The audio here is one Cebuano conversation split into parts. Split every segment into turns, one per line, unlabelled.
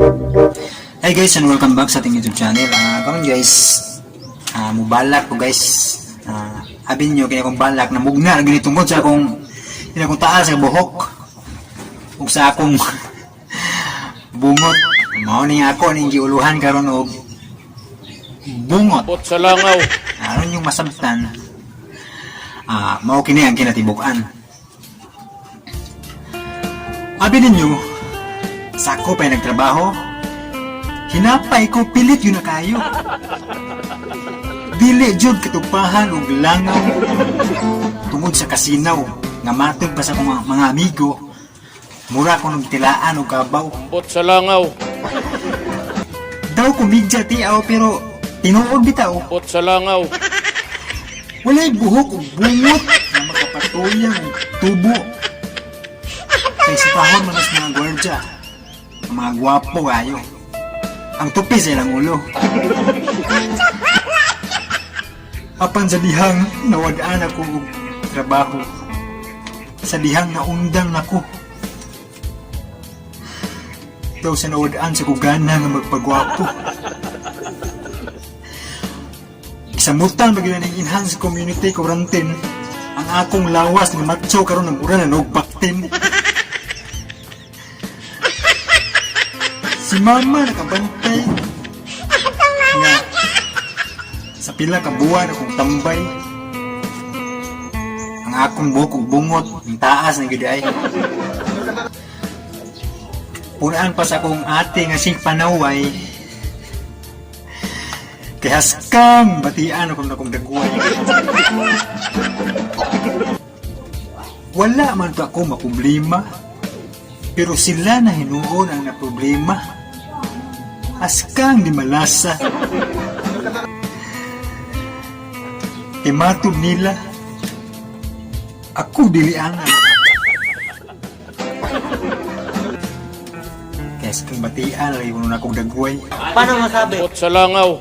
Hi guys, and welcome back sa ating YouTube channel. Karon guys, mubalak ko, guys. Abi nyo kaya akong balak na mugna gani tungkol sa akong kini akong taas sa buhok ug sa akong bungot. Mao ni ako ning giuluhan karon og bungot.
Bot sa langaw.
Aron yung masabtan, mao kini ang kinatibuk-an. Abi ninyo, sa ako pa'y nagtrabaho, hinapay ko pilit yun na kayo. Dili jud katupahan og langaw tungod sa kasinaw nga matod pa sa akong mga amigo, mura ko tilaan og kabaw.
Bot sa langaw.
Daw komedya tiaw, pero tinuod bitaw.
Bot sa langaw.
Walay buhok ug bungot na makapatuyang og tubo. Kay sa tahon man sa mga gwardya, ang mga gwapo kayo. Ang tupi sa ilang ulo. Apan sa dihang nawad-an ako og trabaho. Sa dihang naundang nako. Daw sa nawad-an sa kugana nga magpagwapo. Isamutan ba gyud ning enhanced community quarantine ang akong lawas nga macho karon ng mura na og baktin. Si mama nakabantay nga sa pila ka buwan akong tambay. Ang akong buhok ug bungot ang taas na gyud ay. Punaan pa sa akong ate nga sig panaway. Kay haskang batian akong nakong dagway. Wala man to ako maproblema. Pero sila na hinuon ang naproblema. Haskang di malasa. Kay matod nila, ako dili angan. Kaya haskang batian lagi kuno akong dagway.
Paano masabi?
Bot sa langaw.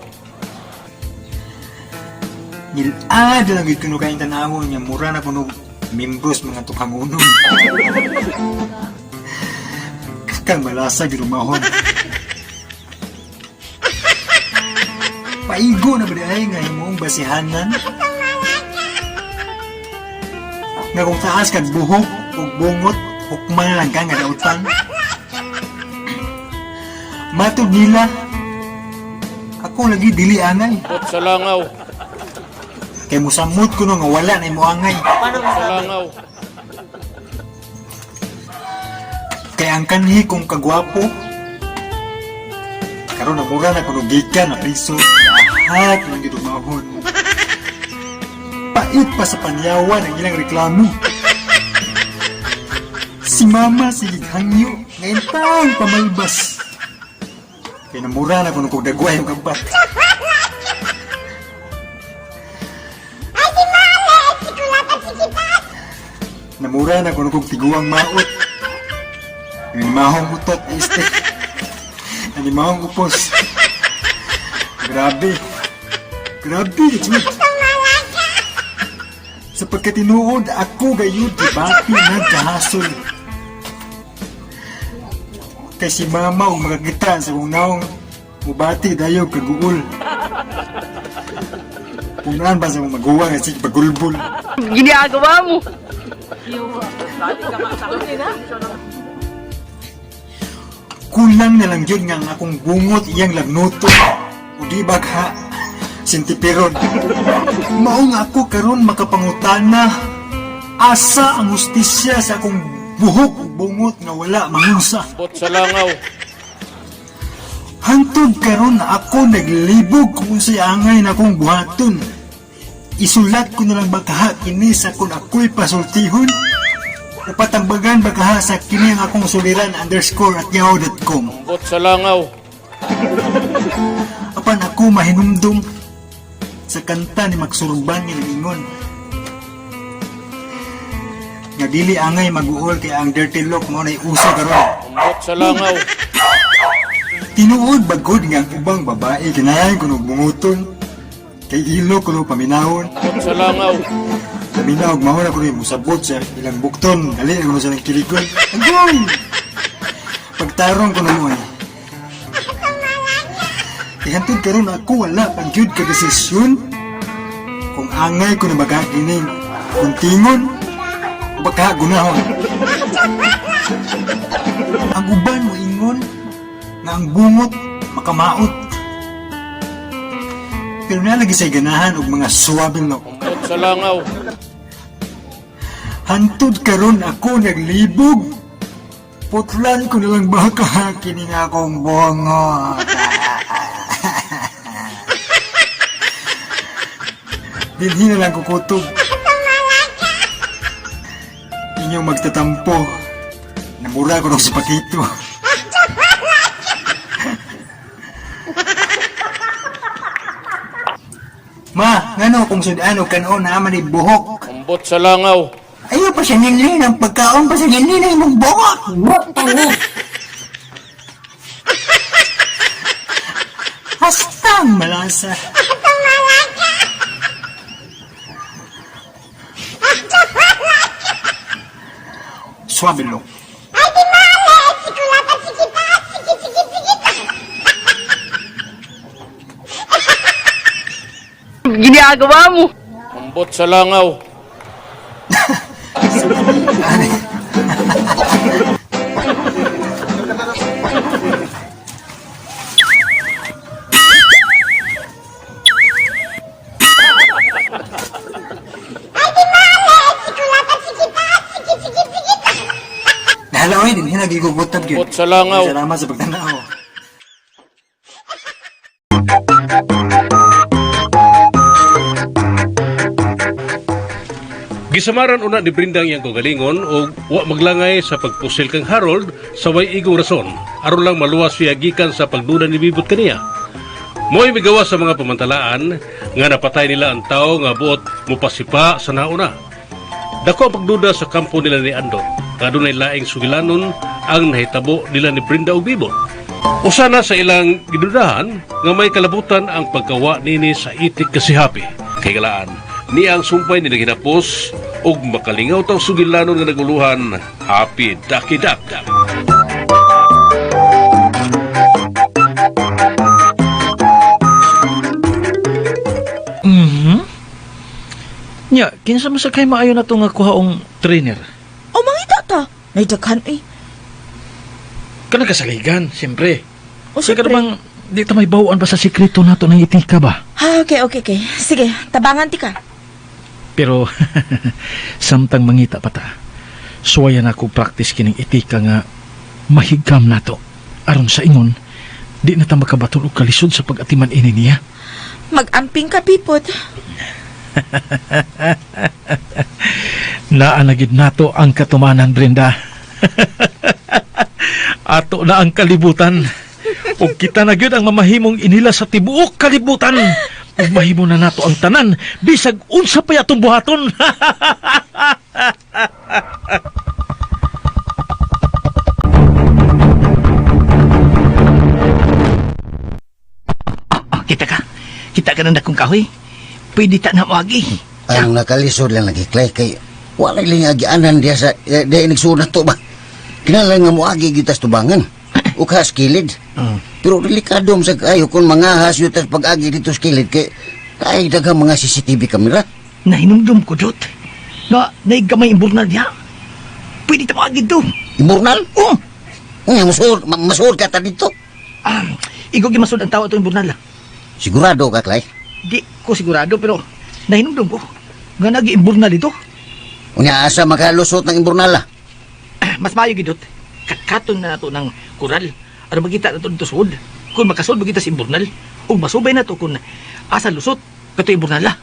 Nilad lang gyud kuno kayong tanawon niya, mura na kuno membros mga tukang unom. Kang malasa gyud umahon. Paigo na ba di ay nga imong basihanan? Nga kung taas kag buhok ug bungot, hukman na lang ka nga dautan. Matod nila, ako lagi dili angay.
Bot sa langaw.
Kay musamot ko no nga wala na imo angay.
Paano
Sa
masabi?
langaw.
Kay ang kanhi kong kagwapo, karon na mura na kuno gikan na priso, lahat ng gidumahon. Pait pa sa panyawan ang ilang reklamo. Si mama sige hangyo, ngayon pang pamalbas. Kay namura na kuno kog dagway ang kabat. Namura na kuno kog tiguang maot. Animahong utot, este. Animahong upos. Grabe. Grabe, jud. Sa pagkatinuod, ako gayud gibati nagkahasol. Kay si mama og makakita sa kong naong mubati dayo kaguol. Kung naan ba sa akong maguwa nga sige pagulbol.
Ginagawa mo.
Kulang na lang yun nga ang akong bungot iyang lagnuto. O di ba ka, sintipiron. Mao nga ako karon makapangutana. Asa ang hustisya sa akong buhok ug bungot nga wala mangunsa.
Bot sa langaw.
Hantod karon ako naglibog kung unsay angay na akong buhaton. Isulat ko na lang ba kaha kini sa kung ako'y pasultihon? O patambagan ba kaha sa kini ang akong suliran_@yahoo.com.
Bot sa langaw.
Apan ako mahinumdum sa kanta ni Magsurban nga nagingon nga dili angay mag-uol kay ang dirty look mao nay uso karon.
Bot sa langaw.
Tinuod bagod nga ang ubang babae kinayan kuno bunguton kay ilo kuno paminawon.
Bot sa langaw.
Paminaw og mao na kuno musabot sa ilang bukton, dali na kuno sa ilang kiligon. Agoy! Pagtarong kuno mo ay. Kay hantod karon ako wala pa gyud ka desisyon kung angay ko na magagining kung tingon o baka gunahon. Ang uban mo ingon nga ang bungot makamaot. Pero nalagi sa ganahan og mga suwabe look.
Ambot sa langaw.
Hantod karon ako naglibog. Putlan ko na lang baka kini nga akong bungot. Dinhi na lang kukutob. Inyong magtatampo. Namura ko ng si Pakito. Ma, ngano kung sudan o kanon na ni buhok?
Ambot sa langaw.
Ayaw pa siya nilin ang pagkaon pa siya nilin ang imong buhok. Hastang malasa. Suabe look.
Ginagawa mo.
Ambot sa langaw.
Nahala oy, din hinagigugutab gyud.
Ambot sa langaw.
Salamat sa pagtanaw.
Gisamaran una ni Brenda ang iyang kaugalingon og wa maglangay sa pagpusil kang Harold sa way igong rason aron lang maluwas siya gikan sa pagduda ni Bibot kaniya. Mo'y migawa sa mga pamantalaan nga napatay nila ang tao nga buot mopasipa sa nauna. Dako ang pagduda sa kampo nila ni Andot nga dunay laing sugilanon ang nahitabo nila ni Brenda ug Bibot. Usa na sa ilang gidudahan nga may kalabutan ang pagkawa nini sa itik kasi happy. Kay galaan, niya ang sumpay nila ginapos ug makalingaw tang sugilanon nga naguluhan, happy daki dak.
Nya, kinsa man sa kay maayo na to nga kuhaong trainer?
O mangita ta. Naidaghan eh.
Kana kasaligan, siyempre.
O
Kaya ka
syempre.
namang di ta may bawaan ba sa sikreto nato ng itika ba?
Ha, okay, okay, okay. Sige, tabangan ti ka.
Pero samtang mangita pa ta, suwayan ako practice kining itika nga mahigam nato. Aron sa ingon, di na ta makabaton og kalisod sa pag-atiman ini niya.
Mag-amping ka, Pipot.
Naanagid nato ang katumanan, Brenda. Ato na ang kalibutan. Ug kita na gyud ang mamahimong inila sa tibuok kalibutan. Ug mahimo na nato ang tanan bisag unsa pa atong buhaton.
Oh, kita ka. Kita ka ng dakong kahoy. Pwede ta na moagi.
Ang nakalisod lang nagiklay kay walay lang agianan diya sa diya nagsunat to ba. Kinahanglan nga moagi gyud tas tubangan. O kas kilid. Pero delikado man sa kayo kung mangahas yun tas pag-agi dito sa kilid kay ay daghang mga CCTV camera.
Nahinumdum ko, Dot. Na, naigamay imburnal niya. Pwede ta moagi do.
Imurnal?
Oh!
Unya masuod masuod ka ta dito.
Ah, ikaw gimasod ang tao itong imburnal. Ah.
Sigurado ka, Clay.
Di ko sigurado, pero nahinumdum ko. Nga nag-imburnal dito.
Unya asa makalusot ng imburnal ah.
Ah, mas maayo gidot. Katkaton na nato ng kural. Aron makita nato dito sud. Kung makasud magita sa imburnal. Ug masubay na to kung asa lusot kato imburnal ah.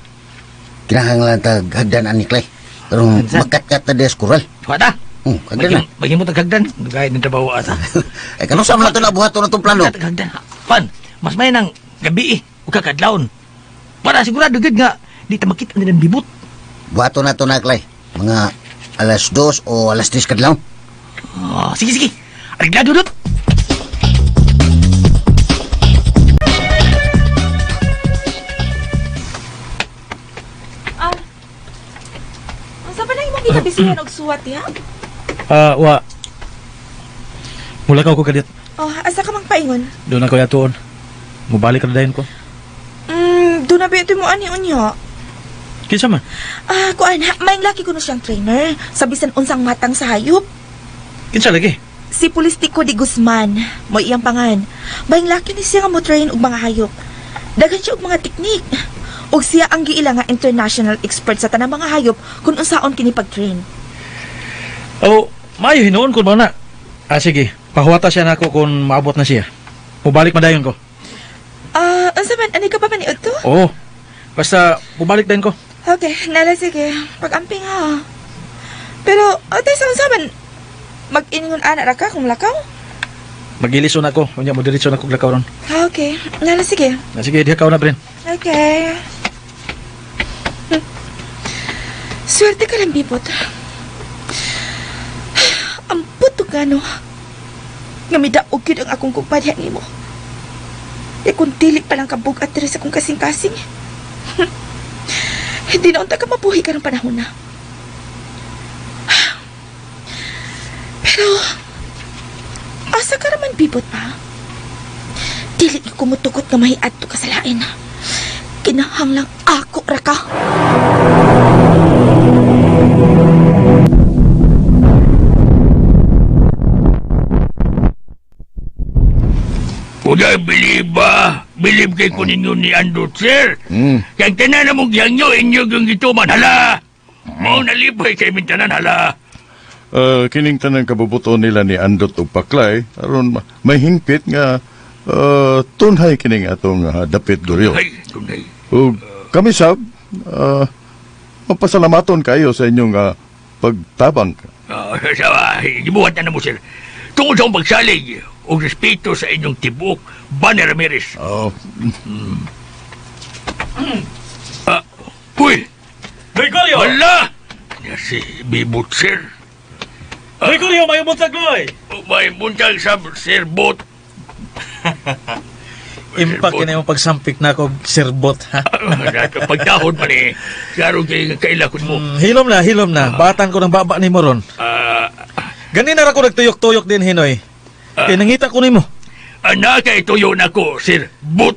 Kinahanglan ta hagdan ani Clay. Karong
Hagdan.
makatkat ta diya sa kural.
Wala.
Hagdan na.
Maghimo tag hagdan. Gaya ng trabaho asa.
Ay kano sa man to na buhaton na tong plano.
Tag hagdan. Pan, mas may nang gabi eh. Ug kakadlawon. Para sigurado gid nga di ta makita nilang bibot.
Buhaton na to na Clay. Mga 2:00 o 3:00 kadlawon.
Oh, sige sige. Ariglado dot.
Ah. Unsa pa na imong ginabisihan og suwat diha?
Ah, wa. Mula ka ko kadit.
Oh, asa ka mang paingon?
Doon ako yatuon. Mubalik ra dayon ko.
Doon na ba ito mo ani unya?
Kinsa man?
Ah, kuan, may laki ko na siyang trainer sa bisan unsang matang sa hayop.
Kinsa lagi?
Si Pulistico di Guzman, mo iyang pangan. May laki ni siya nga mo train og mga hayop. Daghan siya og mga teknik. Og siya ang giila nga international expert sa tanang mga hayop kung unsaon kini pag-train.
Oh, maayo hinuon kun ba na. Ah, sige. Pahuwata siya nako kung maabot na siya. Mubalik man dayon ko.
Ah, unsa man ani ka pa man niudto?
Oo. Basta mubalik dayon ko.
Okay, nala sige. Pag-amping ha. Pero, ate, sa unsa man mag-iningon ana ra ka kung lakaw?
Magilison ako. Unya mo diretso na kog lakaw ron.
Ah, okay. Nala sige.
Ah, sige, diha ka na, Bren.
Okay. Swerte ka lang, Bibot. Ang puto ka, no? Nga midaog yun ang akong kumpadya nimo. E kung dili pa lang kabug at sa akong kasing-kasing. Hindi na unta ka mabuhi ka ng panahon na. Pero, asa ka naman, Bibot, pa? Dili ko kumutukot nga mahiadto ka sa lain. Kinahanglang ako ra ka.
Uday, believe ba? Believe kay ko ninyo ni Andot, sir. Kaya tanan na mong giyang nyo, inyo yung gituman, hala! Mao nalipay kay mintanan, hala!
Kining tanang kabubuto nila ni Andot ug Paklay aron may hingpit nga tunhay kining atong dapit Goryo.
Ay, tunay.
Ug kami sab mapasalamaton kayo sa inyong pagtabang.
Sa, gibuhat na na mo, sir. Tungod sa akong pagsalig, o respeto sa inyong tibok, Banner Ramirez.
Oh,
Uy!
Gregorio!
Hala! Niya si Bibot, sir.
Gregorio, may buntag Loy!
May buntag sa Sir Bot.
Impact kini imong pagsampik na ako sirbot ha.
Pagtahod man eh. Klaro kay kaila kun mo.
Hilom na, hilom na. Batan ko ng baba ni mo ron. Ganina ra ko nagtuyok-tuyok din hinoy. Kay nangita ko nimo.
Anak kay tuyo na ko, Sir Bot.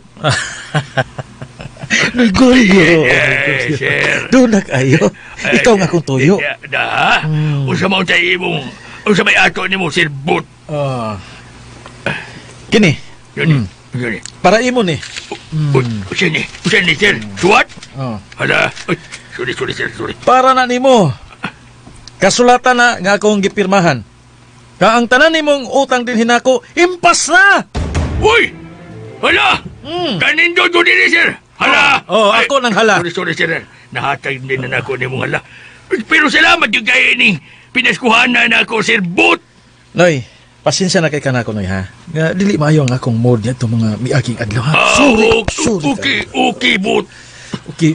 Gregorio.
Eh, sir.
Dunag ayo. Ikaw nga akong tuyo.
Da. Unsa man tay imong unsa may ato nimo Sir Bot?
Ah. Kini,
Yun. Yun.
para imo ni.
Uy, usa ni. Usa ni sir. Suwat?
Oh.
Hala. Uy, sorry, sorry, sir, sorry.
Para na nimo. Kasulatan na nga akong gipirmahan. Nga ang tanan nimong utang din hinako, impas na.
Uy! Hala! Kanindo do dinhi, sir. Hala!
Oh,
Ay,
ako nang hala.
Sorry, sorry, sir. Nahatag din na nako nimong hala. Pero salamat yung kay ni pinaskuhan na nako, Sir Bot.
Noy, pasensya na kay kanako Noy ha. Nga dili maayo ang akong mood niya mga miaging adlaw ha.
Ah,
Sorry,
okay,
sorry.
okay, okay, Bot.
Okay.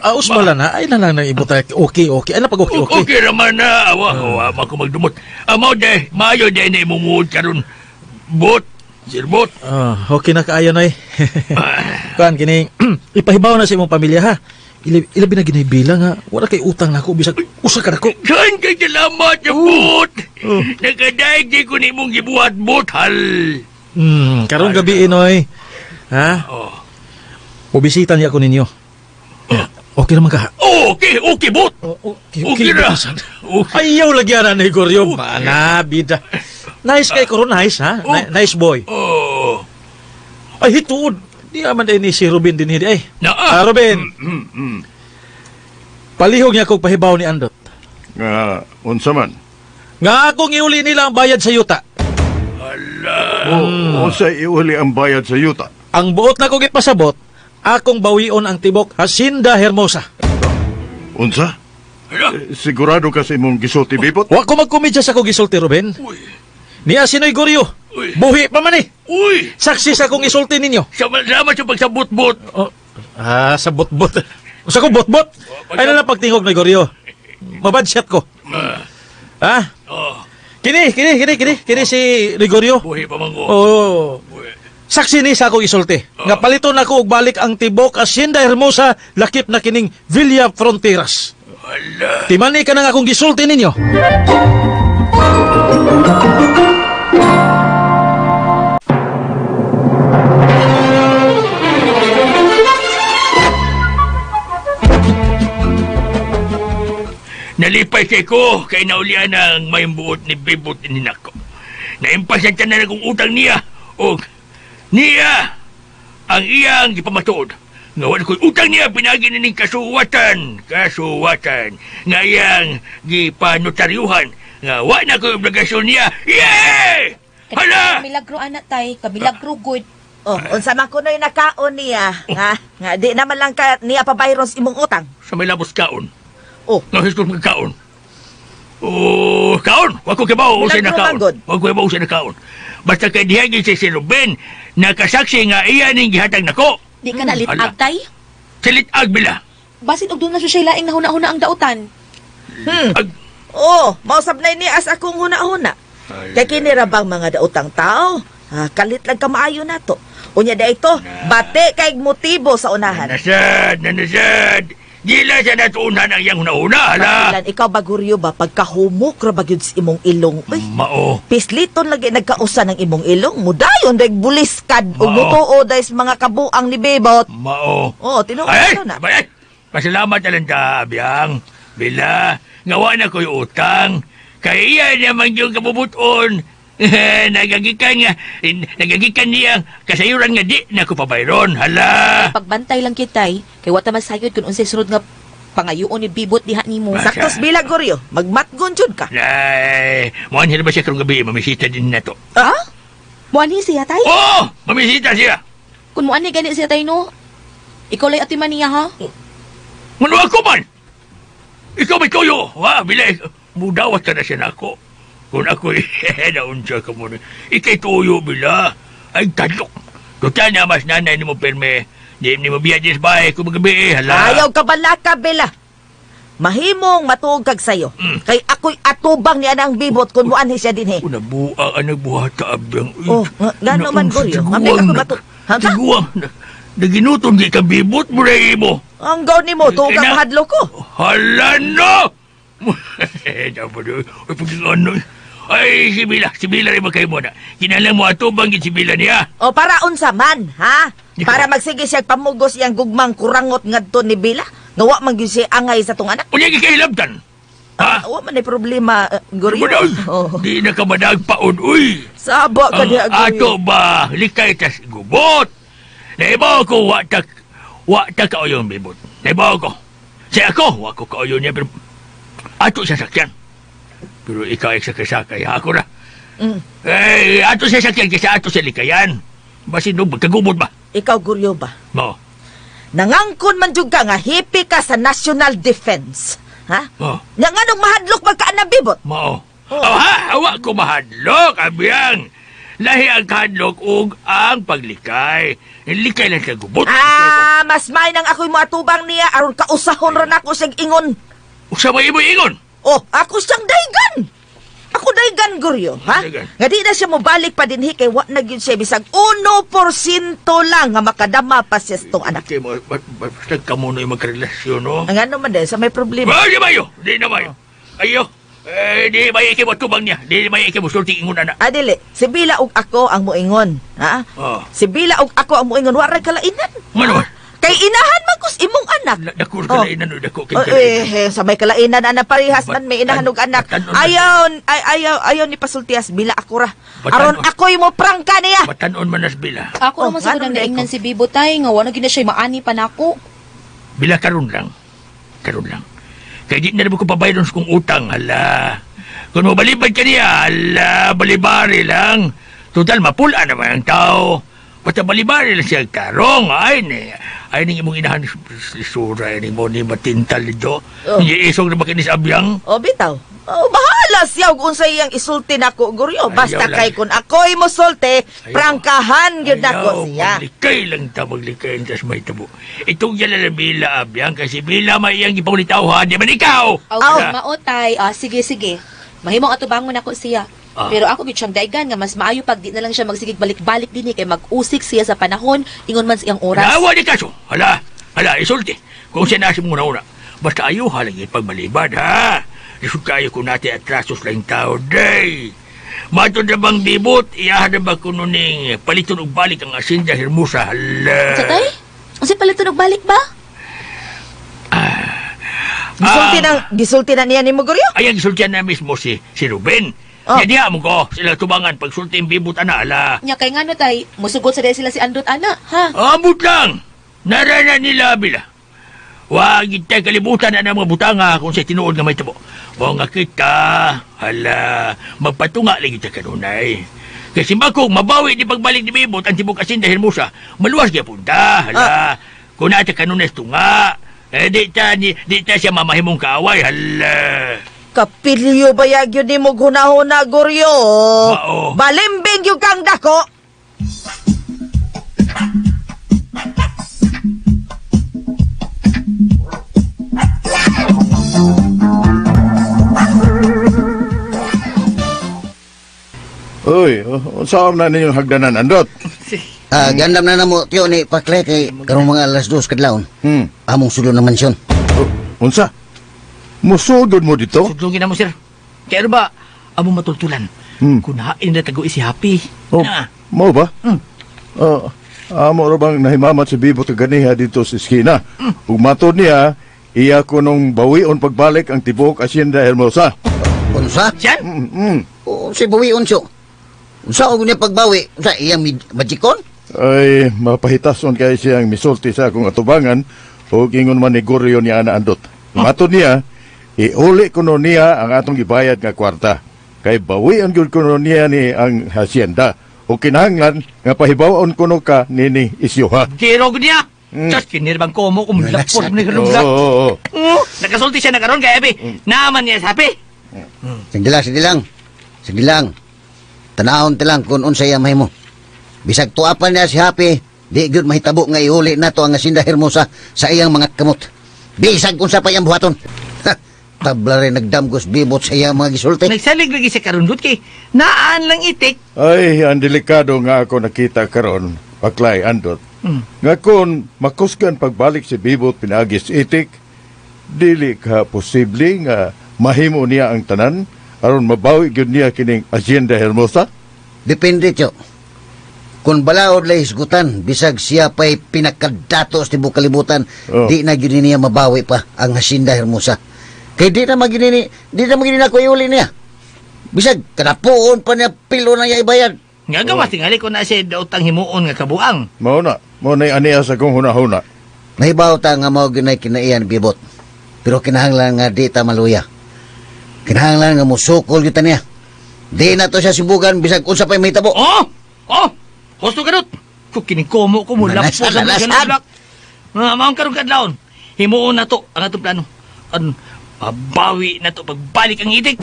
Aos bala na ay na lang nang ibutay. Okay, okay. Ay na pag okay, okay.
Okay raman na. Awa, awa, ma ko magdumot. Amaw de, maayo de na imong mood karon. Bot, Sir Bot.
Ah, okay na kaayo Noy. Kuan kini ipahibaw na sa imong pamilya ha. Ilabi na ginay bilang ha. Wala kay utang nako bisag usa ka nako.
Kan kay salamat ya, Bot. Nakadaig di ko nimong gibuhat, Bot. Hal.
Karong gabi Noy. Ha?
Oh.
Mobisita niya ako ninyo. Okay naman ka ha.
Okay, okay, Bot.
Oh, okay,
Okay ra. Okay.
Ayaw lagi ana ni Goryo. Mana bida. Nice kay ko nice ha. Nice boy.
Oh.
Ay hituod. Di man din ni si Ruben din hindi ay.
Na,
Ah, Ruben. Palihog niya kog pahibaw ni Andot.
Nga unsa man?
Nga akong iuli nila ang bayad sa yuta.
O, unsa iuli ang bayad sa yuta?
Ang buot na kong ipasabot, akong bawion ang tibok Hacienda Hermosa.
Unsa?
Hala.
Eh, sigurado ka sa imong gisulti Bibot?
Wa ko magkomedya sa kong gisulti, Ruben.
Uy.
Niya sinoy Goryo.
Uy.
Buhi pa man eh.
Uy.
Saksi sa akong isulti ninyo.
Salamat sa pagsabot-bot.
Oh, ah, sa bot-bot. Sa kong bot-bot. Ay na lang pagtingog ni Goryo. Mabadshot ko. Ha?
Oh,
Kini, kini, kini, kini, kini si Gregorio.
buhi pa man ko.
Oo.
Buhi.
Saksi ni sa akong isulti. Nga paliton ako og balik ang tibok Hacienda Hermosa lakip na kining Villa Fronteras.
Hala.
Timani ka nang akong gisulti ninyo.
Nalipay kay ko kay naulian ang may buot ni Bibot ni nako. Naimpas ang tanan akong utang niya og niya ang iyang gipamatuod. Nga wala ko'y utang niya pinagi nining kasuwatan, kasuwatan nga iyang gipanotaryuhan nga wa na ko'y obligasyon niya. Yay! Hala!
Kamilagro anak tay, kamilagro good. Oh, unsa man kuno'y nakaon niya, ha? Nga di naman lang ka niya pabayron sa imong utang.
Sa may labos kaon.
Oh.
Nga hiskot mga kaon. Oh, kaon. Wa ko kibaw usay na
Milagro
kaon.
man, good.
Wa ko kibaw usay na kaon. Basta kay diha gyud si si Ruben nakasaksi nga iya ning gihatag nako.
Di ka na
Hala.
litag tay.
Silitag bila.
Basin og doon na siya laing nahuna-huna ang dautan.
Ag
Oh, mausab na ni as akong huna-huna. Kay kini ra bang mga daotang tao? Ha, kalit lang kamaayo nato. Unya da ito, bate kay motibo sa unahan.
Nanasad, nanasad. Dila siya natuunan ang iyang huna-huna, hala.
Makilan, ikaw baguryo ba pagkahumok ra ba gyud sa imong ilong? Uy,
Mao.
pisliton lagi nagkausa ng imong ilong. Mudayon dayg buliskad ug
Mao.
mutuo day sa mga kabuang ni Bebot.
Mao.
Oh, tinuod
Ay,
na.
ay, ay. Pasalamat na lang ta, Abiyang. Bila, ngawa na ko'y utang. Kaya iya naman yung kabubuton. Nagagikan nga, nagagikan niya, kasayuran nga di na ko pabayron. Hala!
Pagbantay lang kitay, kay wa ta masayod kung unsay sunod nga pangayoon ni Bibot diha nimo.
Saktos bilag Goryo, magmatgon jud ka.
Ay, muhan ba siya karong gabi, mamisita din na to.
Ha? Muani siya tay?
Oo! Mamisita siya!
Kung muani gani siya tay no. Ikaw lay atiman niya ha.
Mano ako man! Ikaw may tuyo! Ha, bila, mudawat ka na siya nako. Kung ako'y naunsa ka muna. Ika'y tuyo, bila. Ay, tadlok. Tuta na, mas nanay ni mo perme. Di ni mo biya dis bahay kung magabi eh. Hala.
Ayaw ka balaka, Bella. Mahimong matuog kag sayo. Kay ako'y atubang ni anang bibot kung muanhi siya dinhi.
Una buha, ang nagbuhat abang.
Oh, gano man, Goryo? Ambay ako Ha?
Tiguang. Naginuton di ka bibot mo na imo.
Ang gaw nimo, tuog ang
Kina-
mahadlok ko.
Hala no! Dapat ay pag ano. Ay, si Bila, si Bila rin magkayo muna. Kinalang mo ato bang si Bila niya?
O para unsa man, ha?
Di
Para
ko-
magsige siya pamugos iyang gugmang kurangot ngadto ni Bella. Nga wa man gyud siya angay sa tong anak.
Unya gikahilabtan. Ha?
Wa man ay problema, Goryo.
Madaog.
Oh.
Di na ka madagpaon, uy.
Saba ka
Ang
diha, Goryo.
ato ba, likay tas gubot. Naibaw ko, wa ta kaoyong bibot. Naibaw ko. Siya ako, wa ko kaoyon niya, pero ato siya sakyan. Pero ikaw ay sakay-sakay, ako na. Eh, ato siya sakyan kaysa ato siya likayan. Basin nung magkagubot ba?
Ikaw, Goryo ba?
Mao.
Nangangkon man jud ka nga hipi ka sa national defense. Ha?
Oh.
Nya nganong mahadlok magkaan na bibot?
Mao. Oh. ha, awa ko mahadlok, abiyang. Lahi ang kahadlok ug ang paglikay. Likay lang sa gubot.
Ah, mas may nang ako'y moatubang niya aron kausahon ra nako siyang ingon.
Usa may imo ingon.
Oh, ako siyang daygan. Ako daygan Goryo, ha?
Daygan.
Nga di na siya mobalik pa dinhi kay wa na gyud siya bisag 1% lang nga makadama pa siya sa tong anak.
Okay, mo, basta ka muna yung magkarelasyon, no?
Ang ano man din sa may problema.
Ba, di mayo! Di na mayo. Ayo! Eh, di mayo ikay mo tubang niya. Di mayo ikay mo sulti ingon na.
Ah, dili. Si Bila ug ako ang moingon, ha?
Oh.
Si Bila ug ako ang moingon, wa ra kalainan.
Ano man?
Kay inahan man kus imong anak.
Dako
Oh.
kalainan, no? Dako kay
Oh,
kalainan.
eh, sa may kalainan ana parehas man may inahan og anak.
Batanon-
Ayaw ay, ayaw ayaw ni pasultias bila ako ra.
Batanon.
Aron ako'y mo prangka niya.
Batanon man nas bila.
Ako
Oh,
naman sa
anong
nang naingnan
deko?
si Bibot tay nga wa na gyud na siya maani pa nako.
Bila karon lang. Karon lang. Kay di na rin ko pabayron sa kong utang, hala. Kung mabalibad ka niya, hala, balibari lang. Total, mapula naman ang tao. Basta balibari lang siya tarong. Ay, ni, ay, ning imong inahan sura, ay, ning mo ni matintal dito.
Oh.
Hindi isog na makinis abyang.
O bitaw. Oh, bahala siya og unsay iyang isulti nako Goryo. Basta
Ayaw lang.
kay kun ako'y mosulti,
Ayaw.
prangkahan gyud nako
Ayaw,
siya.
Maglikay lang ta, maglikay ang tas may tabo. Itong yan lang bila, abyang, kasi bila may iyang ipangulitaw, ha? Di man ikaw!
Aw,
Aw.
mao tay. Ah, sige sige. Mahimong atubangon ako siya.
Ah.
Pero ako gyud siyang daigan nga mas maayo pag di na lang siya magsigig balik-balik dinhi kay mag-usik siya sa panahon ingon man sa iyang oras.
Nawa ni kaso. Hala, hala, isulti. Kung siya nasa muna una. Basta ayaw halangin pagmalibad, ha? Lisod kayo kung natin atrasos lang tao, day. Matod na bang bibot, iyahan na ba kuno ning paliton og balik ang asinda hermosa, hala.
Sa tay? Unsa paliton og balik ba?
Gisulti
Ah.
na, gisulti na niya ni Muguryo.
Ayan, gisultihan na mismo si Ruben.
Oh.
Kaya diha mo ko, sila tubangan pagsulti ang Bibot ana, ala.
Nya kay ngano tay, musugot sa sila si Andot ana, ha?
Ambot lang! Narana nila bila. Wag tayo kalibutan na ng mga butanga kung sa tinuod nga may tabo. Mao nga kita, hala, magpatunga lagi ta kanunay. Kasi bakong mabawi di pagbalik ni Bibot ang tibok asin dahil Musa, maluwas gyapon ta, hala. Kung naa ta kanunay sa tunga, eh, di ta siya mamahimong kaaway, hala.
Kapilyo ba yun ni mo hunahuna, Goryo?
Mao.
Balimbing yung kang dako!
Uy, unsa na ninyong hagdanan, Andot?
Ah, gandam na namo tiyo ni Paklay kay karong mga 2:00 kadlawon. Among sulod na mansyon.
Oh, unsa? Musugod mo dito?
Sudlungin na mo, sir. Kaya ano ba, amo matultulan. Kung hain na tago si Happy.
Oh,
Na.
mo ba? Amo ra bang nahimamat si Bibot ganiha dito sa eskina. Ug matod niya, iya ko nung bawion pagbalik ang tibuok Hacienda Hermosa.
Unsa?
Siyan?
O, si bawion siyo. Unsa og niya pagbawi? Unsa iyang magikon?
Ay, mapahitason kay siyang misulti sa akong atubangan ug ingon man ni Goryo ni Ana Andot. Matod niya, iuli kuno niya ang atong gibayad nga kwarta. Kay bawion gyud kuno niya ni ang hacienda. O kinahanglan nga pahibaw-on kuno ka nini isyuha.
Kiro niya. Diyos, kinirabang ko mo kung lapor mo ni
Oo, oo, oo.
Nakasulti siya na karon kay Abi. Naaman niya sa Happy.
Sige lang, sige lang. Sige lang. Tanahon ta lang kung unsa iyang mahimo. Bisag tuapan niya si Happy, di gyud mahitabo nga iuli nato ang Hacienda Hermosa sa iyang mga kamot. Bisag unsa pa iyang buhaton. Ha, tabla rin nagdamgos bibot sa iyang mga gisulti.
Nagsalig lagi siya karon gud kay naan lang itik.
Ay, ang delikado nga ako nakita karon, Paklay Andot. Nga kung makusgan pagbalik si Bibot pinagis itik, dili ka posible nga mahimo niya ang tanan aron mabawi gyud niya kining Hacienda Hermosa.
Depende, tiyo. Kung balaod lay hisgutan, bisag siya pa'y pinakadato sa tibok kalibutan, di na gyud niya mabawi pa ang Hacienda Hermosa. Kay di na maginini, di na maginini ako iuli niya. Bisag kanapuon pa niya pilo na niya ibayad.
Nga gawas tingali ko na siya daotang himuon nga kabuang.
Mao na, mao na aniya sa kong hunahuna.
Nahibaw ta nga mao ginay kinaiyan bibot. Pero kinahanglan nga di ta maluya. Kinahanglan nga musukol gyud ta niya. Di na to siya sibugan bisag unsa pa'y mahitabo.
Oh! Oh! Husto kanot. Kung kinikomo ko mo
Nalasan,
lapo sa mga
nalasan.
ganulak. Mga maong karong kadlawon. Himuon na to ang atong plano. An mabawi na to pagbalik ang itik.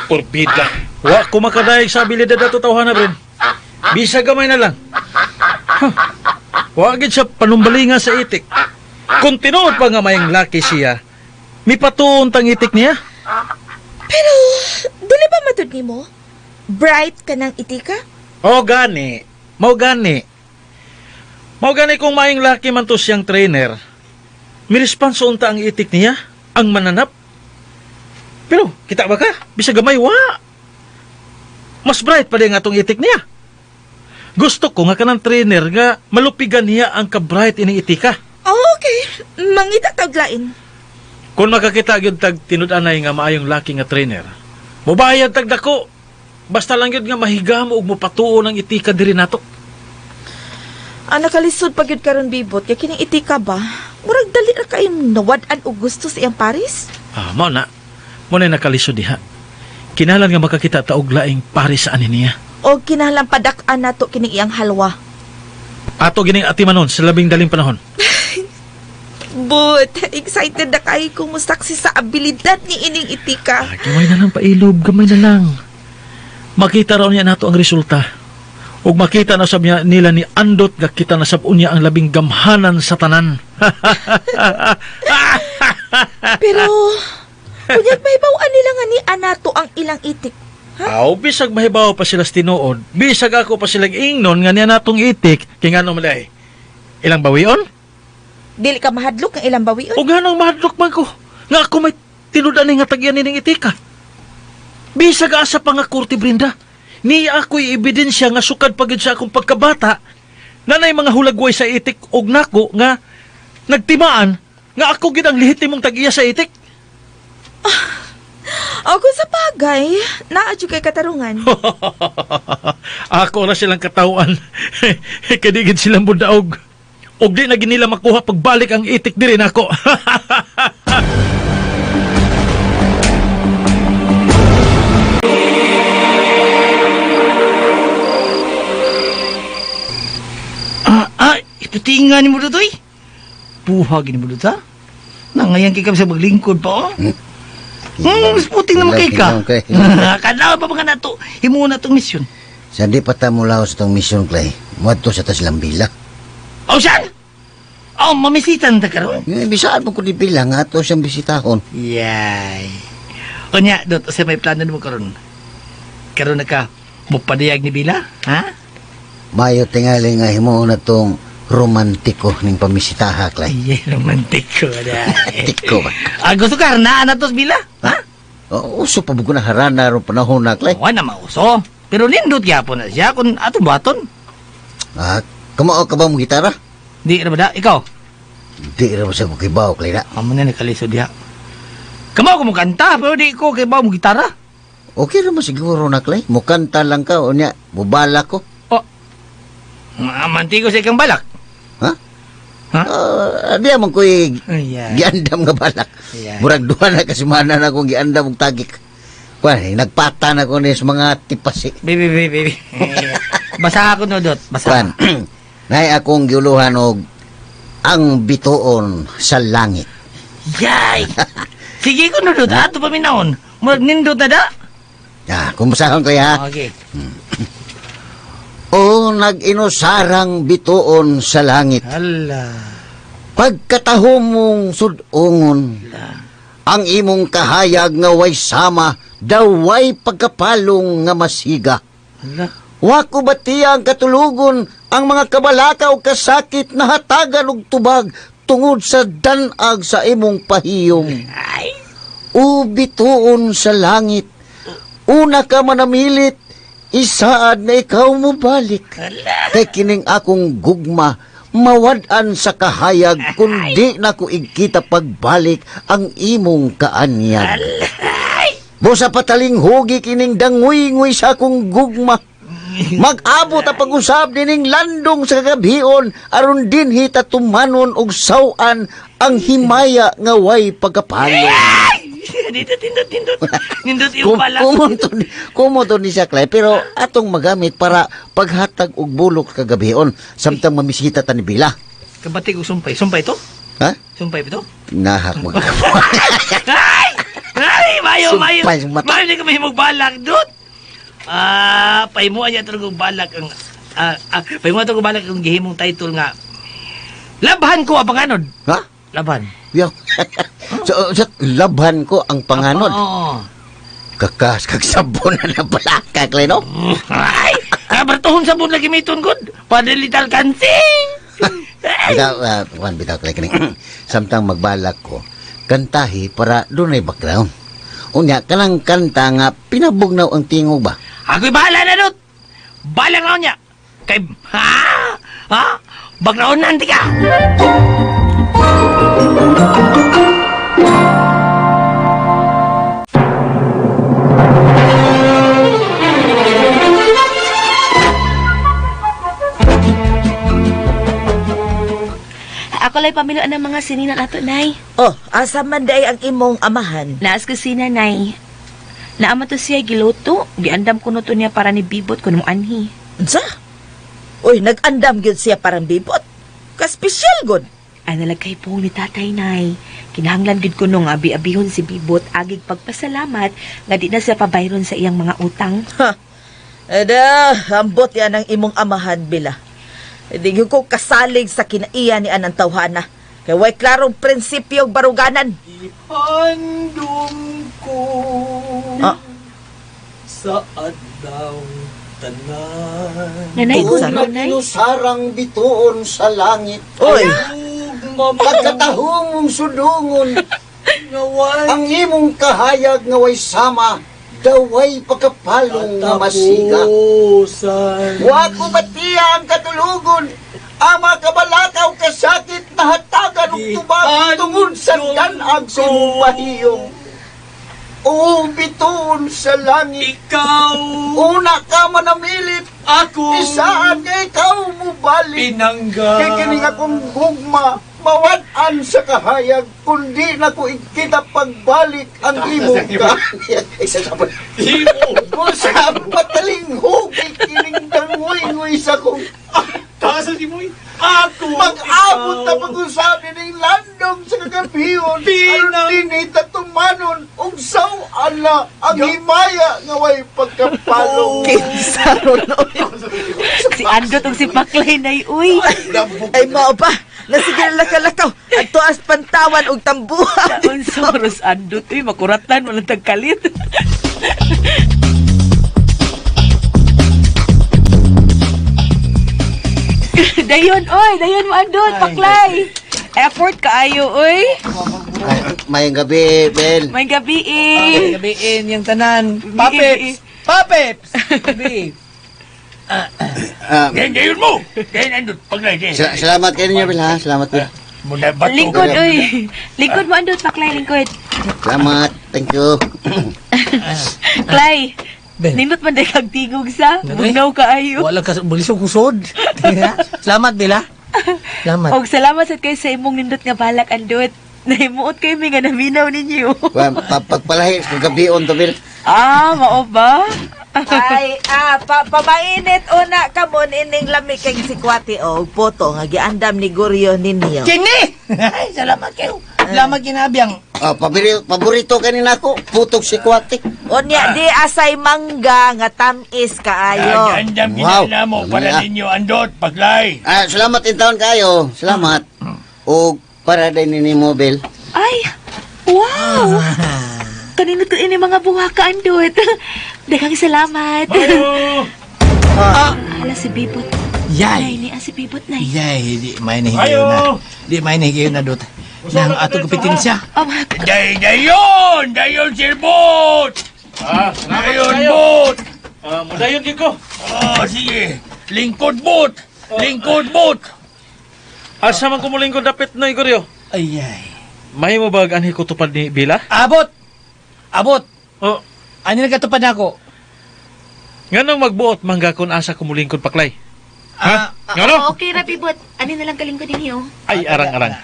Purbida. Wa ko makadayeg sa abilidad ato tawhana, Bren. Bisa gamay na lang. Huh. Wa gid siya panumbalinga sa itik. Kung tinuod pa nga mayang laki siya, mipatuon tang itik niya.
Pero, dili ba matud nimo? Bright ka ng itika?
O gani, mao gani. Mao gani kung maayong laki man to siyang trainer. Miresponso unta ang itik niya, ang mananap. Pero kita ba ka? Bisag gamay wa. Mas bright pa din atong itik niya. Gusto ko nga kanang trainer nga malupigan niya ang ka-bright ining itika.
Oh, okay. Mangita tag lain.
Kung makakita gyud tag tinud-anay nga maayong laki nga trainer, mubayad tag dako. Basta lang gyud nga mahigam ug mopatuon ang itika diri nato.
Ang nakalisod pag yun karon bibot, kay kining itika ba? Murag dali ra kay nawad-an og gusto sa iyang Paris.
Ah, mao na. Mo na nakalisod diha. Kinahanglan nga makakita ta og laing pare sa ani niya.
O kinahanglan padak-an nato kining iyang halwa.
Ato gining atimanon sa labing daling panahon.
But, excited na kayo kung musaksi sa abilidad ni ining itika.
Ah, gamay na lang pailob, gamay na lang. Makita raw niya nato ang resulta. Ug makita na sab niya nila ni Andot nga kita na sab unya ang labing gamhanan sa tanan.
Pero, kunyag may bawaan nila nga ni anato ang ilang itik.
Aw, bisag mahibaw pa sila sa tinuod. Bisag ako pa sila ingnon nga niya natong itik kay ngano man day. Ilang bawion?
Dili ka mahadlok ang ilang bawion.
O nganong mahadlok man ko? Nga ako may tinud-an nga tagyan nining itika. Bisag asa pa nga korte, Brenda. Niya ako'y ebidensya nga sukad pa gyud sa akong pagkabata. Nanay mga hulagway sa itik og nako nga nagtimaan nga ako gid ang lehitimong tag-iya sa itik.
O kung sa bagay, naa jud kay katarungan.
Ako na silang katawhan. Kadigid silang budaog. Og di na ginila makuha pagbalik ang itik diri nako.
Iputingan ni mo dutoy. Buhag ni mo dut, ha? Nangayan kay kami sa maglingkod pa, oh. Mas puting naman kay ka.
Hilaw, kay.
Kadlaw pa mga nato. Himuon na tong misyon.
Sa di pa ta mulaw sa tong mission, Clay. Muadto sa tas lambila.
Oh, saan? Oh, mamisitan ta karon.
Eh, bisaan mo ko di bila nga ato siyang bisitahon.
Yay. Unya, dot, sa may plano nimo karon. Karon na ka mupadayag ni Bila, ha?
Mayo tingali nga himuon na tong romantiko ning pamisitaha, Clay.
Ay, romantiko na.
Romantiko ba?
Ah, gusto ka harnaan na tos Bila? Ha?
Oh, uso pa bugo na harana ron panahon na, Clay.
Wa na mauso. Pero nindot gyapon na siya kung atong buhaton.
Ah, kamao ka ba mong gitara?
Di ra ba da? Ikaw?
Di ra ba sa kukibaw, Clay na.
Amo na nakalisod diha. Kamo ko mo kanta pero di ko kay ba mo gitara.
Okay ra mo siguro na, Clay. Mukanta lang ka, unya, mubala ko.
Oh. Manti ko sa ikang balak.
Ha?
Ha?
Ah, di man ko'y
Ayan.
giandam nga balak.
Ayan.
Murag duha na kasimana na akong giandam og tagik. Kuan, eh, nagpata na ko ni sa mga tipasi.
Baby, baby, baby. Basa ako no, Dot. Basa.
Kuan, nay akong giuluhan og ang bituon sa langit.
Yay! Sige ko no, Dot. Ato paminahon. Murag nindot na da.
Ah, kumusahon kaya ha?
Okay.
O nag-inusarang bituon sa langit.
Hala.
Pagkatahom mong sudongon, ang imong kahayag nga way sama, daway pagkapalong nga masiga.
Hala.
Wa ko batiya ang katulugon ang mga kabalaka o kasakit na hatagan og tubag tungod sa danag sa imong pahiyom.
Ay!
O bituon sa langit, una ka manamilit, isaad na ikaw mobalik. Kay kining akong gugma, mawad-an sa kahayag, kundi na ko igkita pagbalik ang imong kaanyag. Busa pataling hugi kining danguy-nguy sa akong gugma. Mag-abot ang pag-usab nining landong sa kagabhion aron dinhi ta tumanon og saw-an ang himaya nga way pagkapalo.
Ay! Nindot, nindot, nindot. Nindot yung balak.
Kumo to ni siya, Clay, pero atong magamit para paghatag og bulok kagabion samtang mamisita ta ni Bila.
Kabati ko sumpay. Sumpay to?
Ha?
Sumpay ba to?
Nahak mag.
Ay! Ay! Mayo, mayo.
Sumpay sa mata.
Mayo na kami himog balak, Dot. Ah, pahimuan niya talagang balak ang pahimuan talagang balak ang gihimong title nga Labhan ko ang panganod.
Ha?
Labhan.
Yaw. So, labhan ko ang panganod.
Oo.
Kakas kag sabon na napalaka, Clay, no?
Ay! Kabartuhon sabon lagi miton gud. Padelital kansing.
Bitaw, kuan bitaw, Clay, kini. Samtang magbalak ko, kantahi para dunay background. Unya, kanang kanta nga pinabugnaw ang tingog ba?
Ako'y bahala na dot. Bahala na niya. Kay ha? Ha? Background nanti ka.
Ako lay pamiluan ng mga sinina nato, Nay.
Oh, asa man day ang imong amahan?
Naas ko sina, Nay. Naama to siya giluto. Giandam ko no to niya para ni Bibot kuno mo anhi.
Unsa? Uy, nag-andam gyud siya parang bibot. Ka-special gud.
Ano lang kay po ni Tatay, Nay. Kinahanglan gid ko no nga abi-abihon si Bibot agig pagpasalamat nga di na siya pabayron sa iyang mga utang.
Ha. Ada, ambot yan ang imong amahan bila. Hindi gyud ko kasalig sa kinaiya ni anang tawhana. Kay way klarong prinsipyo ug baruganan.
Handom ko
Ah.
sa adlaw tanan.
Nanay ko,
Sana.
Nanay.
Inusarang bituon sa langit.
Uy,
Pagkatahong mong sudungon, ang imong kahayag nga way sama, Daway pagkapalong nga masiga. Wa ko matiya ang katulugon. Ama kabalakaw kasakit na hatagan og tubag tungod sa danag sa imong pahiyong. O bituon sa langit.
Ikaw.
Una ka manamilit.
Ako.
Isaan nga ikaw mubalik.
Pinangga.
Kay kining akong gugma mawad-an sa kahayag kundi na ko ikita pagbalik ang imong ka. Sa patalinghog kining dangoy-ngoy sa kong
Taas si Moy. Ako.
Mag-abot na pag-usabi ng landong sa kagabiyon. Aron dinhi ta tumanon ug saw-an na ang himaya nga way pagkapalong.
Kinsa ron, oy.
Si Andot ug si Paklay nay uy.
Ay mao pa. Nasige lakaw-lakaw. Adto as pantawan og tambuhan.
Unsa ros Andot uy, makuratan man ang tagkalit. Dayon oy, dayon mo Andot, Paklay. Effort kaayo oy.
Mayang gabi, Bel.
May gabi eh.
Gabiin yung tanan. Papeps! Papeps! Gabi.
Dayon, dayon mo! Dayon, Andot, Paglay, dayon.
Salamat kayo ninyo, Bel, ha? Salamat, Bel.
Muna bato.
Lingkod oy. Lingkod mo Andot, Paklay, lingkod.
Salamat. Thank you.
Klay.
Ben.
Nindot man day kag tingog sa.
Nagay.
Bugnaw kaayo.
Wala ka bulisog kusod. Salamat, Bela. Salamat.
Og salamat sad kayo sa imong nindot nga balak Andot. Nahimuot kayo mi nga naminaw ninyo.
Pagpalahi, kagabion to, Bel.
Ah, mao ba?
Ay, pamainit una kamon ining lami kay sikwate og poto nga giandam ni Goryo ninyo.
Kini! Ay, salamat kayo. Salamat kinabyang.
Oh, paborito, paborito kanina ako, putok si Kwate.
Unya di asay mangga nga tam-is kaayo.
Andam
Wow.
ginana mo para
Ano na?
ninyo, Andot, Paglay.
Ah, salamat in taon kayo. Salamat. O para din ni mo, Bel.
Ay, wow! Kanino to ini mga buha ka, Andot? Daghang salamat.
Mayo!
Hala si Bibot.
Yay!
Nay, ni si Bibot, nay.
Yay, di may nahigayon na. Di may nahigayon na, Dot. Nang ato gupitin siya.
Oh, mga
Day, dayon! Dayon, Sir Bot!
Ah, salamat
Dayon,
kayo.
Bot!
Ah, mudayon gyud ko.
Oh, sige. Lingkod, Bot! Lingkod, Bot!
Asa man kumulingkod dapit na Igoryo?
Ay, ay.
Mahimo ba anhi ko tupad ni Bila?
Abot! Abot!
Oh,
Ano nagkatupad na ako?
nganong magbuot mangga kun asa kumulingkod paklay?
Ah,
Ha? Ngano?
Oh, okay ra, Bibot. Ano na lang kalingkod ninyo?
Ay, arang-arang.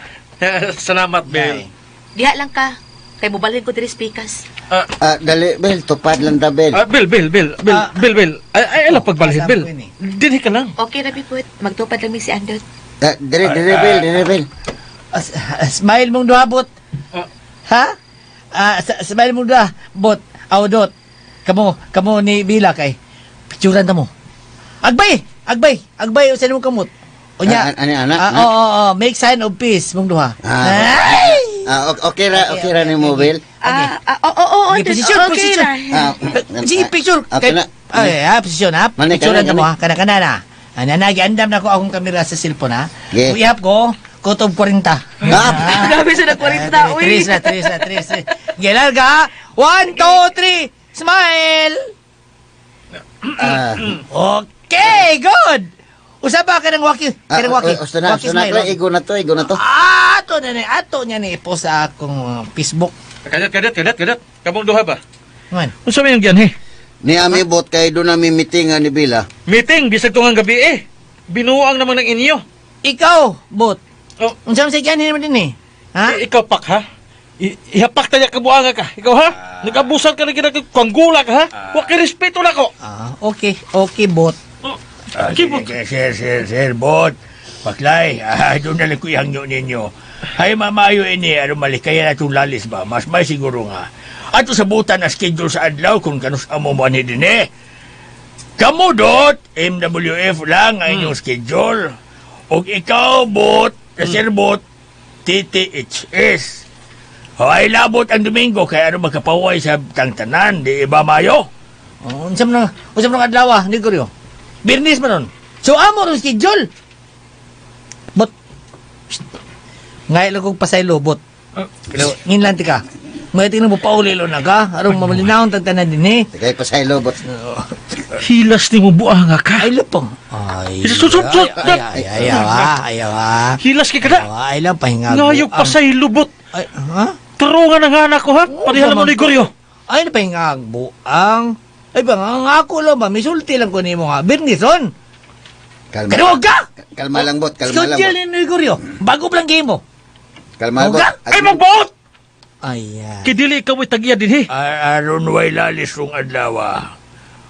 Salamat, Bill.
Diha lang ka. Kay mobalhin ko diri sa pikas.
Ah, dali, Bel. Tupad lang ta, Bel.
Ah, Bill, Bill, Bill, Bill,
Ah.
Bill, Bill. Ay, ay, ala pagbalhin,
Kasama
Bill.
ko yun eh.
Dinhi ka lang.
Okay ra, Bibot. Magtupad lang mi si Andot.
Ah, dire, dire, Bel. Dire, Bel.
Smile mong duha, Bot.
Ah.
Ha? Ah, smile mong duha, Bot. Aw, Dot. Kamo, kamo ni Bila kay. Picturean ta mo. Agbay! Agbay! Agbay, usan mo kamot. Unya.
Ah, ano, ana?
Ah, oo, oo, oo. Make sign of peace mong duha.
Ah,
Ay!
Ah, okay ra, okay ra ni mo, Bel.
Ah, ah, oo, oo, oo,
Sige,
Andot.
posisyon,
Okay
posisyon.
ra.
Ah,
Sige, picture.
Okay na.
Ay, posisyon, ha?
Mani,
Picturean
kana,
ta mo, ha? Kana, kana na. Ana, nagiandam na ko akong kamera sa cellphone, ha?
Yeah.
Uyap ko, kutob 40.
Ah,
Grabe sa na-40, uy.
Tres na, tres na, tres. Sige, larga, ha? 1, 2, 3, smile!
ah,
Okay, good! Usaba ka ng waki,
ah,
ka ng waki.
usto na,
Waki
usto na,
smile,
Klay.
waki.
Igo na to, igo na to.
Ato na ni, ato niya ni ipost sa akong Facebook.
Kadat, kadat, kadat, kadat. Kamong duha ba?
Man.
Unsa may yung gianhi?
Ni ami bot kay doon nami meeting nga ni Bila.
Meeting bisag tungang gabi eh. Binuang naman ng inyo.
Ikaw, bot.
Oh.
Unsa man sa gianhin mo din eh? Ha?
Eh, ikaw pak ha? Ihapak tayo kabuanga ka. Ikaw ha? Nag-abusan ka na ginagkanggula ka ha? Wa kay respeto na ko.
Ah, okay, okay, bot.
Oh,
Ah,
kibot.
sige, Sir, sir, sir, Bot. Paklay, doon na lang ko ihangyo ninyo. Ay, mamayo ini, ano malikaya na itong lalis ba? Mas may siguro nga. Ato sa butan na schedule sa adlaw kung kanus amo mo ni din eh. Kamu dot, MWF lang ang inyong schedule. Og ikaw, Bot, Sir Bot, TTHS. Ay, labot ang Domingo, kaya ano magkapaway sa tangtanan, di ba mayo?
Oh, unsa man ang adlaw, ah, Gregorio? Birnis man nun. So amo ron schedule. Bot. Psst. Ngay lang kong pasaylo, bot.
Ah,
Nginlanti ka. May tingnan mo pauli lo na ka. Aron mamalinawon tag tanan din eh.
Kay pasaylo bot.
Hilas ni mo buanga ka.
Ay lapang. Ay.
Sut, sut, sut,
Ay, ay, ayaw ah, ayaw ah.
Hilas kay kada.
Ayaw, ah, ay lang pahinga.
Ngayog pasaylo bot.
Ay, ha?
Tarungan ang anak ko ha. Pareha mo ni Goryo.
Ay, napahinga ang buang. Ay, ba, ang ako lang ba? Misulti lang ko nimo nga. Bernison!
Kalma.
Kanuwag ka!
Kalma lang bot, kalma lang
Schedule
bot.
ni Gregorio. Bago pa lang game mo.
Kalma bot.
Huwag ka!
Ay magbuot!
Ay, ah.
Kay dili ikaw mo'y tagya din he.
Aron way lalis rong adlaw.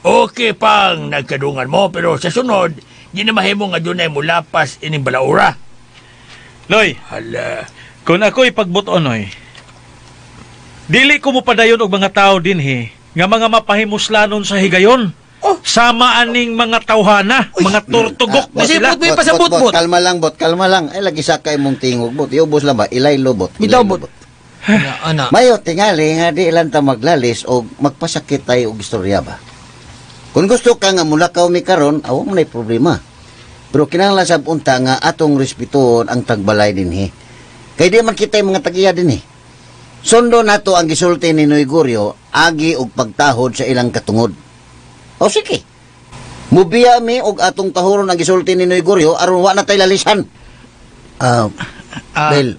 Okay pang nagkadungan mo pero sa sunod di na mahimo nga dunay mulapas ining balaura.
Noy,
Hala.
kung ako'y pagbuton, Noy, dili ko mo padayon og mga tao dinhi nga mga mapahimuslanon sa higayon.
Oh.
Sama aning mga tawhana, mga tortugok na
Bot,
sila.
Bot, pasabot,
bot,
bot.
Kalma lang bot, kalma lang. Ay lagi sakay mong tingog bot. Iubos lang ba? Ilaylo bot.
Bitaw,
Ilaylo,
bot. Ana, ana.
Mayo tingali nga di lang ta maglalis o magpasakit tayo og istorya ba. Kung gusto ka nga mulakaw mi karon, awa mo na'y problema. Pero kinahanglan sab unta nga atong respetuhon ang tagbalay dinhi. Kay di man kita mga tagiya dinhi. Sundo nato ang gisulti ni Noy Gorio agi og pagtahod sa ilang katungod. O sige. Mubiya mi og atong tahuron ang gisulti ni Noy Gorio aron wa na tay lalisan. Ah, Bill,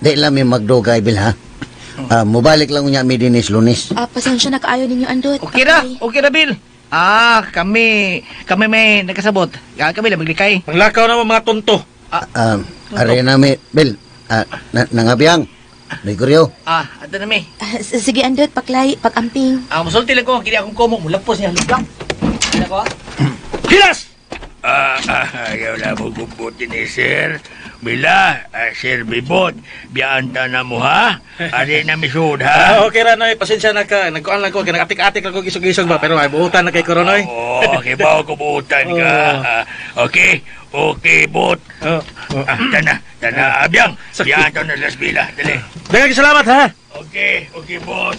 di lang mi magdugay, Bill, ha? Mubalik lang unya mi dinis Lunes.
Ah, pasensya na kaayo ninyo, Andot.
Okay ra,
Paklay.
okay ra, Bill. Ah, kami, kami may nagkasabot. Ah, kami lang maglikay.
Ang lakaw na mga tonto.
Are na mi, Bill, nangabiyang. Noy Gorio.
Ah, ato na mi.
Ah, sige, Andot, paklay, pag-amping.
Ah, musulti lang ko, kini akong komo, mulapos niya luglang. Ano ko?
Hilas!
Ayaw na mo gubuti ni Sir. Bila, Sir Bibot, biyaan ta na mo ha. Ari na misud
Ah,
ha.
okay ra Noy, pasensya na ka. Nagkuan lang ko, kinakatik-atik lang ko gisog-gisog ba pero ay buutan na kay Koronoy.
Oo, okay ba ko buutan ka. Ah, okay, okay, bot.
Oh, oh.
Ah, tana, tana, abyang.
Sakit.
Biyaan ta na las bila. Dali.
Daghang salamat ha.
Okay, okay, bot.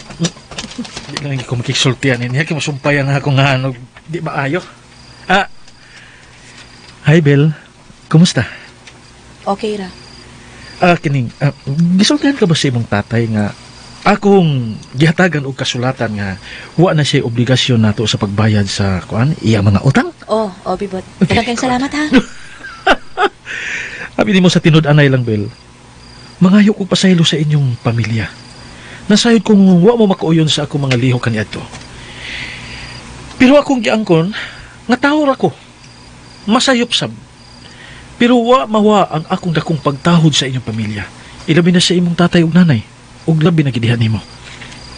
Di lang ko makiksultian niya kay masumpayan na ako nga ano, di maayo. Ah. Hi Bill, kumusta?
Okay ra.
Ah, kining, gisultihan ka ba sa imong tatay nga akong gihatagan og kasulatan nga wa na siya obligasyon nato sa pagbayad sa kuan iya mga utang?
Oh, oh, Bibot. Daghang kayong salamat, ha?
Abi nimo sa tinud-anay lang, Bill. Mangayo kog pasaylo sa inyong pamilya. Nasayod kong wa mo makauyon sa akong mga lihok kaniadto. Pero akong giangkon, nga tawo ra ko. Masayop sab. Pero wa mawa ang akong dakong pagtahod sa inyong pamilya. Ilabi na sa imong tatay ug nanay, ug labi na gidihan nimo.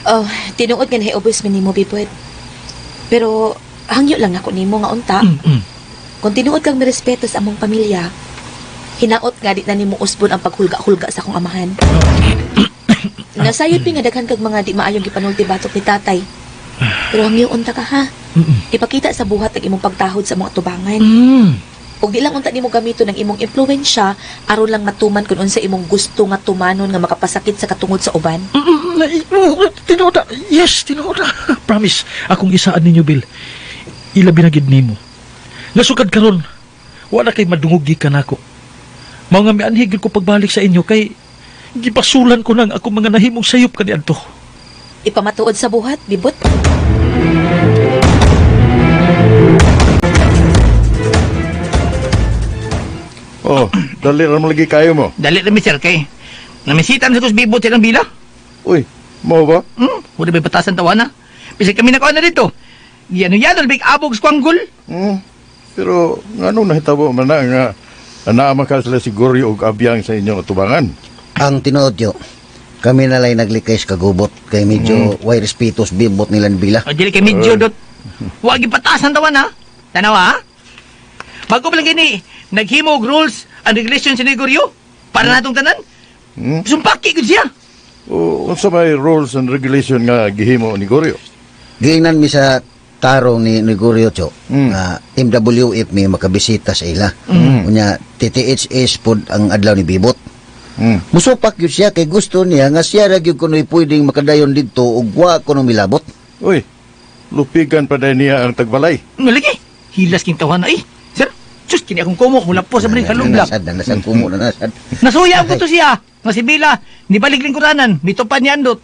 Oh, tinuod nga nahiubos man nimo, Bibot. Pero hangyo lang ako nimo nga unta. Kung tinuod kang mirespeto sa among pamilya, hinaot nga di na nimo usbon ang paghulga-hulga sa akong amahan. Nasayod pi nga daghan kag mga di maayong gipanulti batok ni tatay. Pero hangyo unta ka ha. Ipakita sa buhat ang imong pagtahod sa mga tubangan. Ug di lang unta nimo gamiton ang imong impluwensya aron lang matuman kun unsa imong gusto nga tumanon nga makapasakit sa katungod sa uban.
Tinuod na. Yes, tinuod na. Promise, akong isaan ninyo, Bill. Ilabi na gid nimo. Nasukad karon, wala kay madungog gikan nako. Mao nga mianhi gyud ko pagbalik sa inyo kay gipasulan ko nang akong mga nahimong sayop kaniadto.
Ipamatuod sa buhat, bibot.
Oh, dali ra mo lagi kayo mo.
Dali ra mi sir kay. Namisita na sa kus bibot silang bila.
Uy, mo ba?
Wala may batasan tawana. Bisag kami nakuha na dito. Yan yan, big abog sa kwanggol.
Pero ngano nahitabo man na nga naa man ka sila si Goryo og Abyang sa inyong atubangan?
Ang tinuod yo, kami na lang naglikay sa kagubot kay medyo way respetos bibot nila ni Bila.
O, dili kay medyo dot. Wag ipatasan tawana. Tanawa ha? Bago pa lang gini, naghimo og rules and regulations si Gregorio para natong tanan. Sumpaki gud siya.
O, unsa may rules and regulation nga gihimo ni Goryo?
Giingnan mi sa tarong ni Gregorio Cho, nga MWF mi makabisita sa ila. Unya TTHS pod ang adlaw ni Bibot. Musupak gyud siya kay gusto niya nga siya ra gyud kunoy pwedeng makadayon didto ug wa kuno milabot.
Uy, lupigan pa dahil niya ang tagbalay.
Nalagi, hilas king tawana eh. Sir, sus kini akong kumo mula po sa maning kaluglag.
Nasad, nasad kumo na nasad.
Nasuya ko to siya. Nga si Bila, nibalik lingkuranan, mitupad ni Andot.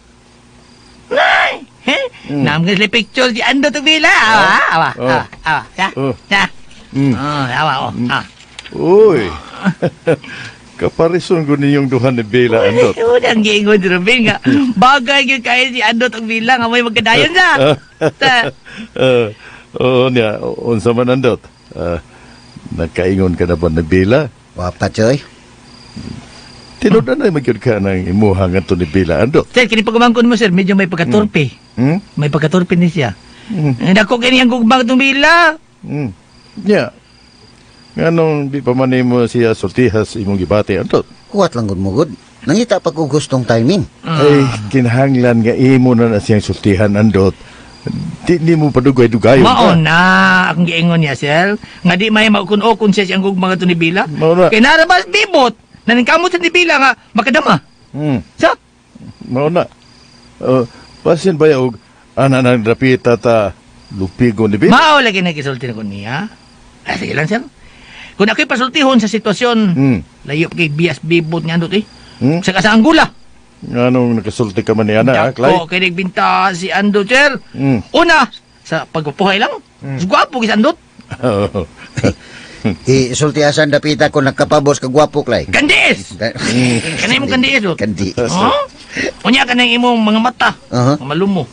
Nay! Eh? Naam sila picture si Ando Tubila. Awa, awa,
Oh.
awa, awa. Ya,
Oh.
ya.
Mm.
Oh, awa, oh. Ah.
Uy. Kaparison ko ninyong duha ni Bella Andot.
Uy, ang giingon si Ruben nga. Bagay gyud kayo si Ando Tubila nga may magkadayon sa. Sa.
Oo niya, unsa man Andot. Nagkaingon ka na ba ni Bella?
Wa pa, Choy.
Tinud na magyud ka ng imuha ngadto ni Bella Andot.
Sir, kini pagumangkon mo sir, medyo may pagkatorpe.
Hmm?
May pagkatorpe ni siya. Dako kini ang gugmang Tubila.
Nya. Nganong di pa man nimo siya sultihas imong gibati Andot?
Huwat lang gud mo gud. Nangita pa ko gustong timing.
Ay, kinahanglan nga imo na na siyang sultihan Andot. Di nimo padugay-dugayon
Mao
ka.
na akong giingon niya sir. Nga di may maukon-ukon siya siyang gugmang ato ni Bila.
Mao na.
Kay narabas bibot. Naningkamot sa ni Bila nga makadama. Sa?
Mao na. Basin ba og ana nang dapita ta lupigo ni Bella?
Mao lagi nagisulti na ko niya. Ah, sige lang sir. Kung ako'y pasultihon sa sitwasyon, layo pa kay bias bibot nga andot eh. Sa sa Angola.
Nganong nakasulti ka man ni ana, ha, Clay?
Dako kay nagbinta si Andot sir. Una, sa pagpupuhay lang. Gwapo kay si Andot.
Isultiasan dapita ko nagkapabos ka gwapo, Clay.
Kandiis! Kanay mo kandiis oh.
Kandi.
Oh? Unya ka ng imong mga mata.
Uh-huh.
Mga malumo.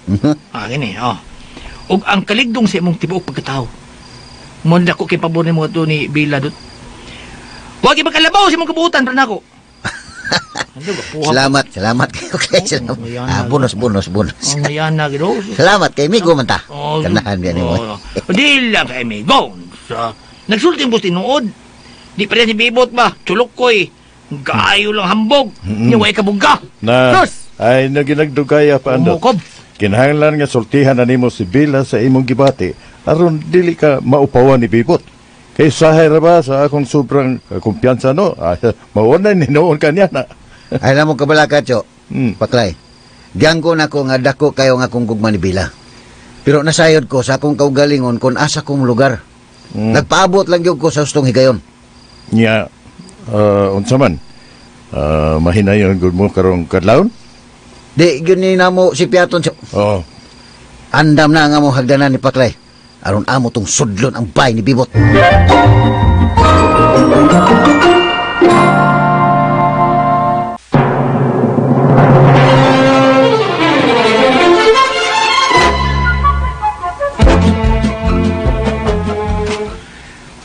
Ah, gini, oh. Ug ang kaligdong sa imong tibuok pagkatao. Mo dako kay pabor nimo ato ni Bila dot. Wa gyud makalabaw sa imong kabuotan pre nako. Ano ba puha?
Salamat, salamat kayo, Clay. Salamat. Ah, bonus, bonus, bonus.
Ang ngayan na gid oh.
Salamat kay Migo man ta.
Oh,
Ganahan biya nimo.
Oh, di lang kay Migo. Sa nagsulti ang tinuod. Di pa rin si Bibot ba? Tulok ko'y. Gaayo lang hambog. Nya way kabuga.
Na,
Sus!
ay naginagdugaya pa Andot.
Umukob.
Kinahanglan nga sultihan na nimo si Bella sa imong gibati aron dili ka maupawan ni Bibot. Kay sahay ra ba sa akong sobrang kumpiyansa no? Ay, mao na ninuon ka niya na.
Ay namo kabala ka, Cho. Paklay. Giyangko na ko nga dako kayo nga akong gugma ni Bila. Pero nasayod ko sa akong kaugalingon kung asa kong lugar. Nagpaabot lang gyud ko sa hustong higayon.
Nya, unsa man? Mahinayon gud mo karong kadlawon?
Di gyud ni namo si Piaton Cho.
Oh.
Andam na nga mo hagdanan ni Paklay. Aron amo tong sudlon ang bay ni Bibot.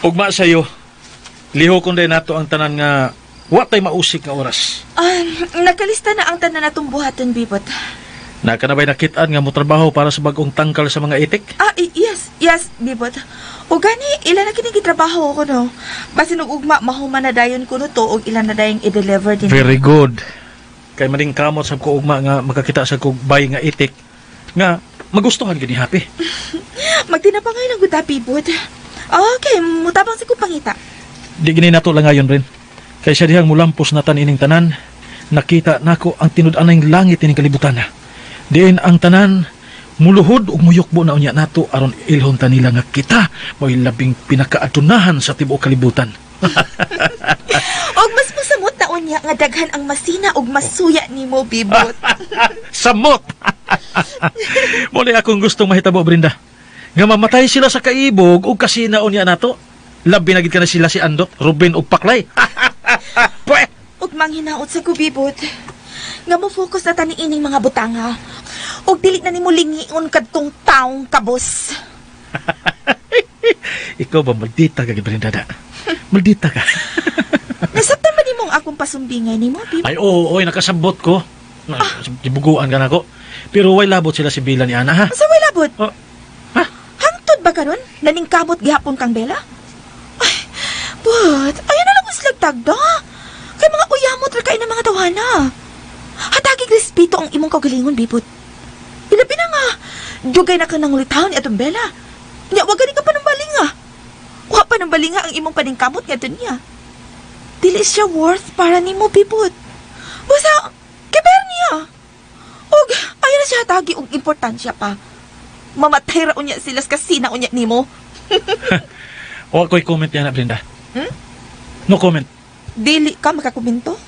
Ugma sa'yo. Lihokon din nato ang tanan nga wa tay mausik nga oras.
Ah, nakalista na ang tanan natong buhaton, Bibot.
Naka na ba'y nakitaan nga mo trabaho para sa bagong tangkal sa mga itik?
Ah, yes, yes, Bibot. O gani, ila na kini gitrabaho ko no. Basin og ugma mahuman na dayon kuno to og ila na dayong i-deliver din.
Very good. Kay maning kamot sa ko ugma nga makakita sa kog bay nga itik nga magustuhan gid ni Happy.
Magtinapangay lang gud ta, Bibot. Okay, mutabang sa kong pangita.
Di gini nato lang ngayon rin. Kay siya dihang mulampos na tan ining tanan, nakita nako ang tinud-anay langit ining kalibutan na. Diin ang tanan muluhod ug muyukbo na unya nato aron ilhon ta nila nga kita mo'y labing pinakaadunahan sa tibuok kalibutan.
Og mas masamot na unya nga daghan ang masina og masuya nimo, Bibot.
Samot! Muli akong gustong mahitabo, Brinda. Nga mamatay sila sa kaibog ug kasina unya nato. Labi na gid ka na sila si Andot, Ruben ug Paklay. Pwe!
Ug manghinaot sa kubibot. Nga mo focus na tani ining mga butanga. Ug dili na nimo lingion kadtong taong kabos.
Ikaw ba maldita ka, gid, Brinda? Da? Maldita ka.
Nasabtan ba nimo ang akong pasumbingay nimo, Bibot?
Ay, oo, oy, nakasabot ko. Gibuguan ka na ko. Pero way labot sila si Bila ni Ana, ha?
Sa way labot?
Oh. Ha?
Hangtod ba karon? Naningkamot gihapon kang Bella? Ay, but, ayan na lang kung silagtagda. Kay mga uyamot ra kay ng mga tawhana. Hatagig respeto ang imong kaugalingon, Bibot. Ilabi na nga, dugay na ka nang ulitahon ni atong Bella. Nya, wag gani ka pa ng balinga. Wa pa ng balinga ang imong paningkamot nga niya. Dili siya worth para nimo, Bibot. Basta, kiber niya. Og, ayaw na siya hatagi og importansya pa. Mamatay ra unya sila sa kasina unya nimo.
Wa ko'y comment niya na, Brinda.
Hmm?
No comment.
Dili ka makakomento.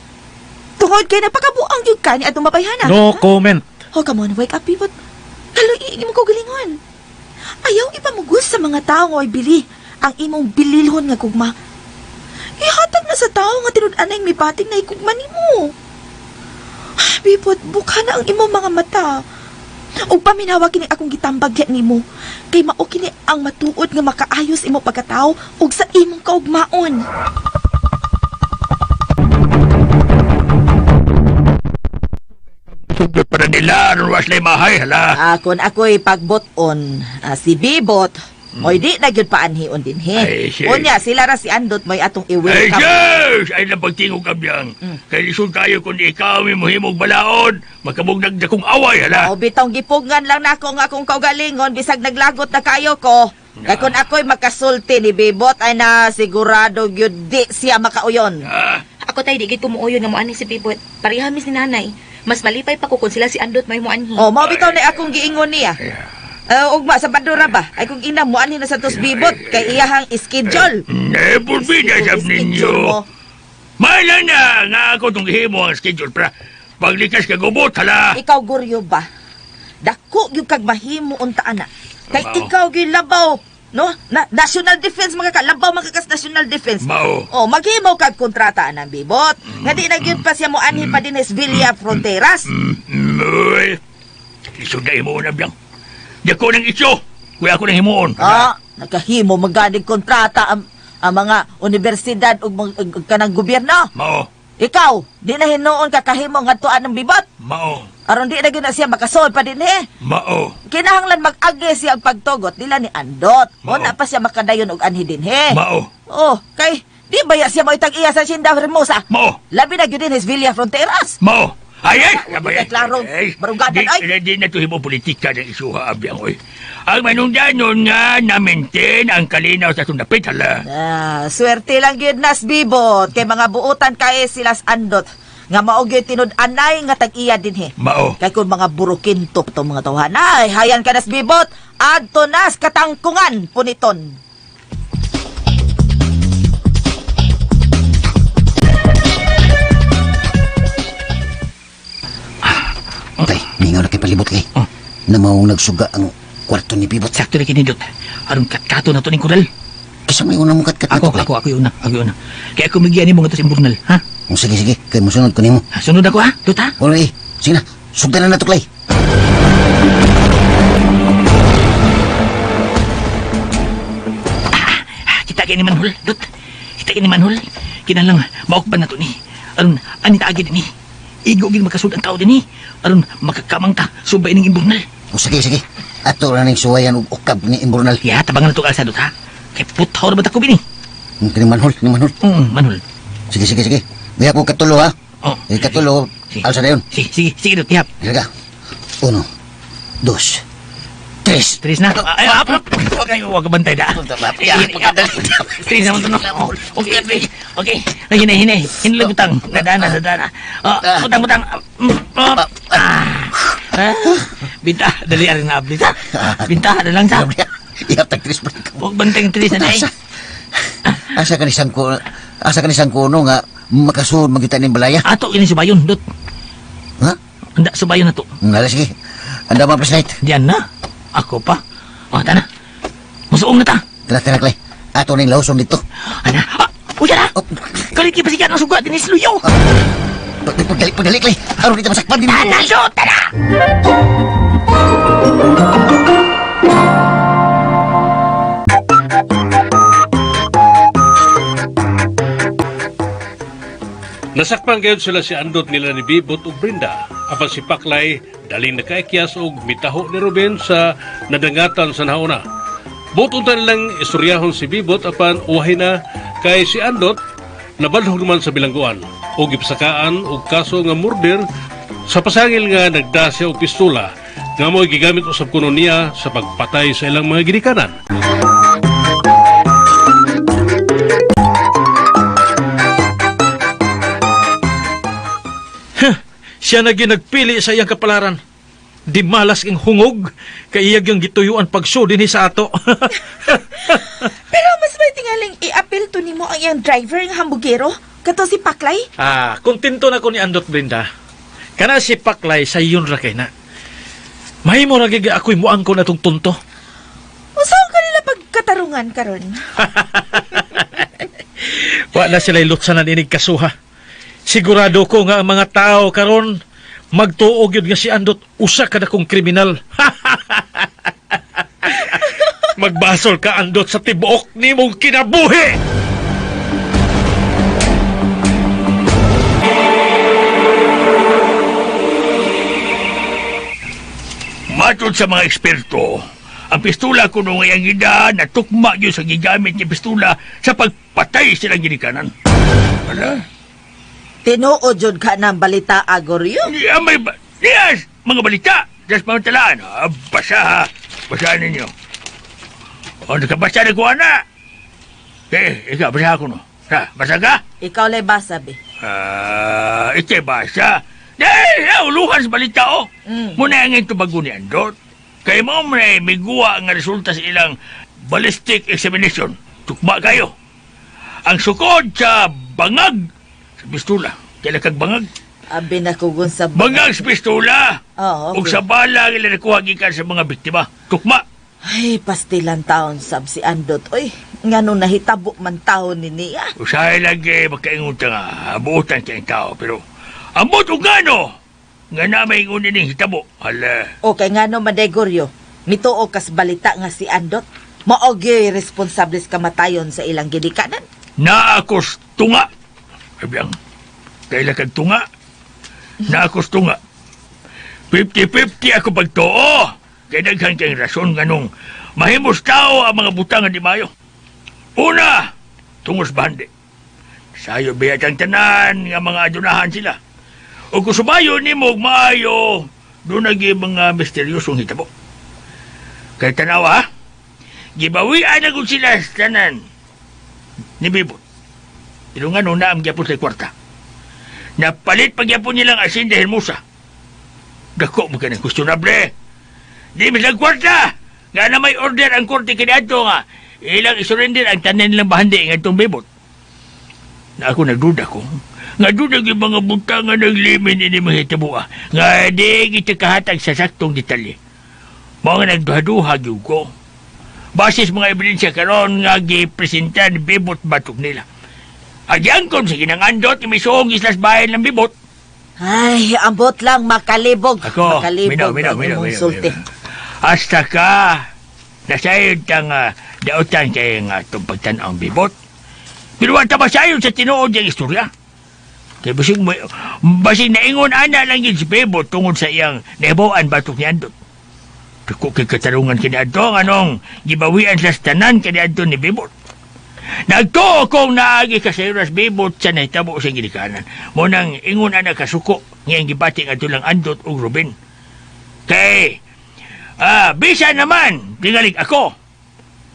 Tungod kay napakabuang gyud ka ni atong mabayhana.
No comment.
Oh, come on, wake up, Bibot. Kaluy imong kaugalingon. Ayaw ipamugos sa mga tao nga way bili ang imong bililhon nga gugma. Ihatag na sa tao nga tinud-anay mibating na ikugma nimo. Bibot, buka na ang imong mga mata. Ug paminawa kini akong gitambag diya nimo. Kay mao kini ang matuod nga makaayos imo pagkatao ug sa imong kaugmaon.
Sugdot pa na nila, aron was mahay, hala.
Ah, kung ako'y pagbuton, si Bibot, mo'y di na gyud paanhion dinhi.
Ay, siya.
Unya, sila ra si Andot mo'y atong
Ay,
i-welcome.
sus! Ay, lang pagtingog abiyang. Kay lisod kayo kung ikaw may muhimog balaod, magkabugnag na kong away, hala.
O bitong gipugngan lang nako nga akong kaugalingon bisag naglagot na kayo ko. Kay kung ako'y makasulti ni Bibot ay na sigurado gyud di siya makauyon.
Ah,
Ako tay di gid ko muuyon nga moanhi si Bibot. Pareha mis ni nanay. Mas malipay pa ko kung sila si Andot may moanhi.
O mao bitaw na akong giingon niya. Ugma sa Bandura ba? Ay kung ina mo anhi na sa tos Bibot kay iyahang schedule.
eh, purbida sab
Schedule mo.
ninyo. Mahal na nga ako itong gihimo ang schedule para paglikas ka gubot, hala.
Ikaw guryo ba? Dako gyud kag mahimo unta ana. Kay
Mao.
ikaw gyud labaw, no? Na, national defense mga ka, labaw mga kas national defense.
Mao.
Oh, maghimo kag kontrata anang Bibot. Nga di na gyud pa siya mo anhi pa dinhi sa Villa Fronteras.
Uy, lisod na himuon abiyang. Di ako ng isyo, kuya ako ng himuon.
Ah, nakahimo maganing kontrata ang mga universidad ug kanang gobyerno.
Mao,
Ikaw, di na hinuon ka kahimo ngadto anang Bibot.
mao,
Aron di na gyud na siya makasol pa dinhi.
mao.
Kinahanglan mag-agi siya ang pagtugot nila ni Andot.
Mao.
Una pa siya makadayon og anhi dinhi.
Mao.
Oh, kay di ba ya siya moitag iya sa Hacienda Hermosa?
Mao.
Labi na gyud din his Villa Fronteras.
Mao. Ay, ay!
Wala, wala klarong baruganan, ay.
Di, di na to himo politika ng isuha, abiyang, oy. Ang manungdanon nga na-maintain ang kalinaw sa sundapit, hala.
Ah, swerte lang gyud nas Bibot kay mga buotan kay sila sa Andot nga mao gyud tinud-anay nga tag-iya dinhi.
Mao.
Kay kung mga burukinto to mga tawhan ay hayan ka nas Bibot adto nas katangkungan puniton.
Tay, mingaw na kay palibot kay. Na maong nagsuga ang kwarto ni Bibot.
Sakto rin kinidot. Aron katkato na to ning kural.
Kisa may unang mong katkat na
Ako,
to, Klay.
ako, ako yung una. Ako yung una. Kaya ako migyan nimo nga to sa imburnal, ha?
Oh, sige, sige. Kay musunod ko nimo.
Sunod ako, ha? Dot, ha?
Wala eh. Sige na. Sugdan na na to, Klay.
Ah, kita kay ni Manhul, Dot. Kita kay ni Manhul. Kinahanglan maukban na to ni. Aron ani taagi dinhi. Igo gid makasud ang tao dinhi. Aron makakamang ta subay ning imburnal.
Oh, sige, sige. Ato na ning suwayan og ukab ni Imburnal.
Ya, tabangan na to kalsa, Dot, ha? Kay putaw ra ba ta ko bini?
Kini Manhol, ni Manhol.
Manhol.
Sige, sige, sige. Biya ko katulo, ha?
Oh.
Eh, katulo.
Sige.
Alsa na yun.
Sige, sige, sige, Dot. Ihap.
Sige ka. Uno, dos, tres.
Tres na. Ay, ap, ap. Okay, huwag ka bantay da. Tres naman to, no? Oh, Okay, okay. Okay. Ay, hinay, hinay. Hinay butang. Dadana, dadana. Oh, butang, butang. Oh, ah. Ah, Binta, dali arin na abli ta. Binta, na lang sa.
Ihap tag tres pa.
Huwag bantay tres na eh.
Asa? Asa ka ni sangko, asa ka ni sangko no nga makasuod magyuta ning balaya?
Ato ini subayon, Dot.
Ha?
Anda, subayon na to.
Nala sige. Anda ma flashlight.
Diyan na. Ako pa. O, tana. Musuong na ta.
Tara, tara, Klay. Ato ning lawson dito.
Ana. Ah, uy, na.
Oh,
Kalit pasigan ang suga dinis luyo.
pagdali, pagdali, Klay. Aron dito masakpan din.
Tana, Dot, tana.
Nasakpan gayud sila si Andot nila ni Bibot ug Brinda. Apan si Paklay daling nakaikyas og mitaho ni Ruben sa nadangatan sa nauna. Buot unta nilang istoryahon si Bibot apan uwahi na kay si Andot nabalhog naman sa bilangguan og gipasakaan og kaso nga murder sa pasangil nga nagda siya og pistola nga mo'y gigamit usab kuno niya sa pagpatay sa ilang mga ginikanan.
Siya na gyud nagpili sa iyang kapalaran. Di malas ing hungog kay iya gyud gituyuan pagsud dinhi sa ato.
Pero mas may tingaling i-appeal to nimo ang iyang driver nga hambugero kato si Paklay.
Ah, kontento na ko ni Andot Brinda. Kana si Paklay sa iyon ra kay na. Mahimo ra gyud ako'y muangko na tong tunto.
Unsaon kanila pagkatarungan karon?
Wa na sila'y lutsanan inig kasuha. Sigurado ko nga ang mga tao karon magtuog yun nga si Andot usa ka na kong kriminal. Magbasol ka Andot sa tibuok nimong kinabuhi.
Matod sa mga eksperto, ang pistula kuno nga iyang gida natukma gyud sa gigamit ni pistula sa pagpatay silang ginikanan. Ala?
Tinuod jud ka ng balita, Agoryo.
Niya may ba- Yes, mga balita. Just mga talaan. Ah, basa ha. Basahan ninyo. O, nakabasa na ko na. Eh, ikaw, basa ako no. Ha, basa ka?
Ikaw lay basa be.
Ah, ite basa. Eh, uluhan sa balita oh. Muna ang ito bago ni Andot. Kay mo may miguwa nga resulta sa ilang ballistic examination. Tukma kayo. Ang sukod sa bangag sa pistula. Kailan kag bangag?
Abi na kugon sa
Bangag sa pistula.
Oh,
Ug
okay.
sa bala nga nakuha gikan sa mga biktima. Tukma.
Ay, pastilan taon sab si Andot. Oy, ngano nahitabo man taon ni niya.
Usahay lagi makaingon ta nga buotan kayong tao pero ambot og ngano nga na may ingon ining hitabo. Hala.
Okay, ngano man day, Goryo. Mituo kas balita nga si Andot. Mao gyud responsable sa kamatayon sa ilang gidikanan.
Naakos tunga. Abiyang, kaila kag tunga. Naakos tunga. 50-50 ako pagtuo. Kay daghan kay rason nganong mahimos tao ang mga butang nga di mayo. Una, tungos bande. Sayo biyat ang tanan nga mga adunahan sila. O kung sumayo nimo og maayo, doon nagi mga misteryosong hitabo. Kay tanawa, ha? Gibawian na gud sila sa tanan ni Bibot. Pero nga nung naam gyapon sa kwarta. Napalit pa gyapon nilang asin dahil Musa. Dako mo ka ng questionable. Di mislang kwarta. Nga na may order ang korte kaniadto nga. Ilang isurrender ang tanan nilang bahandi nga itong Bibot. Na ako nagduda ko. Nga duda yung mga butang nga naglimin ini mga hitabua. Nga di kita kahatag sa saktong detalye. Mga nagduha-duha gyud ko. Basis mga ebidensya karon nga gipresenta ni Bibot batok nila. Agyangkon sa ginangandot ni misuong islas bayan ng Bibot.
Ay, ambot lang makalibog.
Ako,
makalibog
minaw, minaw,
ang
minaw,
imong
minaw,
sulti.
minaw. Hasta ka, nasayod kang dautan kay nga itong pagtanaw ang Bibot. Pero wala ta masayon sa tinuod yung istorya. Kay basig, basig naingon ana lang yun si Bibot tungod sa iyang nahibawan batok ni Andot. Dako kay katarungan kini Adto anong gibawian sa tanan kini Adto ni Bibot. Nagtuo kong naagi ka sa iras Bibot sa nahitabo sa ginikanan. Mo nang ingon ana kasuko ngayang gibati nga lang Andot ug Ruben. Kay bisa naman tingalig ako.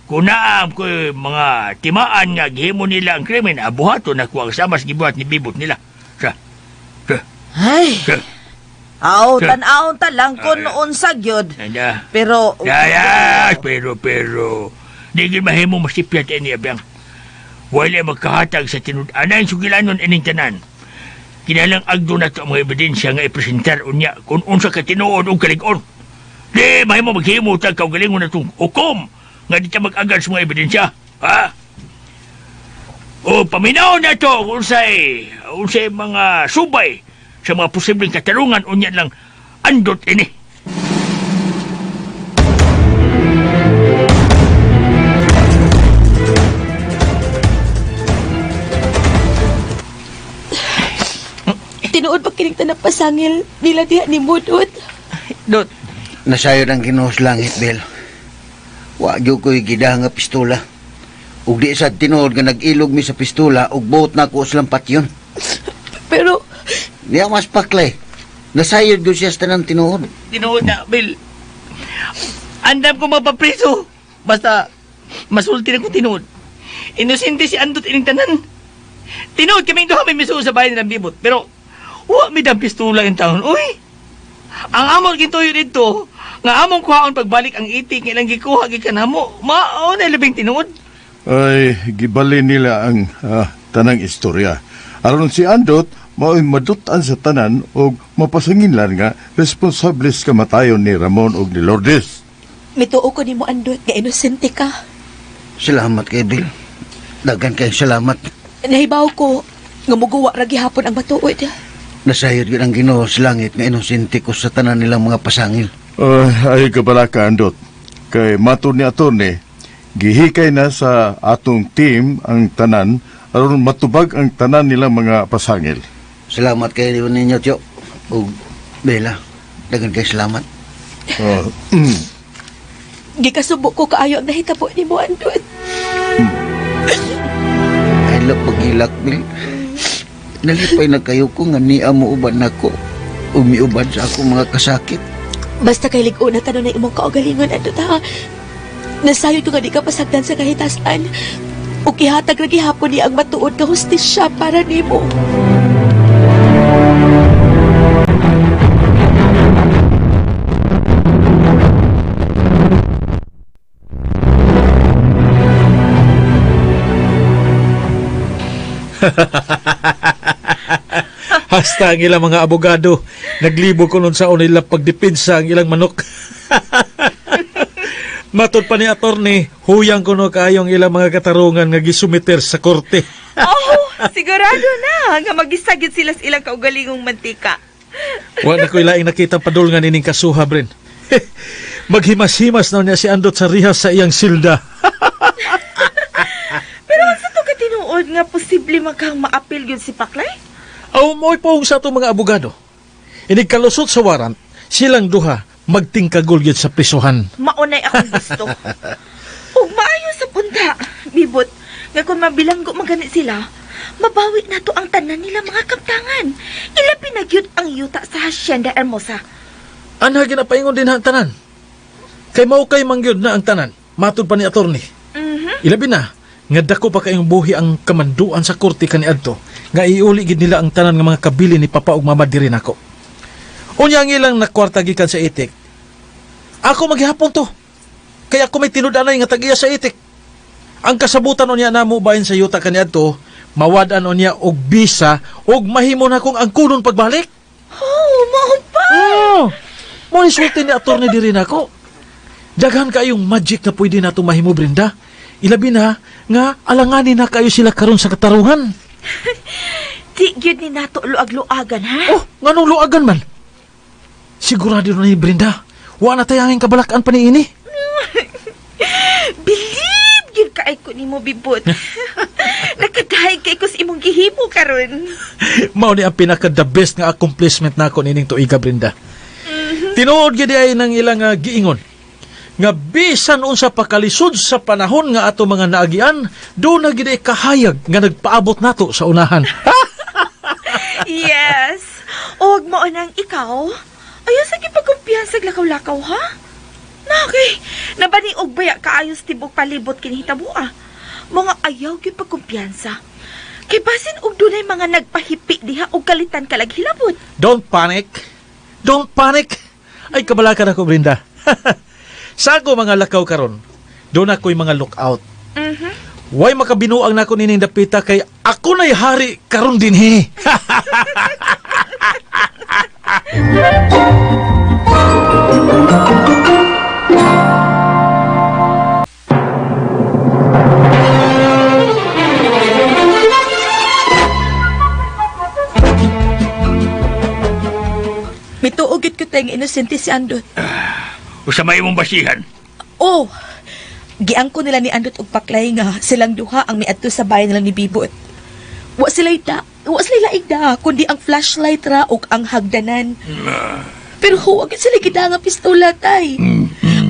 Kung naam ko mga timaan nga gihimo nila ang krimen, abuhaton ako ang samas gibuhat ni Bibot nila. Sa, sa,
Ay,
sa,
aw,
Sir.
tan-awon ta lang kun
Ay.
unsa gyud.
Anda.
Pero
Daya, pero, di gyud mahimo masipyat ini abiyang. Wala magkahatag sa tinud-anan sugilanon ining tanan. Kinalang agdo na to ang mga ebidensya nga ipresentar unya kung unsa ka tinuod og kalig-on. Di mahimo maghimo tag kaugalingon na tong hukom nga di ta mag-agad sa mga ebidensya. Ha? O paminaw na to kung unsay unsay mga subay sa mga posibleng katarungan unya lang andot ini.
Tinuod ba kining tanang pasangil nila diha ni Mudot?
Dot,
Nasayod ang Ginoo sa langit, Bel. Wa gyud ko'y gida nga pistola. Ug di sa tinuod nga nag-ilog mi sa pistola ug buot na ko silang patyon.
Pero
Diya mas paklay. Nasayod gyud siya sa tanang tinuod.
tinuod na, Bill. Andam ko mapapriso. Basta, masulti na ko tinuod. Inosente si Andot ining tanan. Tinuod kaming duha may misuo sa bayan ng Bibot. Pero, wa mi dang pistola in taon. Uy! Ang amon gintuyo dito, nga among kuhaon pagbalik ang itik nga ilang gikuha gikan namo. Mao na labing tinuod.
Ay, gibalin nila ang tanang istorya. Aron si Andot, mao'y madut-an sa tanan og mapasanginlan nga responsable sa kamatayon ni Ramon og ni Lourdes.
Mituo ko nimo Andot nga inosente ka.
Salamat kay Bill. Daghan kay salamat.
Nahibaw ko nga muguwa ra gihapon ang matuod.
Nasayod gyud ang Ginoo sa langit nga inosente ko sa tanan nilang mga pasangil.
Ay kabalaka Andot. Kay matod ni attorney, gihikay na sa atong team ang tanan aron matubag ang tanan nilang mga pasangil.
Salamat kay ninyo, Tiyo. Ug Bella, daghan kay salamat.
Oh,
Gikasubo ko kaayo ang nahitabo nimo Andot.
Ay love pagilak, Bill. Nalipay na kayo ko nga niya mo uban nako. Umiuban sa akong mga kasakit.
Basta kay lig-o na tanon na imong kaugalingon Andot ha. Nasayod ko nga di ka pasagdan sa kahitasan. Ug ihatag ra gihapon niya ang matuod nga hustisya para nimo.
Hasta ang ilang mga abogado, naglibo ko nun sa nila pagdepensa ang ilang manok. Matod pa ni attorney, huyang kuno kaayong ilang mga katarungan nga gisumiter sa korte.
Oh, sigurado na nga magisagit sila sa ilang kaugalingong mantika.
Wa na ko'y laing nakita padulngan ining kasuha, Bren. Maghimas-himas na niya si Andot sa rihas sa iyang silda.
Pero sa to ka tinuod nga posible man kang maapil gyud si Paklay?
Aw mo'y poong sa atong mga abogado. Inig kalusot sa warrant, silang duha magtingkagol gyud sa prisuhan.
Maunay akong gusto. Ug maayo sa punta, bibot. Nga kung mabilanggo magani sila, mabawi na to ang tanan nila mga kaptangan. Ilabi na gyud ang yuta sa Hacienda Hermosa.
Anha ginapaingon din ha ang tanan. Kay mao kay mangyud na ang tanan. Matod pa ni attorney. Ilabi na nga dako pa kayong buhi ang kamanduan sa korte kaniadto nga iuli gid nila ang tanan nga mga kabili ni papa ug mama diri nako. Unya ang ilang nakwarta gikan sa itik. Ako maghihapon to. Kaya ako may tinud-anay nga tag-iya sa itik. Ang kasabutan unya namo bahin sa yuta kaniadto, mawad-an unya og bisa og mahimo na kong angkunon pagbalik.
Oh, mao pa.
Oh, mo ni sulti ni attorney diri nako. Daghan kayong magic na pwede nato mahimo Brenda. Ilabi na nga alanganin na kayo sila karon sa katarungan.
Di gyud ni nato luag-luagan ha.
Oh, nganong luagan man. Sigurado na ni Brenda. Wa na tayangin kabalakan pa niini.
Believe gyud kaay ko nimo bibot. Nakadaig kay ko sa imong gihimo karon.
Mao ni ang pinaka the best nga accomplishment nako nining tuiga Brenda. Tinuod gyud ay nang ilang giingon nga bisan unsa pa kalisod sa panahon nga ato mga naagian, do na gid ay kahayag nga nagpaabot nato sa unahan.
Yes. Og mao nang ikaw. Ayaw sa gipagkumpiyansa lakaw-lakaw ha? Nakay, nabani og baya kaayos tibok palibot kini hitaboa. Mga ayaw gyud pagkumpiyansa. Kay basin og dunay mga nagpahipi diha og kalitan kalag hilabot.
Don't panic. Don't panic. Ay, kabalakan ako, Brenda. Sa ako mga lakaw karon, doon ako'y mga lookout. Way makabinuang nako nining dapita kay ako na'y hari karon dinhi.
Mituo gyud ko tayong inosente si Andot.
Usa may imong basihan.
Oh, giangko nila ni Andot og Paklay nga silang duha ang miadto sa bahay nila ni Bibot. Wa sila da, wa sila laig da, kundi ang flashlight ra ug ang hagdanan. Pero huwag gyud sila gida nga pistola tay.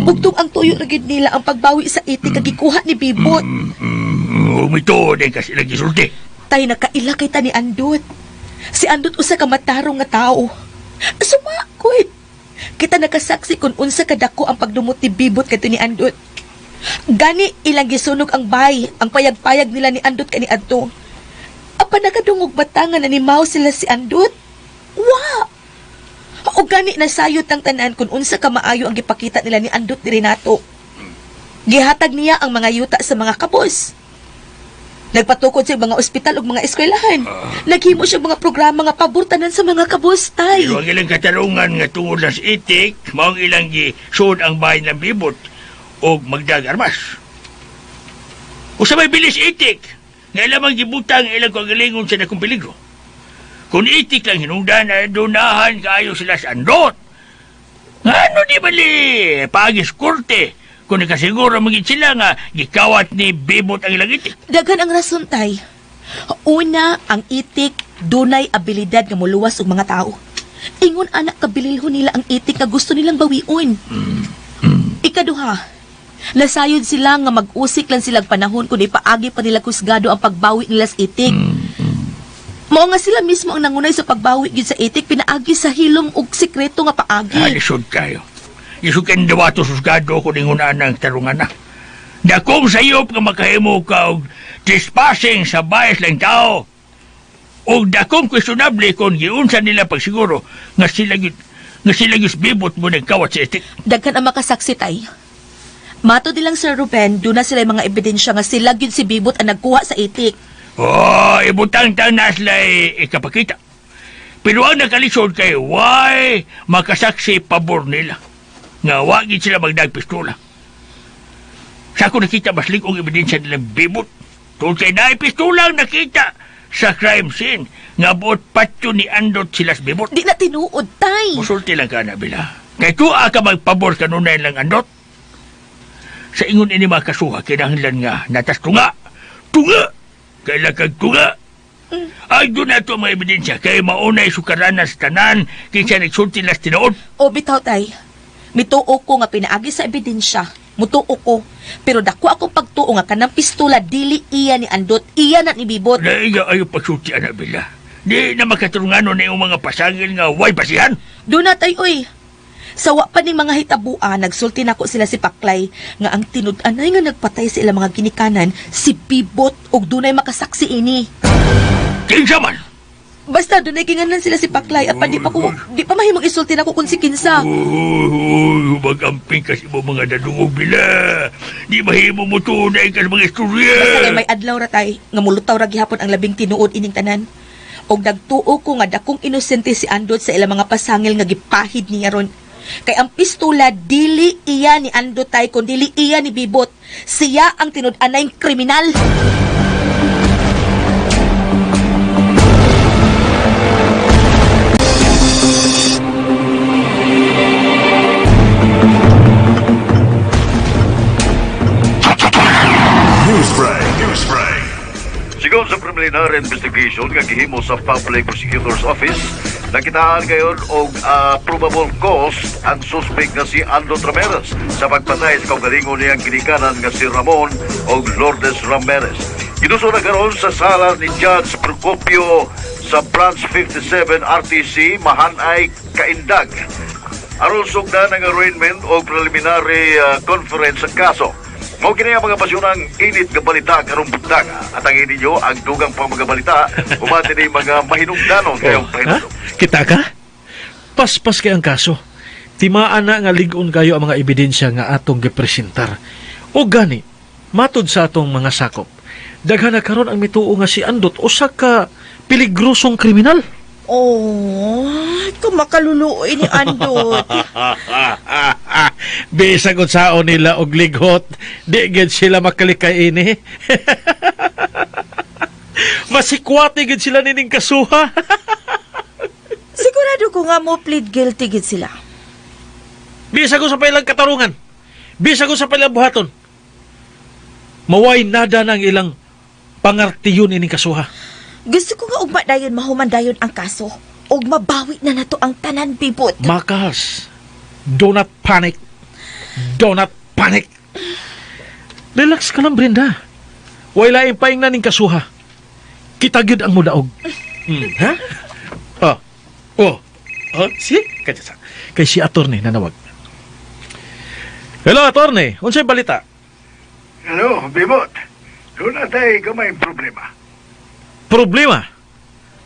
Bugtong ang tuyo ra gyud nila ang pagbawi sa itik kag gikuha ni Bibot.
Umituod ay kasi gisulti.
Tay nakaila kay ta ni Andot. Si Andot usa ka matarong nga tao. Sumakoy. Kita nakasaksi kung unsa kadako ang pagdumot ni Bibot kadto ni Andot. Gani ilang gisunog ang bay, ang payag-payag nila ni Andot kani adto. Apa nakadungog batangan na ni Mao sila si Andot? Wa! O gani nasayod ang tanan kung unsa ka maayo ang gipakita nila ni Andot diri nato. Gihatag niya ang mga yuta sa mga kabos. Nagpatukod siya og mga ospital ug mga eskwelahan. Naghimo siya og mga programa nga pabor tanan sa mga kabustay.
Pero ang ilang katarungan nga tungod lang sa itik, mao ang ilang gisuod ang bahay ng Bibot o magdag armas. Usa may bilis itik, nga ilang ang gibutang ilang kagalingon sa dakong peligro. Kung itik lang hinungdan, ay dunahan kaayo sila sa andot. Nga ano di bali, paagis korte, kung nakasiguro magit sila nga gikawat ni Bibot ang ilang itik.
Daghan ang rason tay. Una, ang itik dunay abilidad nga moluwas og mga tao. Ingon anak kabililhon nila ang itik nga gusto nilang bawion. Ikaduha, nasayod sila nga mag-usik lang silang panahon kung ipaagi pa nila kusgado ang pagbawi nila sa itik. Mao nga sila mismo ang nangunay sa pagbawi gyud sa itik pinaagi sa hilom ug sikreto nga paagi.
Ah, lisod kayo. Lisod kayo dawato susgado kung ingunaan ng tarungan na. Dakong sayop nga makahimo ka og trespassing sa bayas lang tao. Og dakong questionable kung giunsa nila pagsiguro nga sila gyud bibot mo nagkawat sa itik.
Daghan ang makasaksi tay. Mato dilang Sir Ruben, doon na sila mga ebidensya nga sila gyud si Bibot ang nagkuha sa itik.
Oh, ibutang-tang na sila ikapakita. Pero ang nakalisod kay why makasaksi pabor nila. Nga wa gid sila magdag pistola. Sa ako nakita mas lig-ong ebidensya nilang bibot. Tungod kay naay pistola ang nakita sa crime scene nga buot patyo ni Andot sila sa bibot.
Di na tinuod tay.
Musulti lang ka na, Bila. Kay tuwa ka magpabor kanunay lang Andot. Sa ingon ini mga kasuha, kinahanglan nga natas tunga. Tunga! Kailan kag tunga? Ay, doon na ito mga ebidensya. Kay maunay sukaranan sa tanan, kinsa nagsulti las tinuod.
O bitaw tay. Mituo ko nga pinaagi sa ebidensya. Mutuo ko. Pero dako akong pagtuo nga kanang pistola dili iya ni Andot, iya na ni Bibot.
Naiga ayo pagsulti, Anabela. Di na makaturungano na yung mga pasangil nga way basihan.
Doon na tay oy. Sa wa pa ning mga hitabua, nagsulti nako sila si Paklay nga ang tinud-anay nga nagpatay sa ilang mga ginikanan si Bibot ug dunay makasaksi ini.
Kinsa man?
Basta dunay kinganan sila si Paklay apan di pa ko di pa mahimong isulti nako kung si kinsa.
Uy, magamping kasi mo mga dadungog bila. Di mahimo mo tunay ka sa mga istorya.
Basta kay may adlaw ra tay nga mulutaw ra gihapon ang labing tinuod ining tanan. Og nagtuo ko nga dakong inosente si Andot sa ilang mga pasangil nga gipahid niya ron. Kay ang pistola dili iya ni Andot tay kun dili iya ni Bibot. Siya ang tinud-anay kriminal.
Newsbreak. Sigon sa preliminary investigation nga gihimo sa Public Prosecutor's Office, nakitaan ngayon og probable cause ang suspect nga si Andot Ramirez sa pagpatay sa kaugalingon niyang ginikanan nga si Ramon og Lourdes Ramirez. Giduso na karon sa sala ni Judge Procopio sa Branch 57 RTC Mahanay Kaindag. Aron sugdan ang arraignment o preliminary conference sa kaso. Mao kini ang mga pasyonang init nga balita karong buntaga at ang ninyo ang dugang pang mga balita umati ni mga mahinungdanon ngayong
Ha? Kita ka? Paspas kay ang kaso. Timaan na nga lig-on kayo ang mga ebidensya nga atong gipresentar. O gani, matod sa atong mga sakop, daghan na karon ang mituo nga si Andot usa ka peligrosong kriminal.
Oh, kung makaluluoy ni Andot.
Bisag unsaon nila og lighot, di gid sila makalikay ini. Masikwati gid sila nining kasuha.
Sigurado ko nga mo plead guilty gid sila.
Bisag sa pailang katarungan. Bisag sa pailang buhaton. Maway nada ng ilang pangartiyon ining kasuha.
Gusto ko nga ugma dayon mahuman dayon ang kaso ug mabawi na nato ang tanan Bibot.
Makas, do not panic. Do not panic. Relax ka lang, Brenda. Way laing paing na ning kasuha. Kita gyud ang mudaog. Ha? Oh. Oh. Oh, si kaya kay si attorney nanawag. Hello, attorney. Unsay balita?
Hello, Bibot. Doon na tayo gamay problema.
Problema.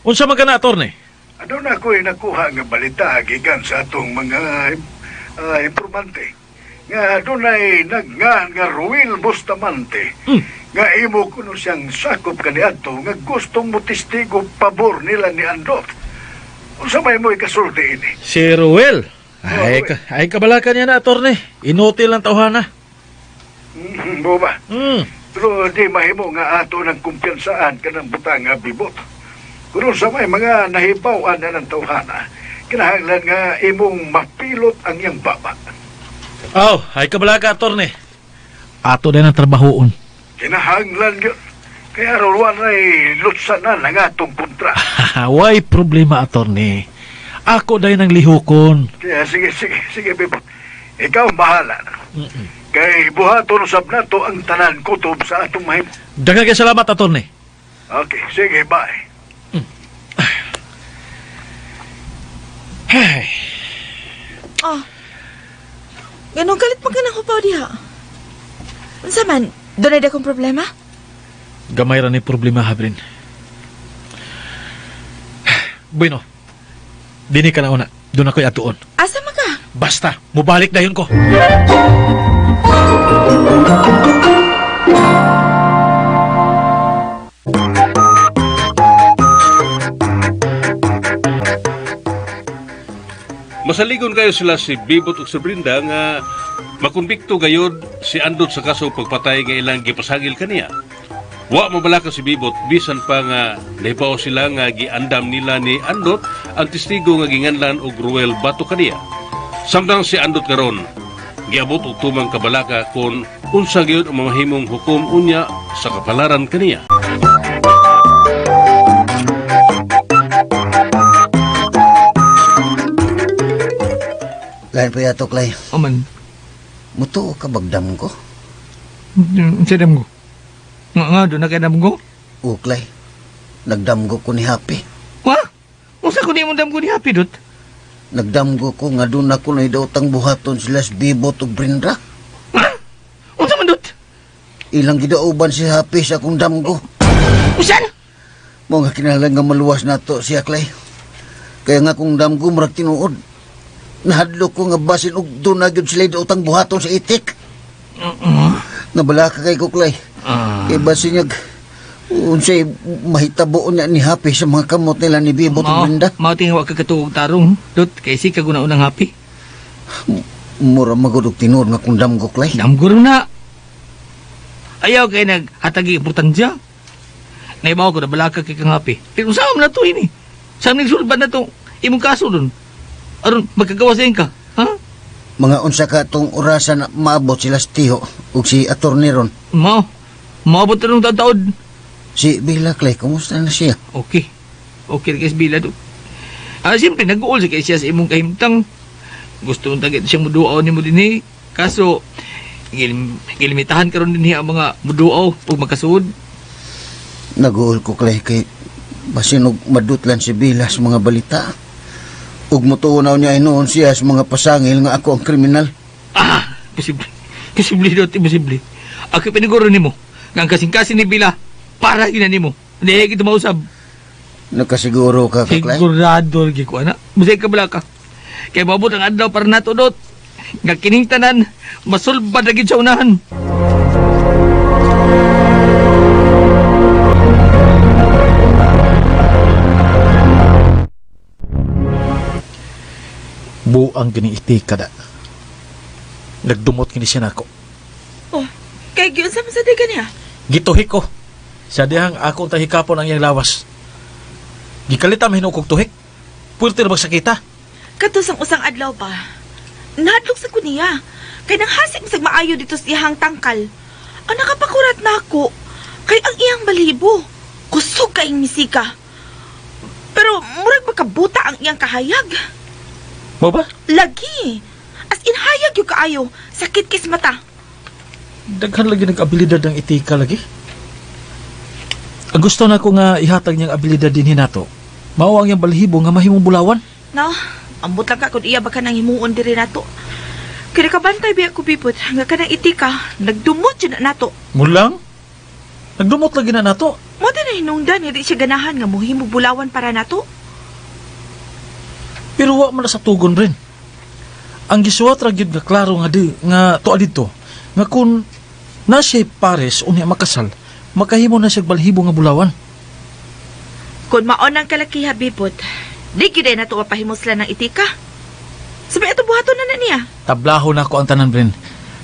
Unsa man ka na, attorney?
Doon ako'y nakuha nga balita gikan sa atong mga informante. Nga doon ay nagngan nga Ruel Bustamante. Nga imo kuno siyang sakop kaniadto nga gustong mo testigo pabor nila ni Andot. Unsa may mo ikasulti ini?
Si Ruel. Ay, ka, ay kabalakan niya na, attorney. Inutil ang tawhana.
Mo ba? Pero di mahimo nga ato ng kumpiyansaan kanang butang nga bibot. Kuno sa may mga nahibaw-an na ng tawhana, kinahanglan nga imong mapilot ang iyang baba.
Oh, ay kabalaka, attorney. Ato din ang trabahoon.
Kinahanglan yun. Kaya aron walay lutsanan ang atong kontra.
Way problema, attorney. Ako dahil ng lihokon.
Kaya sige, sige, sige, Bibot. Ikaw ang bahala. Kay buhaton usab nato ang tanan kutob sa atong mahimo.
Daghang kay salamat, attorney.
Okay, sige, bye.
Hey.
Oh. Ganong galit pa ka ng hupaw diha. Unsa man, dunay dakong problema?
Gamay ra ni problema, Habrin. Bueno, dini ka na una. Doon ako'y atuon.
Asa man ka?
Basta, mubalik dayon ko.
Masaligon kayo sila si Bibot ug si Brinda nga makonbikto gayod si Andot sa kaso pagpatay nga ilang gipasagil kaniya. Wa mabalaka si Bibot bisan pa nga nahibaw sila nga giandam nila ni Andot ang testigo nga ginganlan og Ruel Bato kaniya. Samtang si Andot karon giabot og tumang kabalaka kon unsa gyud ang mamahimong hukom unya sa kapalaran kaniya.
Lain pa yato, Clay.
Oman.
Mutuo ka bagdam ko?
Unsa damgo? Nga nga doon na kay damgo?
O, Clay. Nagdamgo ko ni Happy.
Wa? Unsa ko nimo damgo ni Happy dot?
Nagdamgo ko nga doon ako na idautang buhaton sila sa Bibot ug Brenda.
Unsa man dot?
Ilang gidauban si Happy sa akong damgo.
Usan?
Mo nga kinahanglan nga maluwas nato siya, Clay. Kaya nga kung damgo murag tinuod. Nahadlok ko nga basin og doon na gyud sila idautang buhaton sa itik. Nabalaka kay ko, Clay. Kay basin niya unsay mahitabo niya ni Happy sa mga kamot nila ni Bibot ug Brenda.
Mao ting wa ka katuog tarong dot kay si kaguna unang Happy.
Mura magud og tinuod nga kung damgo, Clay.
Damgo ro na. Ayaw kay naghatagi importansya. Naibaw ko nabalaka kay kang Happy. Pero unsa man na to ini? Sa man sulban na to imong kaso dun? Aron magkagawa sa ka, ha?
Mga unsa ka tong orasan na maabot sila sa tiho ug si attorney ron.
Mao. Maabot na nung taon.
Si Bila, Clay, kumusta na siya?
Okay. Okay na kay si Bila do. Ah, siyempre nag-uol sa kay siya sa imong kahimtang. Gusto mong tagit siyang muduaw nimo dinhi. Kaso gilimitahan karon dinhi ang mga muduaw ug makasuod.
Nag-uol ko, Clay, kay basin og madutlan si Bila sa mga balita. Ug mutuonaw niya hinuon siya sa mga pasangil nga ako ang kriminal.
Ah, posible. Posible dot, imposible. Ako piniguro nimo nga ang kasing-kasing ni Bila para gina nimo. Hindi kita mausab.
Nakasiguro ka, Clay?
Sigurado lagi ko ana. Bisay ka bala ka. Kay maabot ang adlaw para nato dot. Nga kining tanan masulbad lagi sa unahan.
Buang gini iti kada. Nagdumot kini siya nako.
Oh, kay giunsa man sa di kaniya?
Gituhik ko. Sa dihang akong tahikapon ang iyang lawas. Gikalitam hinukog tuhik. Puwerte na magsakita.
Kato sang usang adlaw pa. Nahadlok sa ko niya. Kay nanghasik masag maayo dito sa iyang tangkal. Ang nakapakurat na ako, kay ang iyang balibo. Kusog kaing misika. Pero murag makabuta ang iyang kahayag.
Mo ba?
Lagi. As in hayag yung kaayo. Sakit kis mata.
Daghan lagi nag-abilidad ang itika lagi. Ang gusto na ko nga ihatag niyang abilidad din hinato. Mao ang iyang balhibo nga mahimong bulawan.
No, ambot lang ka kung iya ba ka nang himuon diri nato. Kaya kabantay biya ko bibot, nga kanang itika, nagdumot yun na nato.
Mulang? Nagdumot lagi na nato.
Mo din na hinungdan, hindi siya ganahan nga muhimo bulawan para nato.
Pero wa man na sa tugon rin. Ang gisuwat ra gyud nga klaro nga di nga tuwa didto nga kun Na siya pares unya makasal, makahimo na siya balhibo nga bulawan.
Kung maon ang kalakiha, Bibot, di gyud na to mapahimuslan ng itika. Sabi ato buhaton na na niya.
Tablaho na ako ang tanan, Bren.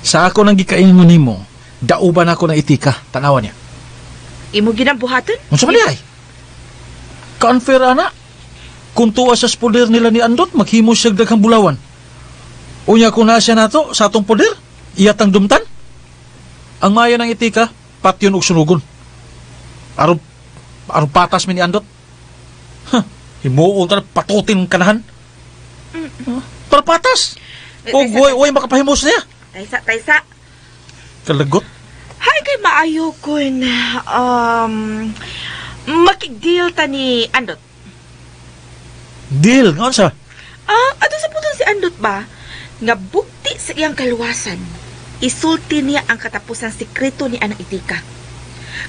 Sa ako nang gikain mo nimo, dauban ako ng itika. Tanawa niya.
Imo ginang buhaton?
Unsa man ay? Ka-unfair ana. Kung tuwa sa poder nila ni Andot, maghimo siya daghang bulawan. Unya kung naa siya nato sa atong poder, iyatang dumtan. Ang maayo ng itika, patyon og sunugon. Aron aron patas mi ni Andot. Huh, himuon ta na, patutin kanahan. Huh, para patas. O way way makapahimos niya.
Taysa, taysa.
Kalagot.
Hay kay maayo kun makig-deal ta ni Andot.
Deal nga sa.
Ah, ato sa putol si Andot ba? Nga bukti sa iyang kaluwasan. Isulti niya ang katapusan sikreto ni Anang Itika.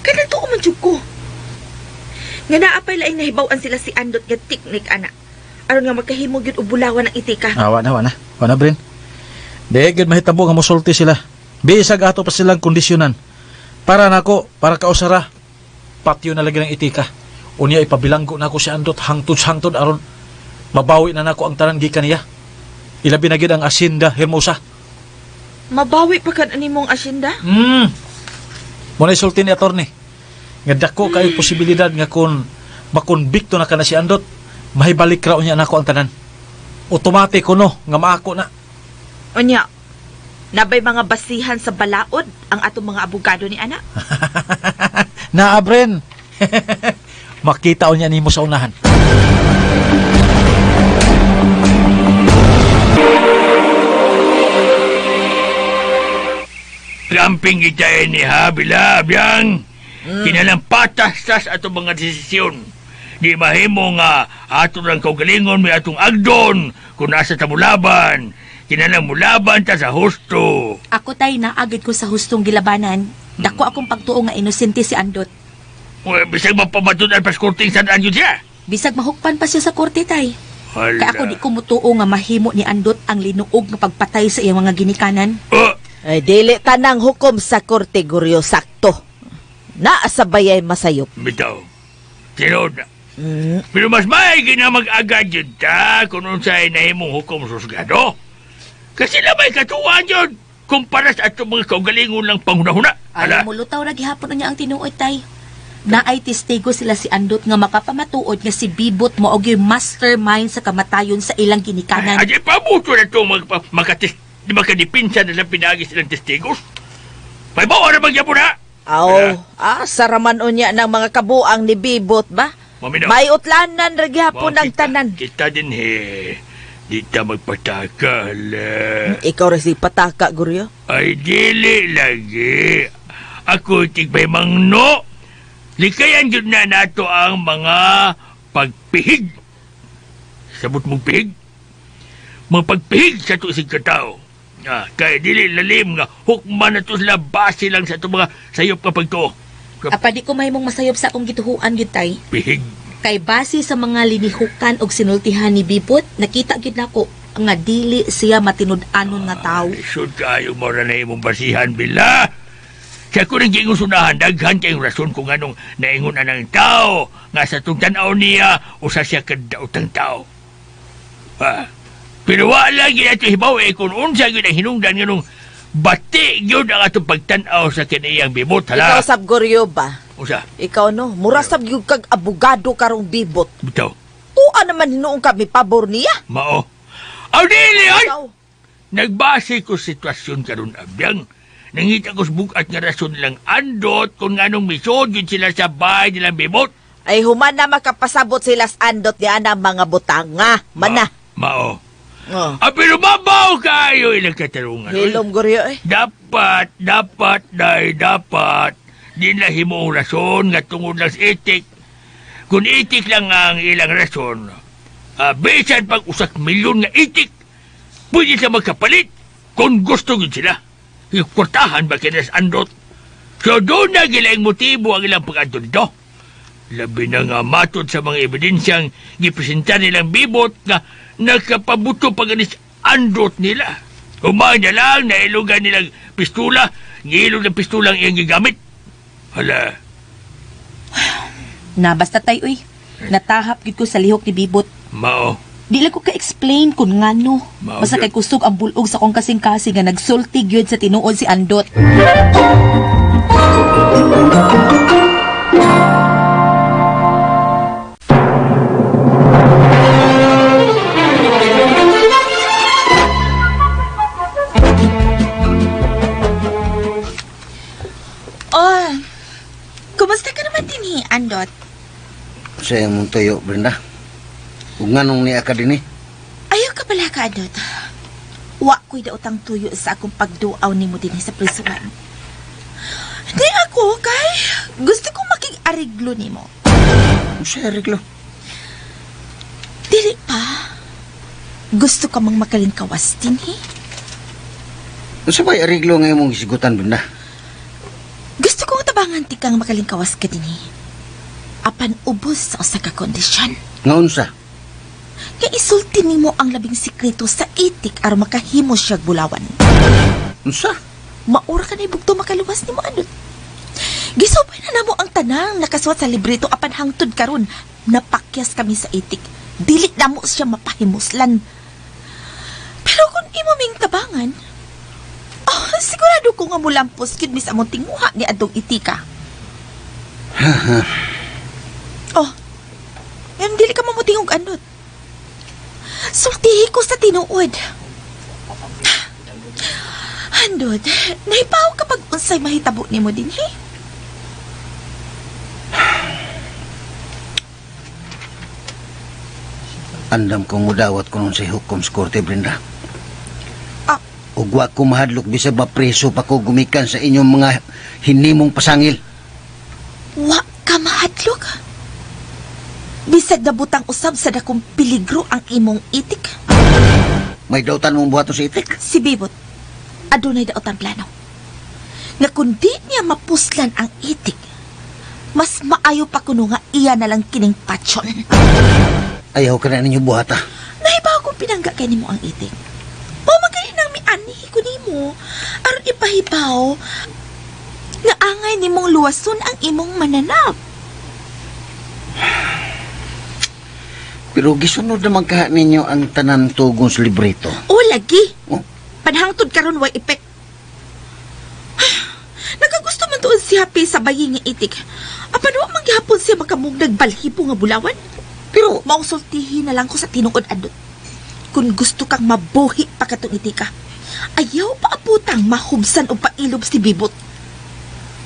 Kay nagtuo man jud ko. Nga naapay laing nahibaw-an sila si Andot nga teknik ana. Aron nga magkahimo gyud og bulawan ang itika.
Ah, wa na, wa na. Wa na, Bren. Di, gyud mahitabo nga mosulti sila. Bisag ato pa silang kondisyonan. Para nako, para kausara, patyo na lagi ng itika. Unya ipabilanggo nako si Andot hangtod sa hangtod aron mabawi na nako ang tanan gikan niya. Ilabi na gyud ang asinda Hermosa.
Mabawi pa kan animong asyenda?
Mo na isulti ni attorney. Nga dako kayo posibilidad nga kung makonbikto na ka na si Andot, mahibalik raw niya nako ang tanan. Automatic kuno nga maako na.
Unya, nabay mga basihan sa balaod ang atong mga abogado ni ana.
Naa, Bren. Makita unya nimo sa unahan.
Ramping kita ni ha, bila, biyang. Kinalang patas tas atong mga desisyon. Di mahimo nga ato lang kaugalingon may atong agdon kung nasa ta mulaban. Kinalang mulaban ta sa husto.
Ako tay naagid ko sa hustong gilabanan. Dako akong pagtuo nga inosente si Andot.
Uy, bisag mapamatunan pas kurting saan yun siya.
Bisag mahukpan pa siya sa korte tay.
Hala.
Kay ako di ko mutuo nga mahimo ni Andot ang linuog nga pagpatay sa iyang mga ginikanan.
Oh,
Ay, dili tanang hukom sa korte, Guryo, sakto. Naa sa bayay masayop.
Bitaw. Tinuod na. Pero mas maigi na mag-agad yun ta kung unsay nahimong hukom susgado. Kasi labay katuwaan yun kumpara sa atong mga kaugalingon lang panghuna-huna.
Alam mo, lutaw ra gihapon niya ang tinuod tay. Naay testigo sila si Andot nga makapamatuod nga si Bibot mao gyud mastermind sa kamatayon sa ilang ginikanan.
Ay, pabuto na itong makadipinsa na lang pinagi silang testigos. May bawa na magyapon ha?
Aw, ah, saraman unya ng mga kabuang ni Bibot ba?
Maminaw.
May utlanan ra gihapon ang tanan.
Kita din he. Di ta magpatakal.
Ikaw ra si pataka, Guryo.
Ay, dili lagi. Ako tigbay mangno. Likayan jud na nato ang mga pagpihig. Sabot mong pihig? Mga pagpihig sa ito isig katao. Ah, kaya dili lalim nga hukman na to sila base lang sa itong mga sayop nga pagtuo.
Apa di ko mahimong masayop sa akong gituhuan gyud tay.
Pihig.
Kay base sa mga linihukan og sinultihan ni Bibot, nakita gyud nako nga dili siya matinud-anon nga tawo.
Lisod kaayo mo na imong basihan, bila. Sa ko rin giingon sunahan, daghan kayong rason kung anong naingon na ng tao nga sa itong tanaw niya, usa siya kadaotang tao. Ha? Pero wala gyud ato hibaw eh, kung unsa gyud ang hinungdan nganong bati gyud ang atong pagtan-aw sa kiniyang bibot
Ikaw
hala.
sab Guryo ba?
Usa,
Ikaw no, mura sab gyud kag abogado karong Bibot.
bitaw,
Tuwa naman hinuon kami pabor niya.
mao. Aw dili ay!
Ikaw.
Nagbase ko sitwasyon karon abyang. Nangita ko sa bugat nga rason nilang andot kung nganong misod yun sila sa bahay nilang bibot.
Ay human na makapasabot sila sa andot ni ana mga butanga. Mana.
Mao.
Oh.
Ah, pero mabaw kayo ilang katarungan.
Hilom Guryo eh.
Dapat, dapat, day, dapat. Di na himo ang rason nga tungod lang sa itik. Kung itik lang ang ilang rason, bisan pag usak milyon nga itik, pwede sila magkapalit kung gusto yun sila. Ikwartahan ba kina sa andot? So doon na gilaing motibo ang ilang pag-adto dito. Labi na nga matod sa mga ebidensyang gipresenta nilang bibot nga nakapabuto pa ganis andot nila. Human na lang, nailugan nilang pistula, ngilog ng pistula ang iyang gigamit. Hala,
Na basta tay uy. Natahap gyud ko sa lihok ni Bibot.
Mao.
Di lang ko ka-explain kung ngano.
Mao
Basta
gyud.
kay kusog ang bulog sa akong kasing-kasing nga nagsulti gyud sa tinuod si Andot.
Oh, kumusta ka naman dinhi, Andot?
Sa imong tuyo, Brenda. Ug nganong niya ka dinhi?
Ayaw ka pala ka, Andot. Wa ko'y daotang tuyo sa akong pagduaw nimo dinhi sa prisuan. Di ako, kay gusto kong makig-ariglo nimo.
Unsa ariglo?
Dili pa. Gusto ka mang makalingkawas dinhi?
Unsa bay ariglo nga imong gisigutan, Brenda?
Gusto kong tabangan ti kang makalingkawas ka dinhi. Apan ubos sa usa ka kondisyon.
Nga unsa?
Nga isulti nimo ang labing sikreto sa itik aron makahimo siya bulawan.
Unsa?
Maura ka na bugto makaluwas nimo anot. Gisupay na namo ang tanang nakasuwat sa libreto apan hangtod karon napakyas kami sa itik. Dili namo siya mapahimuslan. Pero kung imo ming tabangan, oh, sigurado ko nga mulampos gyud mis among tinguha ni adtong itika. Oh, yan dili ka mamutingog anot. Sultihi ko sa tinuod. Andot, nahipaw kapag unsay mahitabo nimo dinhi.
Andam kong mudawat ko nun sa hukom sa korte, Brenda.
Ah.
Ug wa ko mahadlok bisag mapreso pa ko gumikan sa inyong mga hinimong pasangil.
Wa ka mahadlok. Bisag nabutang usab sa dakong peligro ang imong itik.
May dautan mong buhaton sa itik.
Si Bibot, adunay daotan plano. Nga kung di niya mapuslan ang itik, mas maayo pa kuno nga iya na lang kining patsyon.
Ayaw ka na ninyo buhata.
Nahibaw kong pinangga kay nimo ang itik. Mao man kay nang mianhi ko nimo aron ipahibaw nga angay nimong luwason ang imong mananap.
Pero gisunod naman kaha ninyo ang tanan tugon sa libreto.
O lagi.
Oh.
Panhangtod karon way epek. Nakagusto man tuon si Happy sa bayi nga itik. Apan wa man gihapon siya makamugdag balhibo nga bulawan.
Pero
Maong sultihin na lang ko sa tinuod adot. Kung gusto kang mabuhi pa katong itika, ayaw pa aputang mahubsan o pailob si Bibot.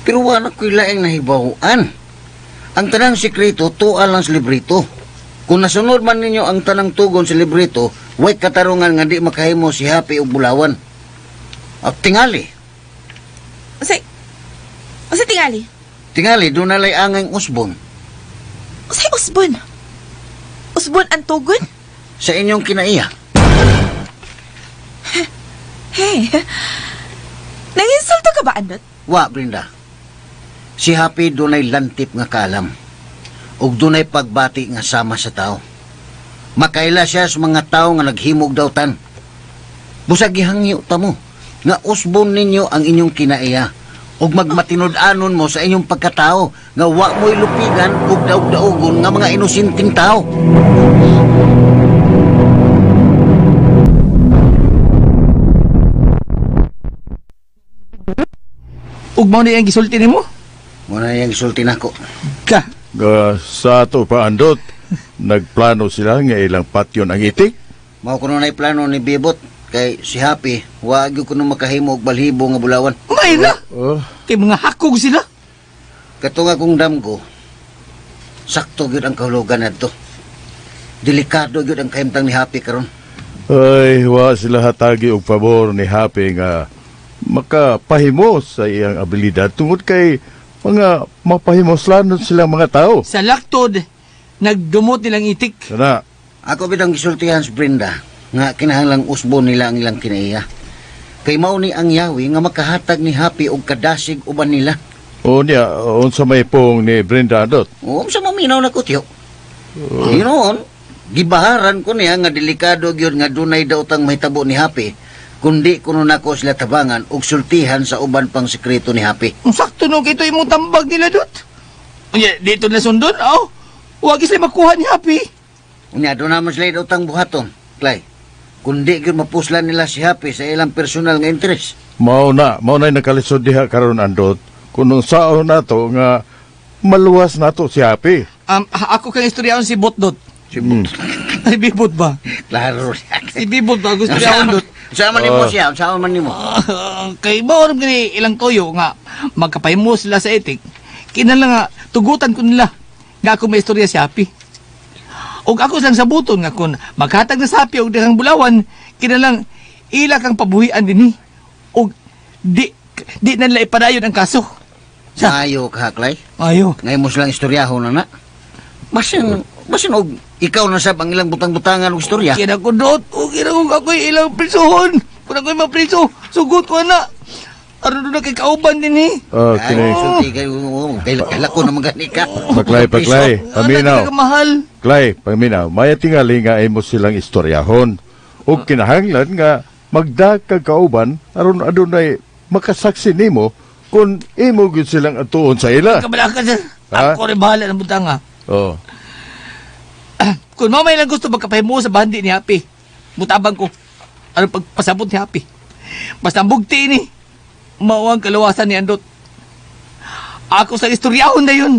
Pero wala ko'y laing nahibawan. Ang tanang sikreto, tuwa lang sa libreto. Kung nasunod man ninyo ang tanang tugon sa libreto, way katarungan nga di makahimo si Happy og bulawan. At tingali,
Unsay Unsay tingali?
tingali, doon nalay angay usbon
Unsay usbon? Usbon ang tugon?
sa inyong kinaiya.
Hey. Nanginsulto ka ba, Andot?
Wa, Brenda. Si Happy dunay lantip nga kalam. Ug dunay pagbati nga sama sa tao. Makaila siya sa mga tao nga naghimog dautan. Busag gihangyo ta mo nga usbon ninyo ang inyong kinaiya ug magmatinud-anon mo sa inyong pagkatao nga wa mo'y lupigan ug daog-daogon nga mga inosenteng tao.
Ug mao ni ang gisulti nimo?
Muna niyang gisulti nako.
Ka.
Nga sa ato pa Andot, nagplano sila nga ilang patyon ang itik.
Mao kuno nay plano ni Bibot kay si Happy wa gyud kuno makahimo og balhibo nga bulawan.
May na.
Oh,
Kay mga hakog sila.
Kato nga kong damgo, sakto gyud ang kahulugan nadto. Delikado gyud ang kahimtang ni Happy karon.
Ay, wa sila hatagi og pabor ni Happy nga makapahimos sa iyang abilidad tungod kay mga mapahimoslan silang mga tao.
Sa laktod, nagdumot nilang itik.
Sana,
Ako bidang gisultihan si Brenda nga kinahanglang usbon nila ang ilang kinaiya. Kay mao ni ang yawi nga makahatag ni Happy og kadasig uban nila.
o niya, unsa may pong ni Brenda Andot.
O sa maminaw na ko tiyo. Hinoon, gibaharan ko niya nga delikado gyud nga dunay daotang mahitabo ni Happy. Kundi kuno nako sila tabangan og sultihan sa uban pang sekreto ni Happy.
Ang sakto no kito imong tambag nila dot. Unya dito na sundon, aw. Wag sila makuha ni Happy.
Unya doon naman sila utang buhaton, Clay. Kundi gyud mapuslan nila si Happy sa ilang personal nga interes.
Mao na nakalisod diha karon Andot. Kung sao nato nga maluwas nato si Happy.
Ako kang istoryahon si Bot dot.
Si Bot.
Ay, Bibot ba?
Klaro.
Si Bibot ba? Gusto niya dot.
Unsa man nimo siya? Unsa man nimo?
Kay mao ram gani ilang toyo nga magkapaymo sila sa itik. Kinahanglan nga tugutan ko nila nga ako may istorya si Happy. Og ako silang sabuton nga kun maghatag na sa Happy og daghang bulawan, kinahanglan ila kang pabuhian dinhi. Og di di na nila ipadayon ang kaso.
Ayo ka, Clay.
Ayo.
Ngayon mo silang istoryahon na na. Basin, basin og ikaw na sab ang ilang butang-butangan og istorya.
Kira ko dot, o kira ko ako'y ilang prisuhon. Kung ako'y mapriso, sugot ko na. Aron doon na kay kauban din eh.
Oh, kini.
Ay, sulti kayo. Kaila ko naman gani ka.
Paklay, paklay. Paminaw.
Anak, mahal.
Klay, paminaw. Maya tingali nga imo silang istoryahon. Ug kinahanglan nga magdag kag kauban aron adunay makasaksi nimo kung imo gyud silang atuon sa ila.
Kabala ka, sir.
Ha?
Ako rin bahala ng butanga.
Oh.
Kung mamay lang gusto magkapahimo sa bandi ni Happy, mutabang ko. Ano pagpasabot ni Happy? Basta ang bugti ni, mao ang kaluwasan ni Andot. Ako sa istoryahon na yun.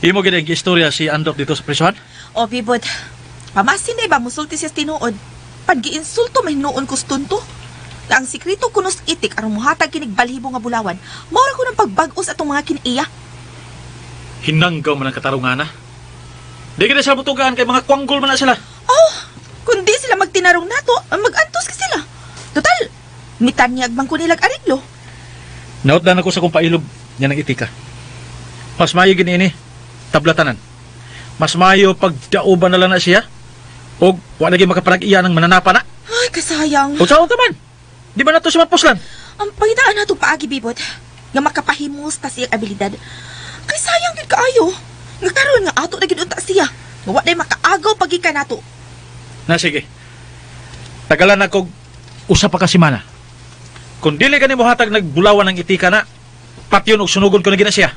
Imo gid ang istorya si Andot dito sa prisuhan?
O, Bibot, pamasin na ba musulti siya sa tinuod. Pag giinsulto may hinuon ko stunto. Ang sikreto kunos itik aron mohatag kinig balhibo nga bulawan. Mao ra ko ng pagbag-os atong mga kiniya.
Hinanggaw man ang katarungan na. Di gid sila mutugaan kay mga kwanggol man na sila.
Oh, kundi sila magtinarong nato, magantos ka sila. Total, mitanyag man ko nilag ariglo.
Nautdan ako sa kong pailob niya ng itika. Mas maayo gini ini, tablatanan. Mas maayo pagdauban na lang na siya. O wa lagi makapanag-iya ng mananapa na.
Ay, kasayang.
O saan man? Di ba na to siya mapuslan?
Ang pangitaan nato paagi, Bibot, nga makapahimus ta siyang abilidad. Kay sayang gid kaayo. Nga karon nga ato na gid unta siya. Nga wa day makaagaw pagikan nato.
Na sige. Tagalan ako usa pa ka semana. Kung dili ka nimo hatag nagbulawan ng itika na, patyon og sunugon ko na gina siya.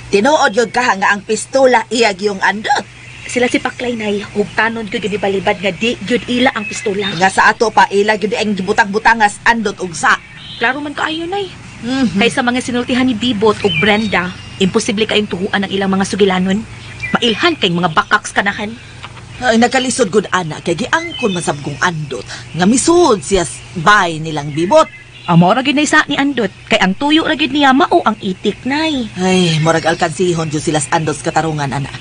Tinuod yun ka nga ang pistola iyag yung andot.
Sila si Paklay nay, ug tanon gyud ginibalibad nga di gyud ila ang pistola.
Nga sa ato pa ila gyud ang gibutang-butangas andot og sa.
Klaro man kaayo nay. Kaysa mga sinultihan ni Bibot ug Brenda, imposible kayong tuhuan ang ilang mga sugilanon. Mailhan kay mga bakaks kanahan.
Ay, nagkalisod gud ana kay giangkon man sab kong andot nga misud siya bay nilang Bibot.
Amo ra gyud nay sa ni Andot, kay ang tuyo ra gyud niya mao ang itik nay.
Ay, murag alkansihon jud sila sa andot sa katarungan ana.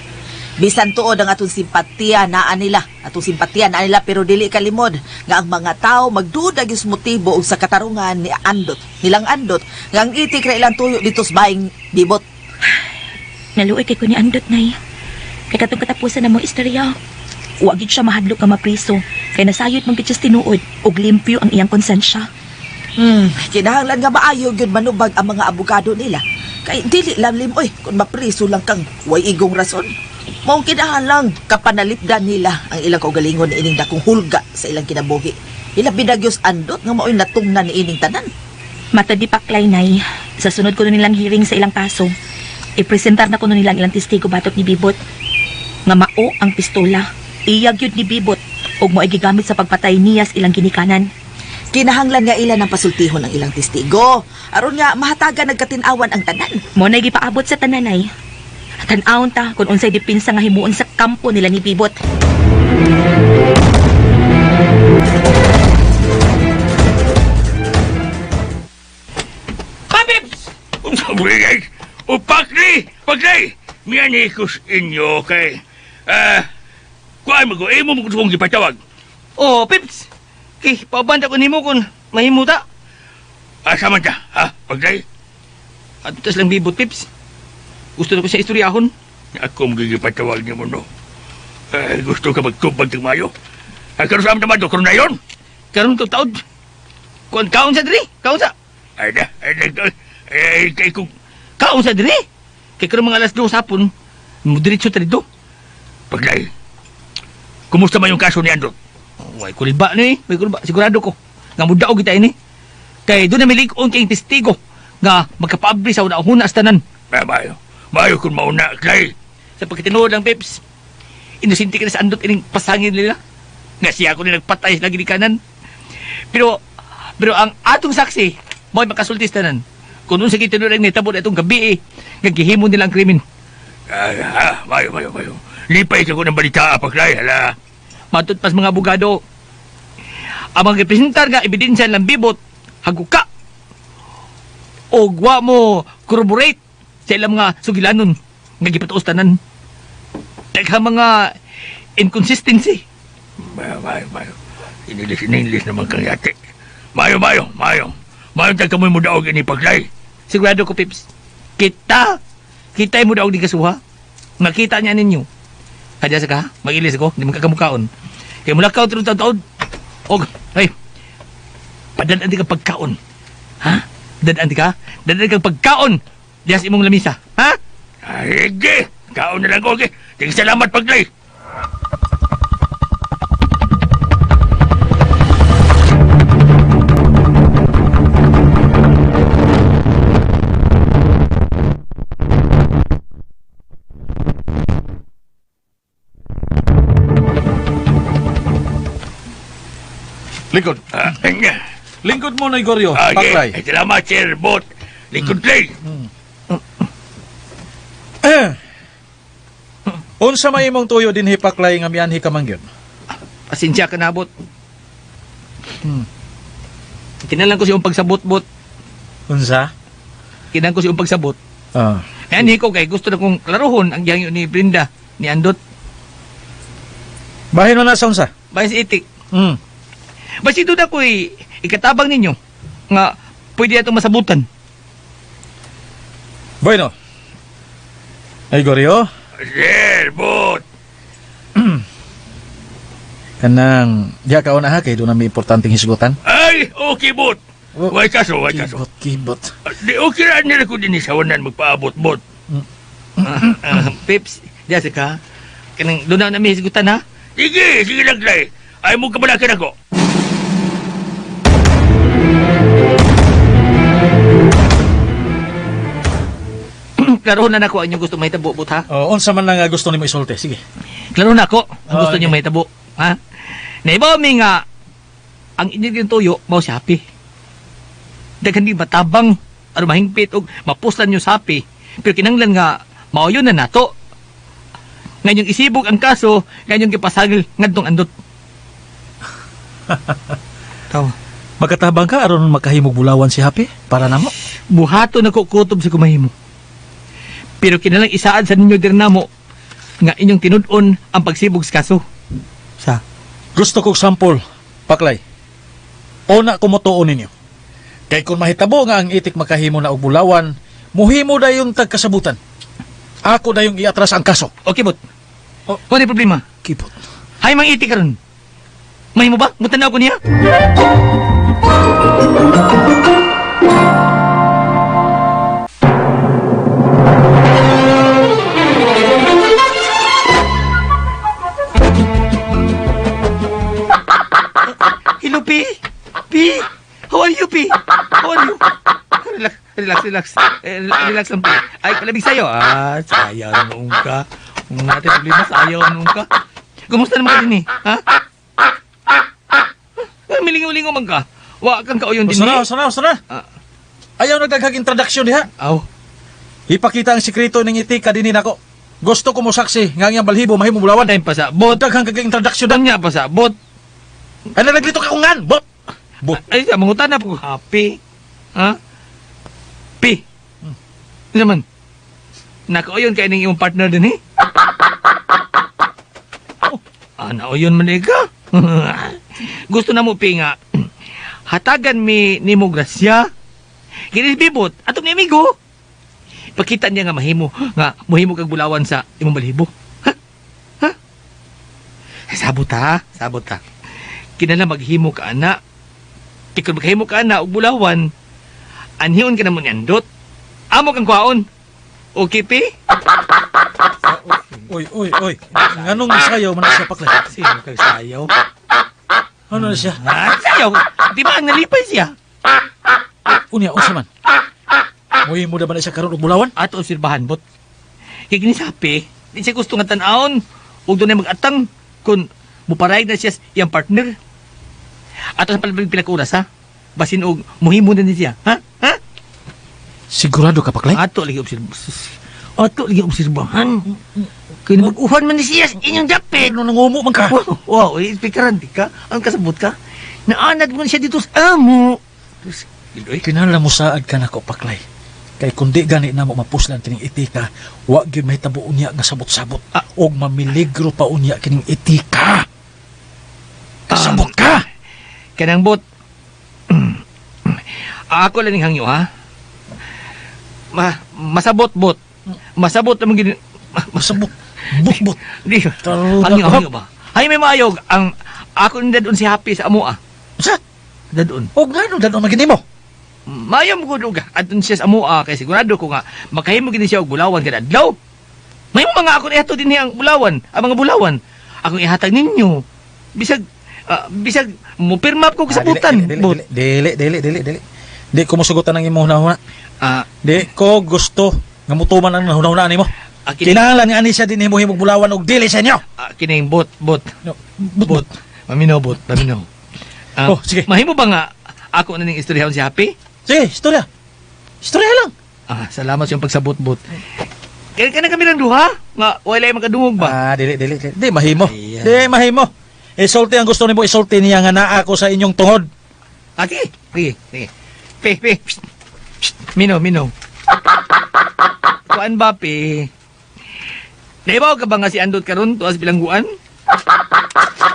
Bisan tuod ang atong simpatiya naa nila, atong simpatiya naa nila pero dili kalimod nga ang mga tao magduda gyud sa motibo og sa katarungan ni Andot, nilang Andot nga ang itik ra ilang tuyo dito sa baing Bibot.
Naluoy kay ko ni Andot nay. Kay katong katapusan na mo istorya. Wa gyud siya mahadlok nga mapriso kay nasayod man gyud siya sa tinuod ug limpyo ang iyang konsensya.
Kinahanglan nga maayo gyud manubag ang mga abogado nila. Kay dili lalim oy kung mapriso lang kang way igong rason. Maong kinahanglan kapanalipdan nila ang ilang kaugalingon niining dakong hulga sa ilang kinabuhi. Ilabi na gyud andot nga mao'y natungnan niining tanan.
Matod ni Paklay nay, sa sunod kuno nilang hearing sa ilang kaso, ipresentar na kuno nilang ilang testigo batok ni Bibot nga mao ang pistola. Iya gyud ni Bibot ug mo'y gigamit sa pagpatay niya sa ilang ginikanan.
Kinahanglan nga ila ng pasultihon ang ilang testigo. Aron nga mahatagan nagkatin-awan ang tanan.
Mo na gipaabot sa tananay. Tan-awon ta kung unsay depensa nga himuon sa kampo nila ni Bibot.
Papips! Unsa mo guys? O pakli! Pakli! Miyan ko sa inyo kay... Kuan mo ko, imo mo kong gipatawag.
Oh, Pips. Kay paubanda ko nimo kun mahimuta.
Asa man ta, ha? Pakli?
Adto lang Bibot, Pips. Gusto na ko sa istoryahon.
Ako mo gipatawag nimo no. Ay, gusto ka magtubag ng mayo? Ay, karon sa naman karon na yon.
Karon to taod. Kuan kaon sa diri? Kaon sa?
Ay na, ay na, ay, kay kung
Kaon sa diri? Kay karon mga alas 2 hapon, mo diretso ta dito.
Paglay. Kumusta man yung kaso ni Andot?
Way kulba ni, way kulba. Sigurado ko nga mudaog kita ini. Kay doon na milig-on kay testigo nga magkapaabli sa una-una sa tanan.
Ay, mayo. Mayo kung mauna, Clay.
Sa pagkatinuod lang, Peps. Inosente ka na sa Andot ining pasangin nila. Nga siya ako ni nagpatay sa ginikanan. Pero, pero ang atong saksi, mo'y makasulti sa tanan. Kung unsa gitinuod ang nitabo na itong gabi eh, nga gihimo nila ang krimen.
Ay, ha, mayo, mayo, mayo. Lipay ka ko ng balita, Paglay, hala.
Matod pas mga abogado. Ang mga representar nga ebidensya ng bibot, haguka. O wa mo corroborate sa ilang mga sugilanon nga gipatuos tanan. Daghang mga inconsistency.
Mayo, mayo, mayo. Inilis, inilis naman kang yate. Mayo, mayo, mayo. Mayo tag kamoy mo daog ini Paglay.
Sigurado ko, Pips. Kita, kita mo daog di kasuha. Makita niya ninyo. Kadya sa ka, mag-ilis ko, di magkakamukaon. Kaya mula ka, turong taon-taon. Og, ay, padadaan di ka pagkaon. Ha? Dadaan di ka? Dadaan ka pagkaon. Diya sa imong lamisa. Ha?
Ay, ge. Kaon na lang ko, ge. Tingin salamat, Paglay.
Lingkod.
Ah, nga.
Lingkod mo na, Igoryo.
Ah, ge.
Paklay.
Ay, salamat, Sir Bot. Lingkod, Clay.
Eh. Unsa may imong tuyo dinhi Paklay nga mianhi ka man gyud?
Pasensya ka na, bot. Kinalan ko siyang pagsabot-bot.
Unsa?
Kinalan ko siyang pagsabot.
Ah.
Kaya ni ko kay gusto na kong klaruhon ang gihangyo ni Brenda, ni Andot.
Bahin mo na sa unsa?
Bahin sa itik.
Mm.
Basta doon ako ikatabang ninyo nga pwede atong masabutan.
Bueno. Ay, Goryo,
Sir Bot.
kanang diha ka una ha kay doon na may importanteng hisgutan.
Ay, okay, Bot.
Oh.
Way kaso, way kaso.
Kibot, kibot.
Di okay ra nila ko din sa wanan magpaabot, Bot.
Pips, diya sa ka. Kanang doon na namin hisgutan ha.
Sige, sige lang, Clay. Ay mo kabalakan ako.
Klaruhon na nako ang inyong gusto mahitabo, bot ha.
Oh, unsa man lang nga gusto nimo isulti? Sige.
Klaro na ako ang gusto
Oh, okay.
niyo mahitabo, ha? Naibaw mi nga ang inyong tuyo mao si Happy. Daghan di matabang aron mahingpit og mapuslan niyo sa Happy. Pero kinahanglan nga mao yun na nato. Ngayong isibog ang kaso, ngayong gipasagil ngadtong andot. Tawa.
Magkatabang ka aron makahimog bulawan si Happy para namo.
Buhato na ko kutob sa kumahimo. Pero kinalang isaad sa ninyo dir namo nga inyong tinud-on ang pagsibog sa kaso. Sa
Gusto kog sample, Paklay. Una ko motuo ninyo. Kay kung mahitabo nga ang itik makahimo na og bulawan, muhimo dayon tagkasabutan. Ako dayong iatras ang kaso.
Okay, bot.
Oh.
Kung ano problema?
Kibot.
Hay mang iti karon. Mahimo ba? Mutanaw ko niya. Hello, P. P. How are you, P? How are you? Relax, relax, relax. Eh, relax lang, P. Ay, kalabig sa'yo. Ah, sayang noong ka. Kung natin problema, sayang noong ka. Kumusta naman ka din eh? Ha? Ah, milingaw-lingaw man ka. Wa kang kauyon din
Usa na,
eh.
usa na, usa na.
Ah.
Ayaw nagdaghag introduction diha.
Aw,
Ipakita ang sikreto ning itik kadini nako. Gusto ko mo saksi nga ang iyang balhibo mahimo bulawan.
time pa sa bot.
Daghang kag introduction
Dang niya pa sa bot.
Ay naglito ka kungan. Bot. Bot.
Ay, sa mangutan na po. Happy. Ha? P. Ano naman? Nakauyon kay ning imong partner din eh. Oh, ah, nauyon man eh ka. Gusto na mo, P, nga. Hatagan mi nimo grasya. Kini bibot, atong ni amigo. Pakita niya nga mahimo, nga muhimo kag bulawan sa imong balhibo. Ha? Ha? Sabot ha, sabot ha. Kinala maghimo ka ana. Kay kung maghimo ka ana og bulawan, anhion ka na mo ni Andot. Amo kang kwaon. Okay, pi?
Oy, oy, oy. Nganong sayaw man na siya, Paklay?
Sino kang sayaw?
Ano na siya?
Ah, sayaw. Di ba ang nalipay siya?
Unya, unsa man? Muhimo na ba na siya karon og bulawan?
Ato obserbahan bot. Kay kini sa Happy, di siya gusto nga tan-awon ug dunay mag-atang kun muparayag na siya sa iyang partner. Ato sa palibig pila ka oras ha. Basin og muhimo na ni siya, ha? Ha?
Sigurado ka, Paklay?
Ato lagi obserbahan. Ato lagi obserbahan. Kay mag-uhan man ni siya sa inyong dapit.
Ano nangumo man ka?
Wow, wow, speakeran di ka. Ang kasabot ka. Naanad mo na siya dito sa amo. Iloy.
Kinahanglan mo saad ka nako, Paklay. Kay kundi gani na mo mapuslan kining itika, wa gyud mahitabo unya nga sabot-sabot.
Ah.
Og mamiligro pa unya kining itika. Kasabot ka.
Kanang bot. Ako lang ning hangyo ha. Masabot bot. Masabot naman gini.
Masabot. Bot-bot.
Di.
Taro na
Hangyo
ka.
hangyo ba? Hay may maayog ang ako ni dadon si Happy sa amo ah.
Sa?
Dadon.
Og ngano dadon man gini mo?
Maayo mo gud og adton siya sa amo ah kay sigurado ko nga makahimo gini siya og bulawan kada adlaw. May mga ako ihatod din ang bulawan, ang mga bulawan. Akong ihatag ninyo. Bisag bisag mupirma ko kasabutan.
Dili,
Bot.
dili, dili, dili, dili. Di ko mosugotan ang imong hunahuna.
Ah,
Di ko gusto nga mutuman ang hunahuna nimo.
kini-
Kinahanglan nga ani siya din nimo himog bulawan og dili sa inyo.
Kining bot, bot.
No, bot, bot.
Maminaw, bot, maminaw.
Oh, sige.
Mahimo ba nga ako na ning istoryahon si Happy?
Sige, istorya. Istorya lang.
Salamat sa iyong pagsabot, bot. Kaya kana kami lang duha nga walay makadungog ba?
Dili, dili, dili. Di mahimo.
Ayan.
Di mahimo. Isulti ang gusto nimo, isulti niya nga naa ako sa inyong tungod.
Sige, sige, sige. Pe, pe. Psst, psst. Mino, mino. Kuan ba, pe? Naibaw ka ba nga si Andot karon tuas bilangguan?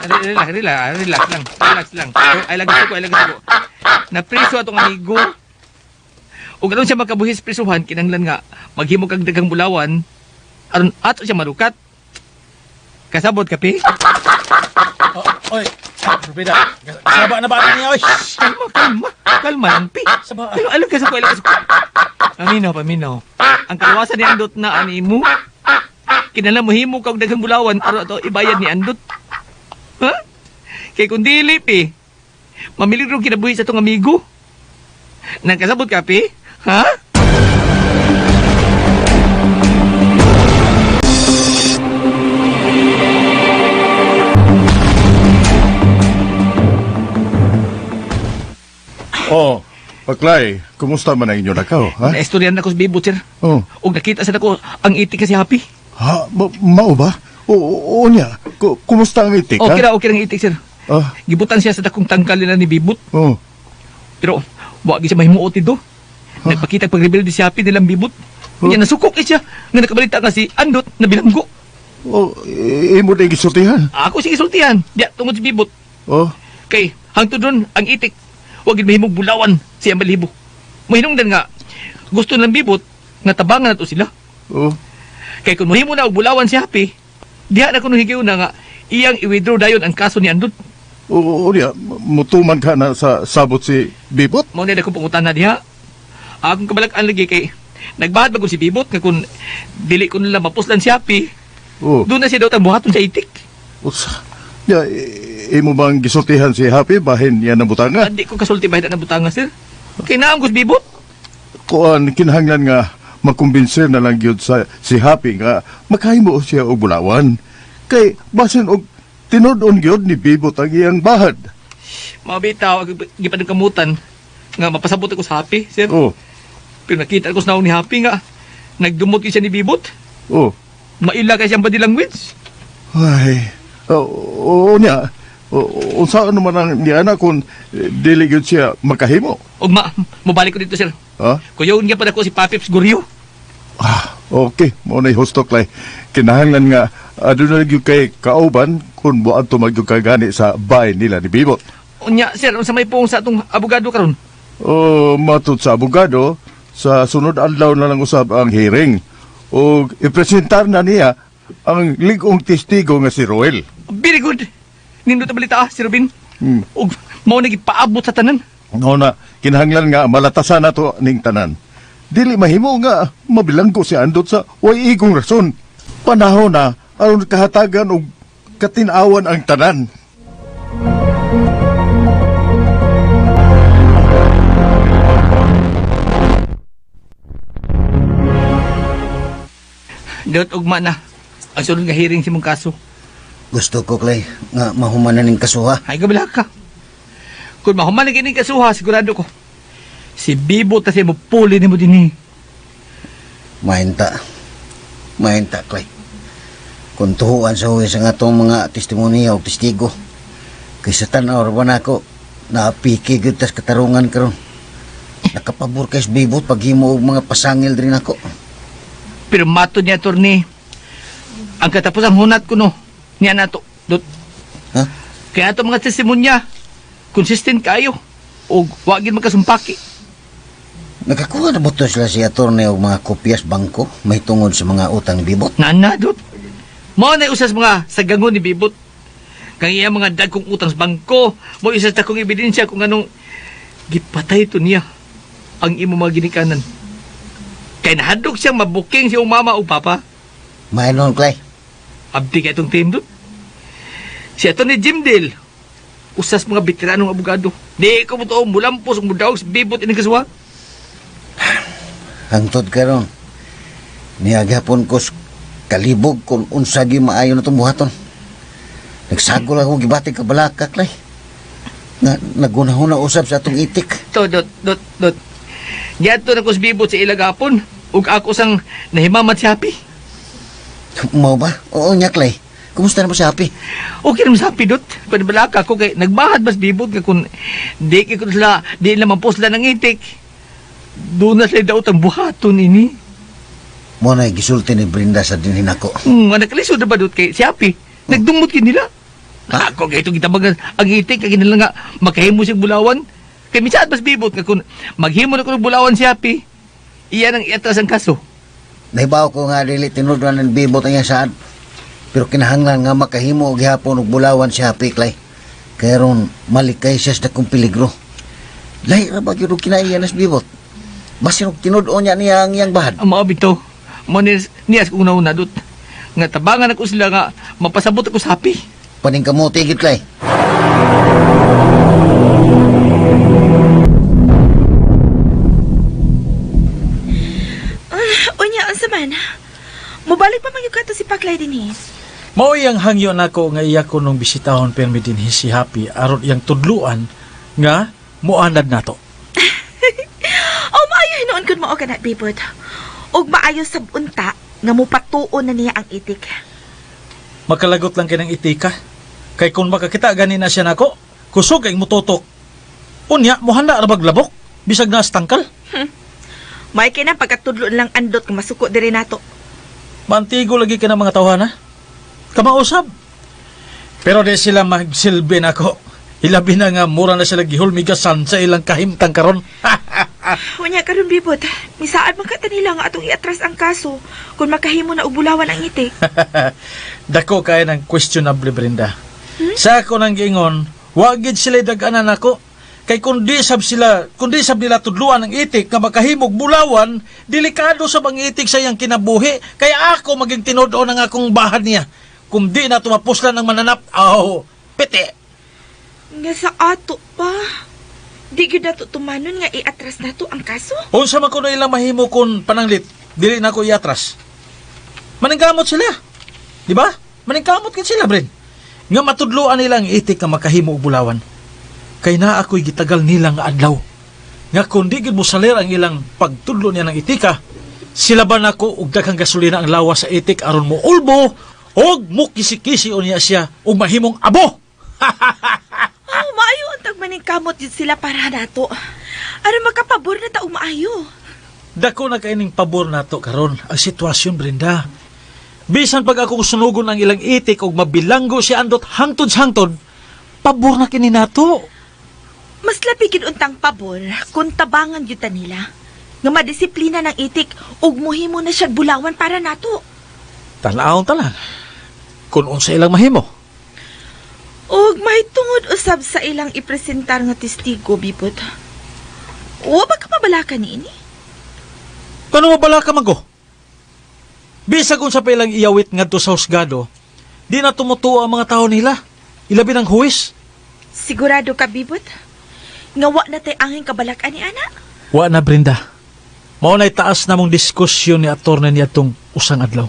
Relax, relax, relax lang. Relax lang. Ay lang gusto ko, ay lang gusto ko. Napriso atong amigo. Ug aron siya makabuhis prisuhan kinahanglan nga maghimo kag daghang bulawan aron ato siya marukat. Kasabot ka, pe?
Oh, oy, Rubida. Saba na ba niya, oy?
Kalma, kalma. Kalma lang, pi.
Saba.
Alo, alo, kasi ko, alo, kasi ko. Paminaw, paminaw. Ang kaluwasan ni Andot na ani mo. Kinala mo himo kag daghang bulawan aron ato ibayad ni Andot. Ha? Kay kung dili, pi. Mamiligro kinabuhi sa itong amigo. Nagkasabot ka, pi? Ha?
Oh, Paklay, kumusta man ang inyo lakaw, ha?
Naistoryan ako sa Bibot, sir.
Oh.
Og nakita sa nako ang itik si Happy.
Ha? Mao ba? Oo, niya. Kumusta ang itik, ha?
Okay ra, okay ra ang itik, sir.
Ah.
Gibutan siya sa dakong tangkal nila ni Bibot.
Oh.
Pero wa gyud siya mahimuot dito. Nagpakita pagrebelde si Happy nilang Bibot. Unya nasukok eh siya nga nakabalita nga si Andot na bilanggo.
Oh, imo din gisultihan.
Ako sige sultihan. Diya tungod si Bibot.
Oh.
Kay hangtod ron ang itik wa gyud mahimong bulawan si ang balibo. Mahinungdan nga gusto ng Bibot nga tabangan nato sila.
Oh.
Kay kung mahimo na og bulawan si Happy, diha na kuno higayon na nga iyang i-withdraw dayon ang kaso ni Andot.
Oo, niya. Mutuman ka na sa sabot si Bibot?
Mao na akong pangutana diha. Akong kabalak-an lagi kay nagbahad ba ko si Bibot nga kung dili ko nila mapuslan si Happy.
Oh.
Doon na siya daw tang buhaton sa itik.
Usa. Ya, imo bang gisultihan si Happy bahin niya ng butanga?
Hindi ko kasulti bahin na butanga, sir. Kay naam ko si Bibot.
Kuan kinahanglan nga makumbinser na lang gyud sa si Happy nga makahimo siya og bulawan. Kay basin og tinud-on gyud ni Bibot ang iyang bahad.
Mabitaw gipanagkamutan nga mapasabot ako sa Happy, sir.
Oh.
Pero nakita ko sa naong ni Happy nga nagdumot gyud siya ni Bibot.
Oh.
Maila kay siyang body language.
Ay, oo niya. Unsa naman ang niya na kung dili gyud siya makahimo?
Og mobalik ko dito, sir.
Ha?
Kuyaon nga pa ako si Papips Guryo.
Okay, mo na husto klay. Kinahanglan nga aduna gyud kay kauban kung moadto man gyud ka gani sa bahay nila ni Bibot.
Unya, sir, unsa may puong sa atong abogado karon?
O matud sa abogado, sa sunod adlaw na lang usab ang hearing. O ipresentar na niya ang lig-ong testigo nga si Roel.
Very good. Nindot ang balita ah, si Robin. Ug mao na gipaabot sa tanan.
No na, kinahanglan nga malatasan nato ning tanan. Dili mahimo nga mabilanggo si Andot sa way igong rason. Panahon na aron kahatagan og katinawan ang tanan.
Dot ugma na. Ang sunod nga hearing sa imong kaso.
Gusto ko, Clay, nga mahuman na ning kasuha.
Ay kabila ka. Kung mahuman na kining kasuha, sigurado ko. Si Bibo ta siya mupuli nimo dinhi.
Mahinta. Mahinta, Clay. Kung tuhuan sa huwi sa nga atong mga testimonya o testigo, kaysa tanaw ra ba nako, naapiki gyud tas katarungan karon. Nakapabor kay sa Bibot paghimo og mga pasangil diri nako.
Pero matod niya, attorney. Ang katapos ang hunat ko no, niya nato. Dot.
Ha?
Kaya ato mga testimonya, consistent kayo. O wa gid makasumpaki.
Nakakuha na ba to sila si attorney og mga kopyas bangko may tungod sa mga utang ni Bibot?
Nana, dot. Mao na usas mga sagangon ni Bibot. Kang iya mga dagkong utang sa bangko, mo isa sa dakong ebidensya kung anong gipatay to niya ang imo mga ginikanan. Kay nahadlok siyang mabuking si mama o papa.
Mainon, Clay.
Abdi kay itong team dot. Si ato ni Jim Dale, usas mga veteranong abogado. Di ko mo to mulampos ug mudaog sa Bibot ining kasuha.
Hangtod karon. Niagapon ko kalibog kung unsa gyud maayo na itong buhaton. Nagsagol ako gibati ka balaka, Clay. Na, nagunahon na usab sa atong itik.
To, dot, dot, dot. Giadto na ko sa Bibot sa ilagapon. Ug ako sang nahimamat si Happy.
Mao ba? Oo nya, Clay. Kumusta na ba si Happy?
Okay naman sa Happy, dot. Panibalaka ko kay nagbahad mas Bibot nga kung di kay ko sila, di na mapusla ng itik. Doon na sila daot ang buhaton ini.
Mo na gisulti ni Brenda sa dinhin ako.
Nakalisod na ba dot kay si Happy? Nagdumot kay nila. Ako kay itong gitabag ang itik kay nila nga makahimo siyang bulawan. Kay minsan mas Bibot nga kung maghimo na ko ng bulawan si Happy, iyan ang iatras ang kaso.
Nahibaw ko nga dili tinud-an ng Bibot ang iyang saad. Pero kinahanglan nga makahimo og gihapon og bulawan si Happy, Clay. Kaya ron malikay siya sa dakong peligro. Lahi ra ba gyud og kinaiya nas Bibot? Basin og tinud-on niya niya ang iyang bahad.
Ang mga bitaw, mo niyas kung una dot. Nga tabangan ako sila nga mapasabot ako sa Happy.
Paningkamuti gyud, Clay.
Unya, unsa man? Mubalik pa man gyud kato si Paklay dinhi.
Mao iyang hangyo nako nga iya ko nung bisitahon permi dinhi si Happy aron iyang tudluan nga muanad nato.
Oh, maayo hinuon kun mao kana, Bibot. Ug maayo sab unta nga mupatuon na niya ang itik.
Makalagot lang kinang itika. Kay kung makakita gani na siya nako, kusog ay mututok. Unya mohanda ra baglabok bisag nas tangkal.
May kina pagkatudlo lang andot nga masuko diri nato.
Mantigo lagi ka ng mga tawhana. Kamausab. Pero di sila magsilbi nako. Ilabi na nga mura na sila gihulmigasan sa ilang kahimtang karon.
Unya karon, Bibot, misaad man ka nila nga atong iatras ang kaso kung makahimo na og bulawan ang itik.
Dako kaya ng questionable, Brenda. Sa ako nang giingon, wagid sila dag-anan nako. Kay kung di sab sila, kung di sab nila tudluan ang itik nga makahimog bulawan, delikado sa bang itik sa iyang kinabuhi. Kaya ako maging tinud-on ang akong bahad niya. Kung di na tumapuslan ang mananap, aw, piti.
Nga sa ato pa. Di gyud nato tumanon nga iatras nato ang kaso.
Unsa man kuno ilang mahimo kun pananglit, dili na ko iatras. Maningkamot sila. Di ba? Maningkamot gid sila, Bren. Nga matudloan nila ang itik nga makahimo og bulawan. Kay naa ako'y gitagal nila nga adlaw. Nga kun di gid mosalir ang ilang pagtudlo niya ng itika, sila ba nako og daghang gasolina ang lawas sa itik aron mo ulbo og mukisi-kisi unya siya og mahimong abo.
Oh, maayo untag maningkamot jud sila para nato. Aron makapabor na ta og maayo.
Dako na kaining pabor nato karon ang sitwasyon, Brenda. Bisan pag akong sunugon ang ilang itik og mabilanggo si Andot hangtod sa hangtod, pabor na kini nato.
Mas labi gid untang pabor kung tabangan gyud ta nila. Nga madisiplina ng itik ug muhimo na siya bulawan para nato.
Tan-awon ta lang kung unsa ilang mahimo.
Ug mahitungod usab sa ilang ipresentar nga testigo, Bibot. Wa ba ka mabalaka niini?
Kano mabala ka man ko? Bisag unsa pa ilang iyawit ngadto sa husgado, di na tumutuo ang mga tao nila. Ilabi ng huwis.
Sigurado ka, Bibot? Nga wa na tay angin kabalakan ni ana?
Wa na, Brenda. Mao na'y taas na mong diskusyon ni atorne ni atong usang adlaw.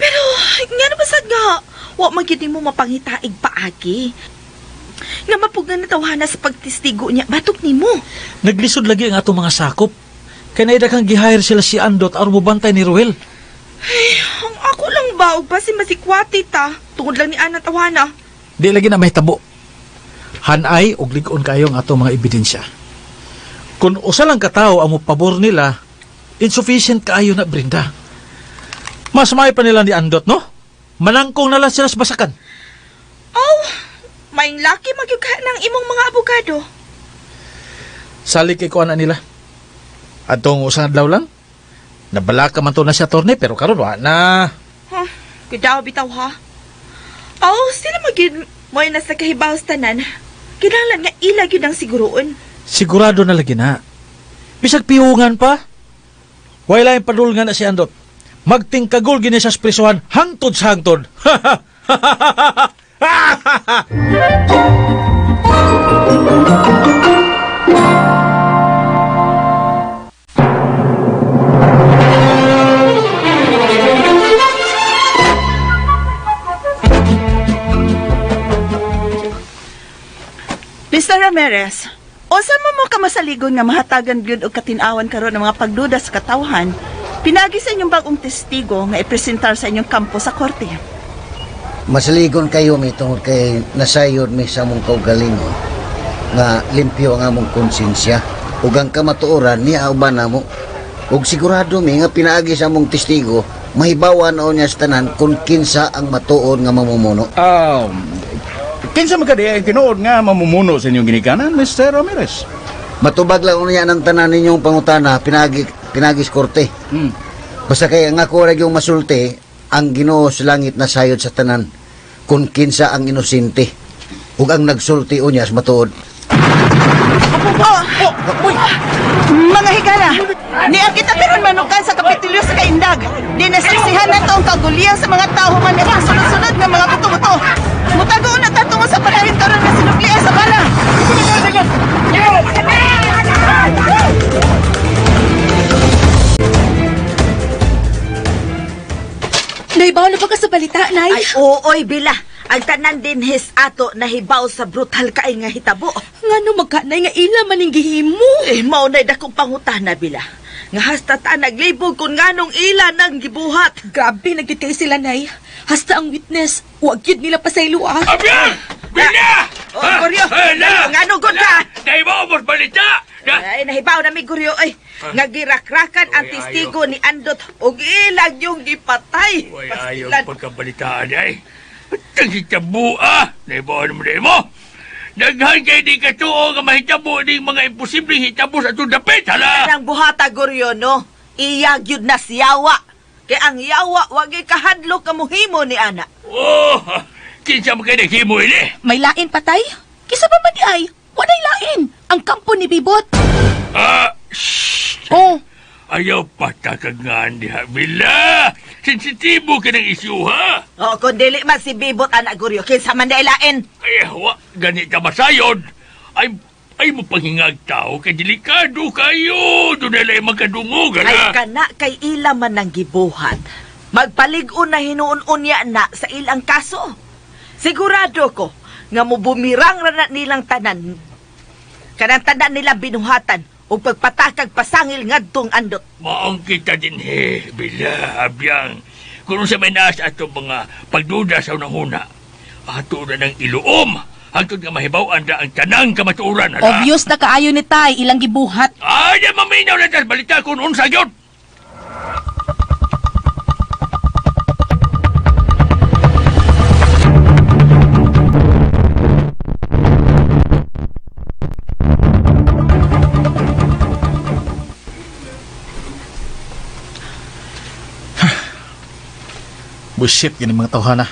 Pero, nga na basad nga, wa magyud nimo mapangitaig paagi. Nga mapugnan na tawhana sa pagtestigo niya, batok nimo.
Naglisod lagi ang atong mga sakop. Kay naida kang gihire sila si Andot aron mobantay ni Ruel.
Ay, ang ako lang ba, og basi masikwati ta, tungod lang ni ana tawhana.
Di lagi na mahitabo. Hanay og lig-on kayo ang atong mga ebidensya. Kung usa lang katao ang mopabor nila, insufficient kaayo na, Brenda. Mas may pa nila ni Andot, no? Manangkong na lang sila sa basakan.
Oh, may laki magyud ka ng imong mga abogado.
Salik kay kuan na nila. Adtong usang adlaw lang. Nabalaka man to na siya torne pero karon wa na.
Huh, kudaw bitaw ha. Oh, sila magyud mo'y nasa kahibaw sa tanan. Kinahanglan nga ila gyud ang siguroon.
Sigurado na lagi na. Bisag piyungan pa. Wala yung padulngan na si Andot. Magtingkagol gini sa prisuhan hangtod sa hangtod.
Mr. Ramirez, unsa mo mo kamasaligon nga mahatagan gyud og katin-awan karon ang mga pagduda sa katawhan pinagi sa inyong bagong testigo nga ipresentar sa inyong kampo sa korte?
Masaligon kayo mi tungod kay nasayod mi sa among kaugalingon nga limpyo ang among konsensya ug ang kamatuoran niya uban namo. Ug sigurado mi nga pinaagi sa among testigo mahibawan niya sa tanan kung kinsa ang matuod nga mamumuno.
Kinsa man kadi ang tinuod nga mamumuno sa inyong ginikanan, Mr. Ramirez?
Matubag lang unya ng tanan ninyong pangutana pinagi pinagi sa korte. Basta kay ang ako ra yung masulti ang Ginoo sa langit nasayod sa tanan kung kinsa ang inosente ug ang nagsulti unya sa matuod.
Oh, Mga higala, niya kita karon manukan sa Kapitulyo sa Kaindag. Di nasaksihan na ang kagulian sa mga tao man sa sunod-sunod nga mga buto-buto. Mutago na ta tungo sa padayon karon nga sinublian sa bala.
Naibaw na ba ka sa balita, Nay?
Ay, ooy, Bila. Ang tanan din his ato nahibaw sa brutal kay nga hitabo.
Ngano magkanay nga ila man ning gihimo?
Eh, mao na'y dakong pangutana, Bila. Nga hasta ta naglibog kung nganong ila nang gibuhat.
Grabe na gyud kay sila, Nay. Hasta ang witness, wag gyud nila pasaylo ah.
Abyan! Bila!
Oh, Goryo!
Hala!
Ngano gud ka?
Nahibaw mo balita!
Ay, nahibaw na mi Goryo ay. Nga girakrakan ang
Uy,
testigo ni Andot ug ilag yung gipatay.
Uy, ayaw
Pastilan.
pagkabalitaan ay. Ang hitabo ah! Nahibaw naman na mo! Daghan kay di katuo nga mahitabo ning mga imposibleng hitabo sa atong dapit, hala!
Kanang buhata Goryo no, iya gyud na siyawa. Kay ang yawa wagi kahadlok ka muhimo ni ana.
Oh! Kinsa man kay naghimo ini?
May lain patay? Kisa pa man di ay? Walay lain. Ang kampo ni Bibot.
Ah! Shh!
Oh,
Ayaw patakagan diha, Bila! Sensitibo ka ng isyu, ha?
O kung dili man si Bibot ana Goryo, kinsa man di lain.
Ay, wa, ganit ka masayod. Ay, ay mo panghingag tao, kay delikado kayo. Doon na lang magkadungog,
Ay
hala.
kana kay ila man nang gibuhat. Magpalig-on na hinuon-unya na sa ilang kaso. Sigurado ko nga mobumirang ra na nilang tanan. Kanang tanan nila binuhatan ug pagpatakag pasangil ngadtong Andot.
Maong kita din, he, Bila, abiyang. Kung sa may naas ato mga pagduda sa unang-una, ato na ng iluom. Hangtod nga mahibaw-an na ang tanang kamatuoran, hala.
obvious na kaayo ni Tay ilang gibuhat.
Ay, di maminaw na tas balita kung unsa yun.
Bullshit gini mga tawhana.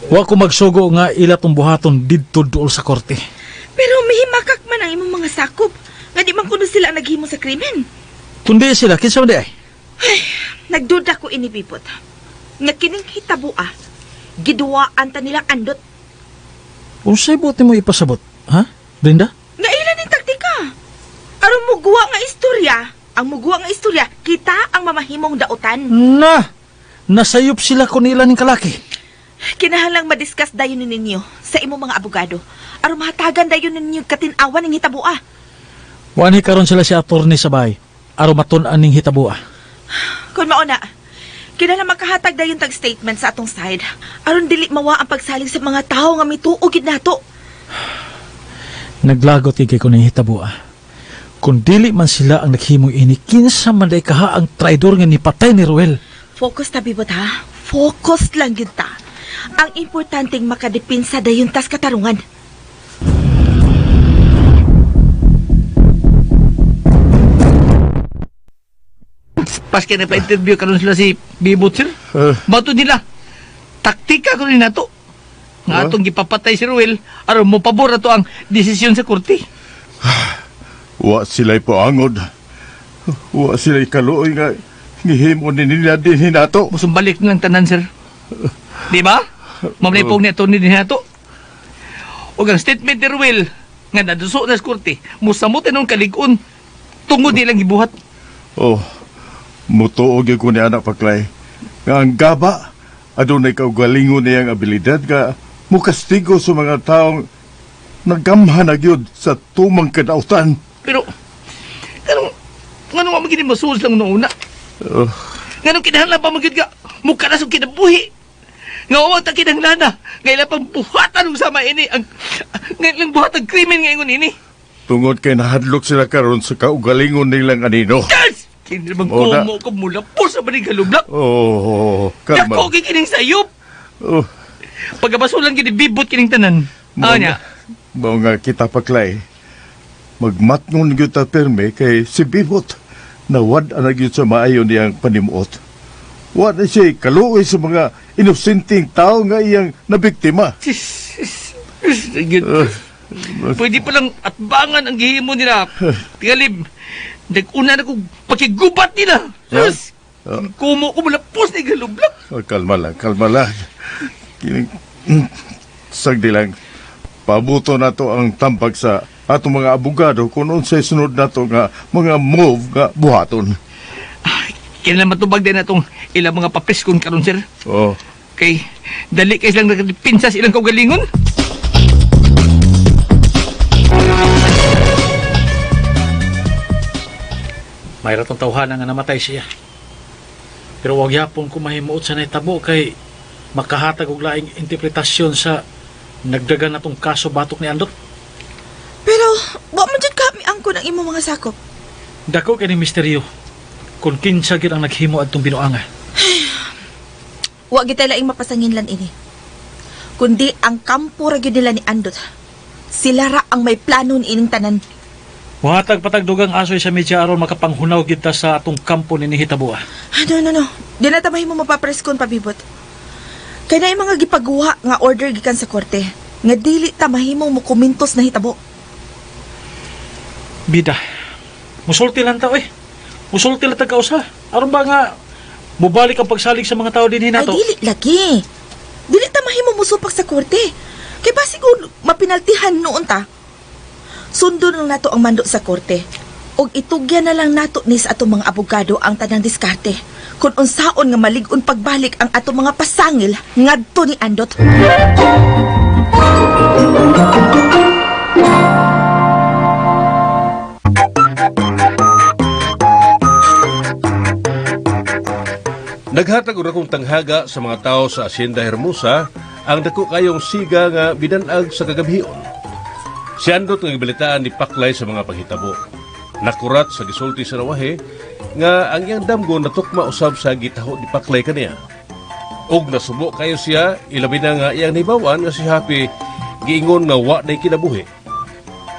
Wa ko magsugo nga ila tong buhaton didto duol sa korte.
Pero mihimakak man ang imong mga sakop nga di man kuno sila ang naghimo sa krimen.
Kundi sila kinsa man di ay?
Ay, nagduda ko ini Bibot. Nga kining hitaboa, giduwaan ta nilang Andot.
Unsay buot nimo ipasabot, ha? Brenda?
Nga ila ning taktika. Aron muguwa nga istorya, ang muguwa nga istorya, kita ang mamahimong dautan.
Na! Nasayop sila kun ila ning kalaki.
Kinahanglang madiscuss dayon ni ninyo sa imong mga abogado. Aron mahatagan dayon ninyo katin-awan ning hitaboa.
Wa ni karon sila si attorney sa bahay. Aron matun-an ning hitaboa.
Kun mao na, kinahanglan makahatag dayon tag statement sa atong side. Aron dili mawa ang pagsalig sa mga tawo nga mituo gid nato.
Naglagot kay ko ning hitaboa. Kung dili man sila ang naghimo ini, kinsa man day kaha ang traidor nga nipatay ni Ruel.
Focus ta Bibot ha. Focus lang gyud ta. Ang importanteng makadepinsa dayon tas katarungan.
Paske na pa-interview karon sila si Bibot, sir. Bato nila. Taktika ko ni nato. Nga atong gipapatay si Ruel aron mo pabor ato ang desisyon sa korte.
Wa sila'y paangod. Wa sila'y kaluoy nga ngihimo ni nila din hinato.
Musumbalik ng tanan, sir. Di ba? Mamlay pong ni attorney din nato. Ug ang statement ni Ruel nga naduso na sa korte, musamot nung kalig-on tungod nilang gibuhat.
Oh, mutuo gyud ko ni anak paklay. Nga ang gaba, adunay kaugalingon niyang abilidad nga mukastigo sa mga taong nagamhan na gyud sa tumang kadautan.
Pero nganong nganong wa man masuos lang noong una.
Oh,
Nganong kinahanglan pa magyud ka mukha na sa kinabuhi. Nga wa ta kinahanglan na nga ila pang buhatan og sama ini ang nga ilang buhat ang krimen nga ingon ini.
Tungod kay nahadlok sila karon sa kaugalingon nilang anino.
Yes! Kini bang
Oh, na-
kumo ko mula po sa banig halublak.
Oh, kalma.
Dako kay kining sayop.
Oh,
Pagkabasulan kini bibot kining tanan.
Mao
Ah, nya.
Mao nga kita paklay. Magmatngon gyud ta pirmi kay si Bibot nawad na gyud sa maayo niyang panimuot. Wa na siya kaluoy sa mga inosenteng tao nga iyang nabiktima.
Pwede palang atbangan ang gihimo nila. Tingalib, nag-una na kong pakigubat nila. Sus! Kumo ko mula pos ni galublak.
Oh, kalma lang, kalma lang. Kining sagdi lang. Pabuto na to ang tambag sa atong mga abogado kung unsay sunod nato nga mga move nga buhaton.
Kailan matubag din na itong ilang mga papriskon karon sir.
Oh.
Kay dali kay silang nagpinsas ilang kaugalingon.
Mayroon tong tawhana nga namatay siya. Pero wag yapon ko mahimuot sa nahitabo kay makahatag og laing interpretasyon sa nagdagan na tong kaso batok ni Andot.
Pero wa man jud kami angkon ang imong mga sakop.
Dako kay ni misteryo kung kinsa gyud ang naghimo adtong binuanga.
Wa gitay laing mapasanginlan ini. Kundi ang kampo ra gyud nila ni Andot. Sila ra ang may plano ni ining tanan.
Muhatag patagdugang asoy sa media aron makapanghunaw gid ta sa atong kampo ni hitaboa.
Ah, no, no, no. Di na ta mahimo mapapreskon pabibot. Kay naay mga gipaguha nga order gikan sa korte nga dili ta mahimong mokomentos na hitabo.
Bida. Musulti lang ta oy. Musulti lang ta kausa. Aron ba nga mubalik ang pagsalig sa mga tao dinhi
Ay
nato?
dili lagi. Dili ta mahimo mosupak sa korte. Kay basig og mapinaltihan noon ta. Sundon lang nato ang mando sa korte. Og itugyan na lang nato ni sa atong mga abogado ang tanang diskarte. Kung unsaon nga malig-on pagbalik ang atong mga pasangil ngadto ni Andot.
Naghatag og akong tanghaga sa mga tao sa Hacienda Hermosa ang dako kayong siga nga bidanag sa kagabhion. Si Andot nga gibalitaan ni Paklay sa mga panghitabo. Nakurat sa gisulti sa nawahe nga ang iyang damgo natukma usab sa gitaho ni Paklay kaniya. Og nasubo kayo siya, ilabi na nga iyang nibawan nga si Happy giingon nga wa nay kinabuhi.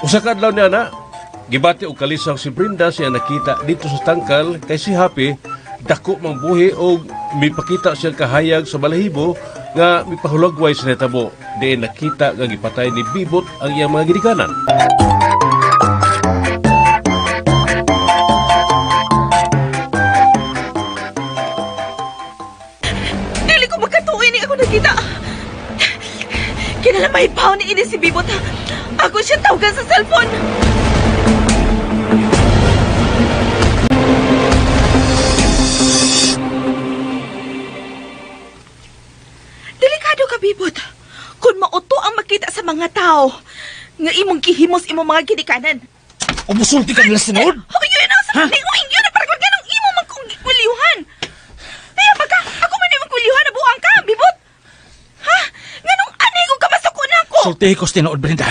Usa ka adlaw niya na, gibati og kalisaw si Brenda siya nakita dito sa tangkal kay si Happy dako mang buhi og mipakita siyang kahayag sa balahibo nga mipahulagway sa nahitabo diin nakita nga gipatay ni Bibot ang iyang mga ginikanan.
Dili ko makatuoy ni ako nakita. Kinala may paw ni ini si Bibot. Ako siya tawagan sa cellphone. Delikado ka, Bibot. Kung mauto ang makita sa mga tao, nga imong gihimos imong mga ginikanan.
Umusulti ka nila sinuod?
Oh, yun ang sa oh, yun ang parang ganong imo man kong gikulyuhan. Kaya baka ako man imong kulyuhan na buang ka, Bibot. Ha? Nganong ani kung kamasuko na ako?
Sultihi ko sa tinuod, Brenda.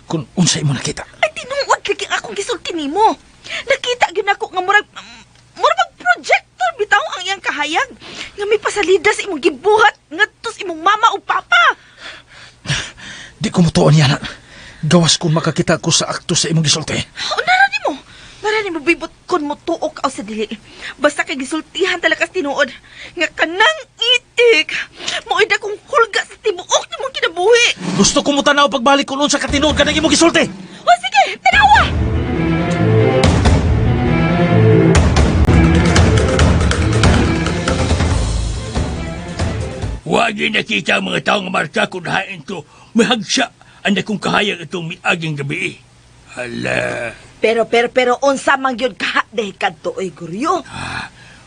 Kung unsa imo nakita.
Ay tinuod lagi ang akong gisulti nimo. Nakita gyud nako nga murag murag mag projector bitaw ang iyang kahayag nga may pasalida sa imong gibuhat ngadto sa imong mama ug papa.
Di ko mutuon yan. Gawas kung makakita ko sa akto sa imong gisulti.
O nara nimo. Nara nimo Bibot kun motuo ka o sa dili. Basta kay gisultihan talaga sa tinuod nga kanang itik mo'y dakong hulga sa tibuok nimong kinabuhi.
Gusto ko mo tanaw pagbalik kung unsa ka tinuod ka ng imong gisulti.
O sige, tanawa.
Wagi nakita ang mga taong marka kung hain to. Mahagsa ang akong kahayag itong miaging gabi. Hala,
Pero pero pero unsa man gyud ka dahil kadto oy Guryo.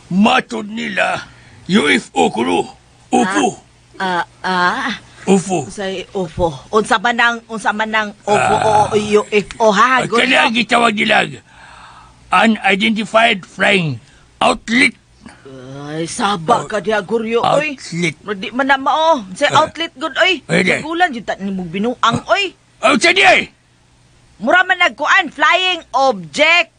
matod nila UFO kuno. UFO.
Ah ah.
UFO.
Unsay UFO? Unsa man nang UFO o UFO ha
At
Guryo?
kaya ang gitawag nila Unidentified Flying Outlet.
Ay saba ka diha Guryo oy.
Outlet.
Di man na mao. Unsay outlet gud oy.
Ay, di.
Gulan jud ta nimo binuang oy.
Outlet di ay.
Mura man nagkuan flying object.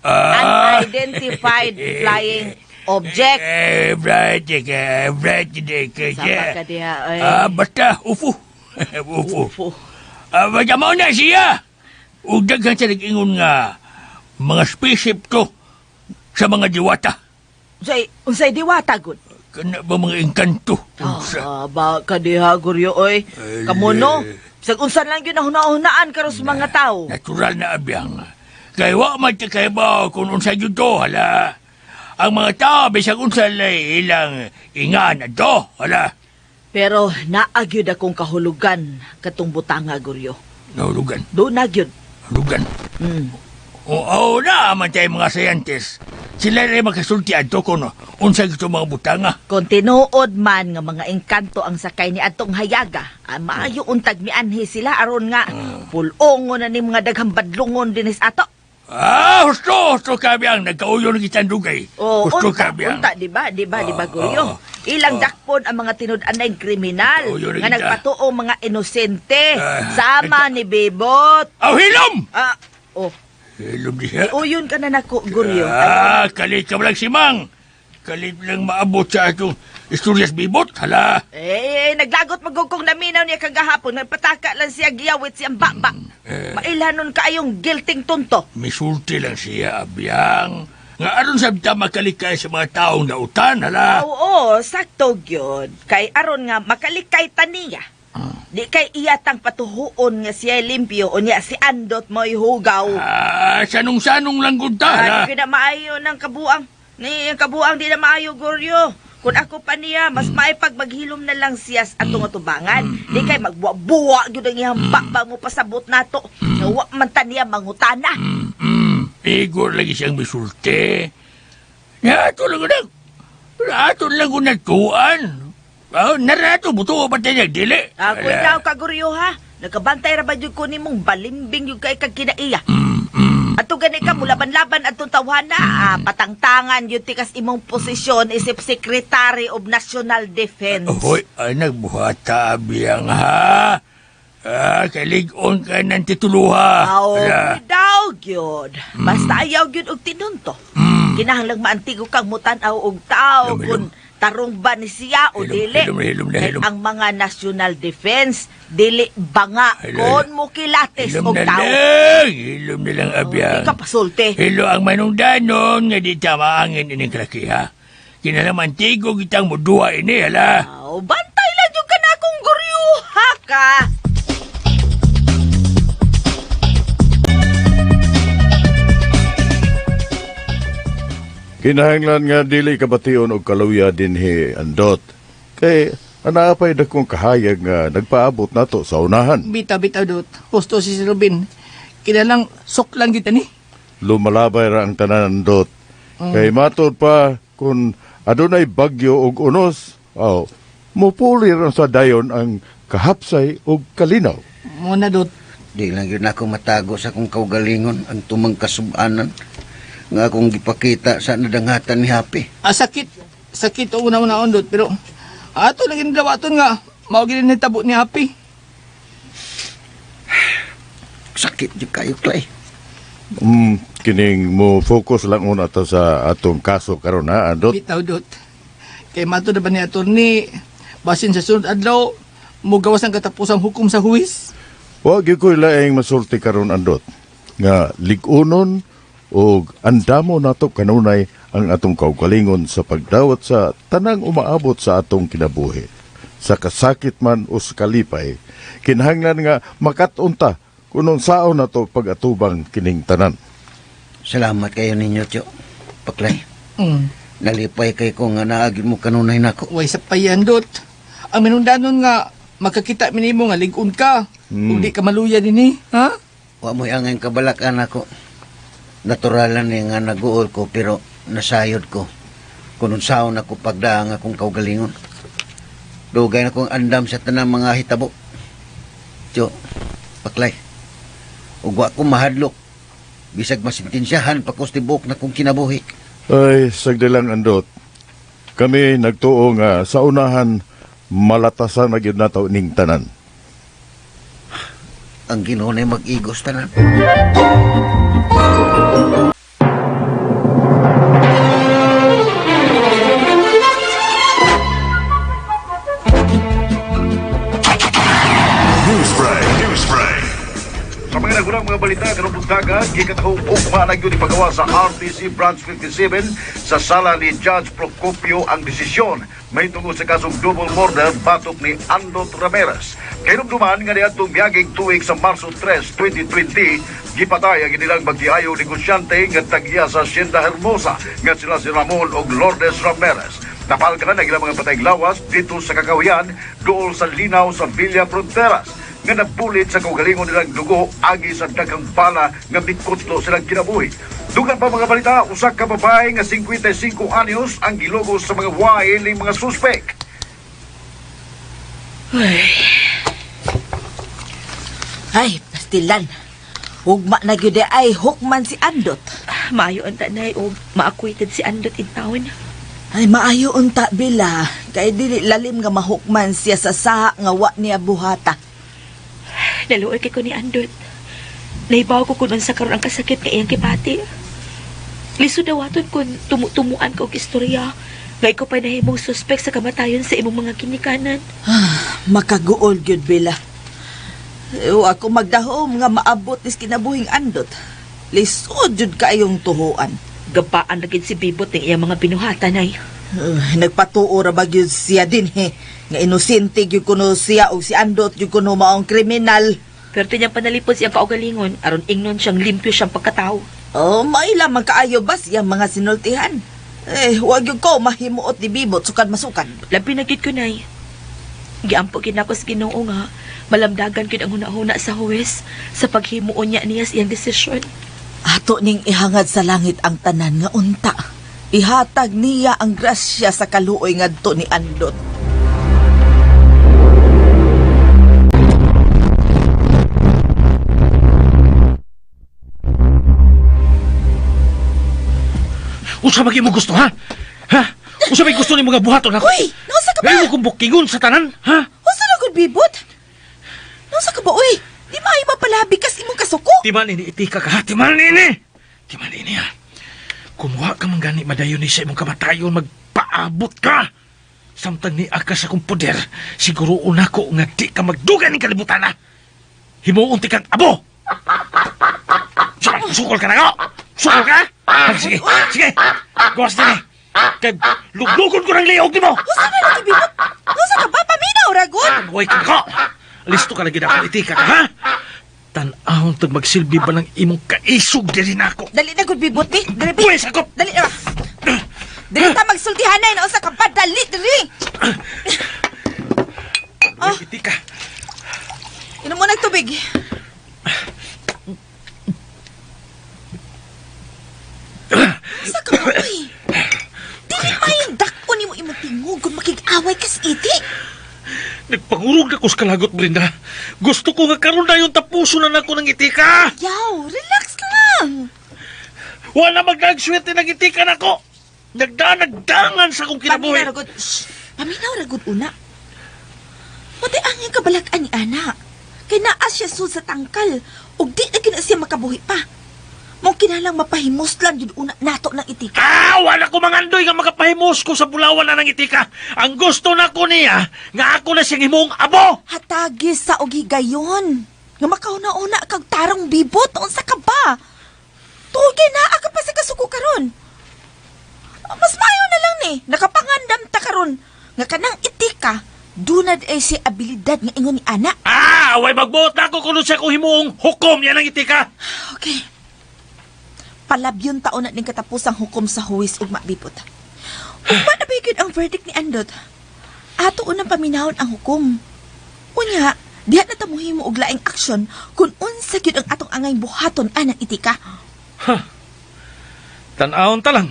Ah.
Unidentified flying object.
Eh, bright, eh, bright, eh,
Saba ka diha oy.
Ah, basta, UFO. UFO.
UFO.
Ah, basta mao na siya. Ug daghan sa nag-ingon nga mga spaceship to sa mga diwata.
Unsay unsay diwata gud?
Kana ba mga engkanto? Unsa?
Ah, ba ka diha Guryo oy. Kamo no. Bisag unsa lang gyud ang huna-hunaan karon sa mga tao.
Natural na abiyang. Kay wa man ta kay ba kung unsa gyud to, hala. Ang mga tao bisag unsa lay ilang ingan to, hala.
Pero naa gyud akong kahulugan katong butanga Guryo.
Nahulugan,
Do na gyud.
hulugan. Oo na man tayo mga scientist. Sila rin makasulti adto kung unsa gyud to mga butanga.
Kung tinuod man nga mga engkanto ang sakay ni atong hayaga, ah, maayo untag mianhi sila aron nga pulongon na ni mga daghang badlongon dinis ato.
Ah, husto, husto kabiyang. Nagkauyo na kitang dugay.
Oh,
husto
unta,
kabiyang.
unta, di ba? Di ba, di ba,
Ah,
Guryo?
ah,
Ilang dakpon ang mga tinud-anay kriminal
Nagkauyo na
nga
kita.
nagpatuo mga inosente
Ah,
sama ni Bebot.
Aw, hilom!
Ah, oh,
Hilom diha.
uyon ka na nako, Guryo.
Ah, kalit ka lang si Mang. Kalit lang maabot sa atong istoryas bibot. Hala.
Eh, naglagot magugkong naminaw niya kagahapon. Nagpataka lang siya giyawit siyang baba.
Eh.
Mailanon kaayong guilting tunto.
Misulti lang siya, abiyang. Nga aron sabta makalikay sa mga taong nautan, hala.
Oo, sakto gyud. Kay aron nga makalikay ta niya. Di kay iyatang patuhuon nga siya limpyo o niya si Andot mo'y hugaw.
Ah, sanong-sanong lang gud ta, hala.
Ah, di na maayo ng kabuang. Ni ang kabuang di na maayo Goryo. Kung ako pa niya, mas maipag maghilom na lang siya sa atong atubangan. Di kay magbuwa-buwa gyud ang iyang baba mo pasabot nato. Nga wa man ta niya mangutana.
Igor lagi siyang misulti. Nato lang na. Nato lang ko nagtuan. Ah, narato, buto pa tayo dili.
Ako
Hala.
daw ka Goryo ha. Nagkabantay ra ba jud ko nimong balimbing yung kay kag kinaiya. Ato gani ka mulaban-laban atong tawhana, ah, patangtangan yun tikas imong posisyon isip Secretary of National Defense.
Hoy, ay nagbuhata abiyang ha. Ah, kalig-on ka ng tituluha.
Aw,
Hala.
daw gyud. Basta ayaw gyud og tinunto. Kinahanglang maantigo kang mutan-aw og tao
Hilom,
kung tarong ba ni siya o
Hilom,
dili.
hilom, hilom na,
Kay
hilom.
Ang mga national defense dili banga
Hilom,
kon mo kilates
Hilom
og
na
tao.
lang. Hilom na lang, abiyang.
Di ka pasulti.
Hilo ang manungdanon nga di tamaangin ining kalaki, ha? Kinalaman tigo kitang muduha ini, hala.
Aw, bantay lang yung ka.
Kinahanglan nga dili kabation og kaluya dinhi Andot. Kay anaa pay dakong kahayag nga nagpaabot nato sa unahan.
Bitaw, bitaw, Dot. Husto si Sir Ruben. Kinalang suklang kita ni.
Lumalabay ra ang tanan, Andot. Kay matod pa kung adunay bagyo og unos, oh, mupuli ra sa dayon ang kahapsay og kalinaw.
Muna, Dot.
Di lang yun ako matago sa akong kaugalingon ang tumang kasubanan nga akong gipakita sa nadanghatan ni Happy.
Ah, sakit. Sakit o una-una, Dot. Pero ato lang ginawaton nga. Mao gini nitabo ni Happy.
Sakit jud kayo, Clay.
Kining mo focus lang una ta sa atong kaso karon ha, Andot.
Bitaw, Dot. Kay mato na ba ni attorney, basin sa sunod adlaw, mugawas ang katapusang hukom sa huwis.
Wa gyud ko'y laing masulti karon, Andot, nga lig-unon og andamo nato kanunay ang atong kaugalingon sa pagdawat sa tanang umaabot sa atong kinabuhi. Sa kasakit man o sa kalipay, kinahanglan nga makat-on ta kung unsaon nato pag-atubang kining tanan.
Salamat kayo ninyo, Tiyo. Paklay. Nalipay kay ko nga naagin mo kanunay nako.
Way sa payan, Dot. Ang minundanon nga, makakita minimo nga lig-on ka. Ug di ka maluya dinhi, ha?
Wa mo'y angay kabalakan ako. Naturalan ni nga naguol ko pero nasayod ko. Kung unsaon ako pagdaang akong kaugalingon. Dugay na kong andam sa tanang mga hitabo. Tiyo, paklay. Ug wa ko mahadlok. Bisag masintensyahan pa ko sa tibok na kong kinabuhi.
Ay, sagdi lang, Andot. Kami nagtuo nga sa unahan malatasan na gyud nato ning tanan.
Ang Ginoo na'y mag-igos tanan.
Newsbreak, Newsbreak. Sa mga nagunang mga balita, karong buntaga, gikatahong ugma na gyud ipagawa sa RTC Branch 57 sa sala ni Judge Procopio ang desisyon may tungod sa kasong double murder batok ni Andot Ramirez. Kahinumduman nga niadtong miyaging tuig sa Marso 3, 2020, gipatay ang inilang magdiayo negosyante nga tagya sa Hacienda Hermosa nga sila si Ramon og Lourdes Ramirez. Napalkan na ilang mga patay lawas dito sa Kakahuyan, dool sa Linaw sa Villa Fronteras nga nabulit sa kaugalingon nilang dugo agi sa daghang bala nga mikutlo silang kinabuhi. Dugan pa mga balita, usa ka babae nga 55 anyos ang gilugos sa mga wail ning mga suspek.
Ay, pastilan. Ugma na gyud ay hukman si Andot.
Maayo unta nay og ma-acquitted si Andot in town.
Ay, maayo unta bila. Kay dili lalim nga mahukman siya sa saha nga wa niya buhata.
Naluoy kay ko ni Andot. Nahibaw ko kung unsa karon ang kasakit nga iyang gibati. Lisod dawaton kung tumu-tumuan ka og istorya. Nga ikaw pa nahimong suspek sa kamatayon sa imong mga ginikanan.
Makaguol gyud bila. Wa ako magdahom nga maabot is kinabuhing Andot. Lisod jud kaayong tuhuan.
Gabaan na gid si Bibot ng iyang mga binuhatan ay.
Nagpatuo ra ba gyud siya dinhi nga inosente gyud kuno siya og si Andot gyud kuno maong kriminal.
Pero niyang panalipod siyang kaugalingon aron ingnon siyang limpyo siyang pagkatao.
Oh, maila man kaayo ba siyang mga sinultihan? Eh, wag gyud ko mahimuot ni Bibot sukad masukan.
Labi na gid ko nay. Giampo gid nako sa Ginoo nga malamdagan gid ang hunahuna sa huwes sa paghimuon niya niya sa iyang desisyon.
Ato ning ihangad sa langit ang tanan nga unta. Ihatag niya ang grasya sa kaluoy ngadto ni Andot.
Unsa ba mo gusto, ha? Ha? Unsa ba gusto nimo nga buhaton ako?
Uy, nausa ka ba?
Ngayon mo kong bukingon sa tanan, ha?
Unsa na gud Bibot? Nausa ka ba uy? Di maayo mapalabi kas imong kasuko.
Timan ini itika ka, ha? Timan ini! Timan ini, ha? Kung wa ka man gani madayon ni sa imong kamatayon, magpaabot ka! Samtang ni ka sa akong poder, siguro una ko nga di ka magdugan ng kalibutan, ha? Himuon ti kang abo! Sukol, sukol ka na nga! Sukol ka! Ha? Sige, sige! Gawas din eh! Kay luglugon ko ng liog ni mo!
Unsa na lagi Bibot? Nausa ka ba paminaw ra gud?
Huwag ka ko! Listo ka lagi na itika ka, ha? Tan-awon tag magsilbi ba ng imong kaisog diri nako?
Dali na gud Bibot bi. Dali bi.
Uy, sakop!
Dali na. Dali ta magsultihanay na usa ka pa dali dali.
Ah. Itika.
Inom mo nag tubig. Sa ka ba, uy? Dili may dako nimo imong tingog kung makig-away ka sa itik.
Nagpangurog na ko sa kalagot, Brenda. Gusto ko nga karon na yung tapuso na nako ng itika.
Yaw, relax lang.
Wala magdagswerte ng itika nako. Nagdanagdangan sa akong kinabuhi.
Paminaw ragod. Shh! Paminaw ragod una. Matay ang iyang kabalag-an ni Ana. Kay naa siya sud sa tangkal. Ug di na kina siya makabuhi pa. Mong kinalang mapahimuslan yun una nato ng itika.
Ah, wala ko mangandoy nga makapahimos ko sa bulawan na ng itika. Ang gusto na ko niya, nga ako na siyang himong abo.
Hatagis sa og higayon. Nga makauna-una kag tarong bibot unsa ka ba? Tugi na ka pa sa kasuko karon. Mas maayo na lang ni, nakapangandam ta karon nga kanang itika dunad ay si abilidad nga ingon ni ana.
Ah, way magbuot na ako kung siya ko himong hukom niya ng itika.
Okay. Palabyon taon na ning katapusang hukom sa huwis ug mabibot. Ugma na ba gyud ang verdict ni Andot? Ato unang paminahon ang hukom. Unya, diha na ta mohimo og laing aksyon kung unsa gyud ang atong angay buhaton anang itika.
Tan-awon ta lang.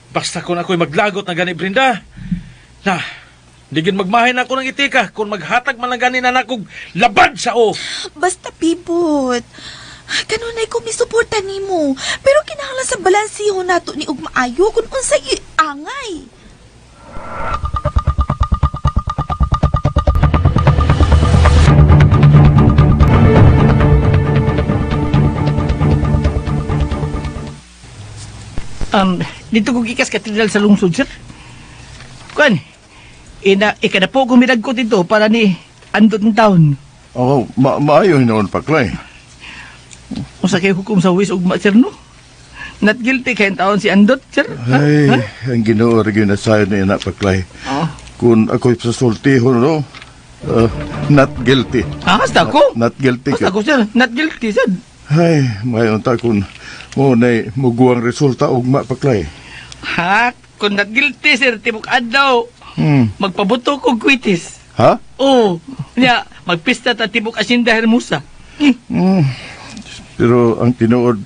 Basta kung ako'y maglagot na gani, Brenda. Na, di gyud magmahin ako ng itika kung maghatag man lang gani na nakog labad sa o.
Basta pibot. Kanunay ko misuporta nimo, pero kinahanglan sa balansiho nato ni og maayo kung unsa gyud angay.
Dito ko gikas katedral sa lungsod, sir. Kuan, ina ikanapo ko mirag ko dito para ni andot ng taon.
Oo, maayo hinoon paklay.
Usa kay hukom sa huwis ugma, sir, no? Not guilty kay taon si Andot, sir. Ha?
Ay,
Ha?
ang Ginoo ra gyud na sayo ni anak paklay.
Oh.
Kung ako'y sasultihon no, not guilty.
Ah, hasta ako.
Not guilty
Hasta
ka.
ako, sir. Not guilty, sir.
Ay, mayon ta kung mo na muguang resulta ugma paklay.
Ha? Kung not guilty, sir, tibok adlaw. Magpabuto ko kwitis.
Ha?
Oo. Nya, magpista ta tibok asinda hermosa.
Pero ang tinuod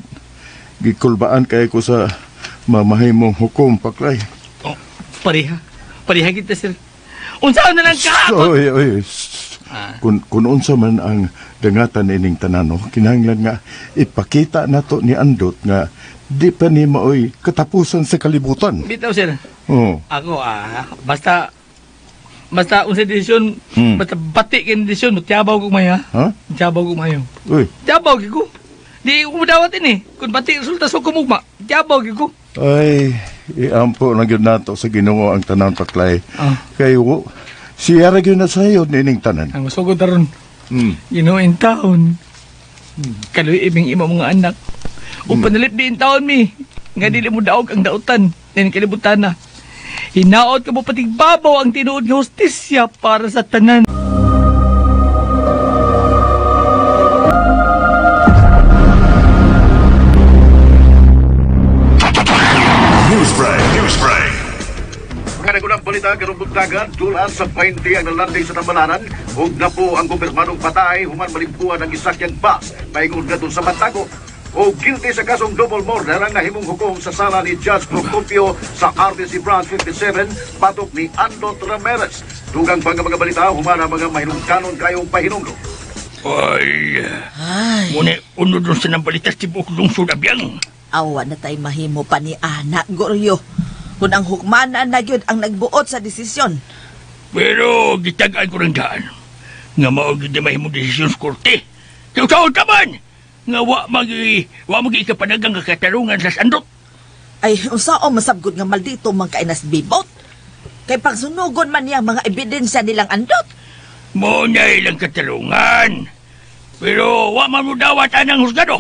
gikulbaan kay ko sa mamahimong hukom paklay.
Oh, pareha. Pareha kita, sir. Unsa na lang ka?
Oy, oy. shh. Kung unsa man ang dangatan ining tanan, no, kinahanglan nga ipakita nato ni Andot nga di pa ni maoy katapusan sa kalibutan.
Bitaw, sir.
Oh.
Ako, basta, basta unsa desisyon, basta bati kay desisyon, tiyabaw ko maya.
Ha?
Tiyabaw ko mayo.
Uy.
Tiyabaw gyud ko. Di ko mudawat ini. Kung bati resulta sa kumugma, tiyabaw gyud ko.
Ay, iampo na gyud nato sa Ginoo ang tanan paklay.
Ah.
Kay siya ra gyud na sayo nining tanan.
Ang sugod aron. Ginoo in town. Kaluy ibing imo mga anak. Ug panalip di in taon mi. Nga dili mo daog ang dautan nin kalibutan na. Hinaot ka mo patigbabaw ang tinuod nga hustisya para sa tanan.
Newsbreak, Newsbreak. Mga nagunang balita karong buntagan, dulan sa 20 ang nalanding sa Tambalanan ug napo ang gobyernadong patay human malimpuan ang isakyang bus paingon ngadto sa Bantago. O guilty sa kasong double murder ang nahimong hukom sa sala ni Judge Procopio sa RTC Branch 57 patok ni Andot Ramirez. Dugang pa nga mga balita human ang mga mahinungkanon kayong pahinungdo.
Ay, muna unod ron sa nang balita sa tibuok lungsod abiyang.
Awa na tay mahimo pa ni Ana, Goryo. Kung ang hukmanan na gyud ang nagbuot sa desisyon.
Pero gitagaan ko rin daan. Nga mao gyud na mahimong desisyon sa korte. Kaya usaon ta man! Nga wa magi ikapanagang katarungan sa sandot.
Ay, unsaon masabgod nga maldito man kay nas bibot. Kay pagsunugon man niya ang mga ebidensya nilang Andot.
Mo na ilang katarungan. Pero wa man mo dawat anang husgado.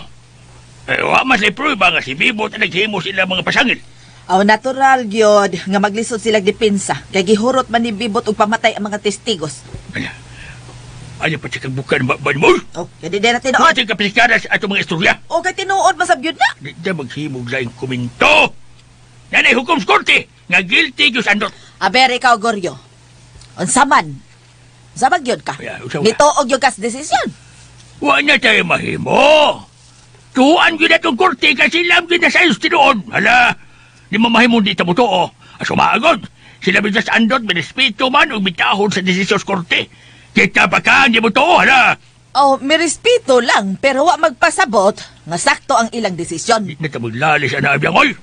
Eh, wa man sa prueba nga si Bibot ang naghimo sila mga pasangil.
Aw natural gyud nga maglisod silang depensa kay gihurot man ni Bibot og pamatay ang mga testigos.
Ala. Ayaw pa siya kagbukan ba mo?
Oh, kaya di na tinuod.
Wa siya kapisikara sa atong mga istorya.
O kay tinuod masab yun na.
Di ta maghimog laing komento. Nanay hukom sa korte nga guilty gyud sa Andot.
Aber ikaw, Goryo. Unsa man? Unsa man gyud ka?
Ya, unsa man?
Nituog gyud ka sa desisyon.
Wa na tayo mahimo. Tuan gyud atong korte kasi sila gyud na sa ayos tinuod. Hala, di mo mahimo di ta mo tuo. Asumagod. Sila bigla sa Andot, mirespeto man o bitahon sa desisyon sa korte. Kita pa ka, di mo tuo, hala.
Oh, may respeto lang pero wa magpasabot nga sakto ang ilang desisyon.
Di na ta maglalis ang abiyang, oy!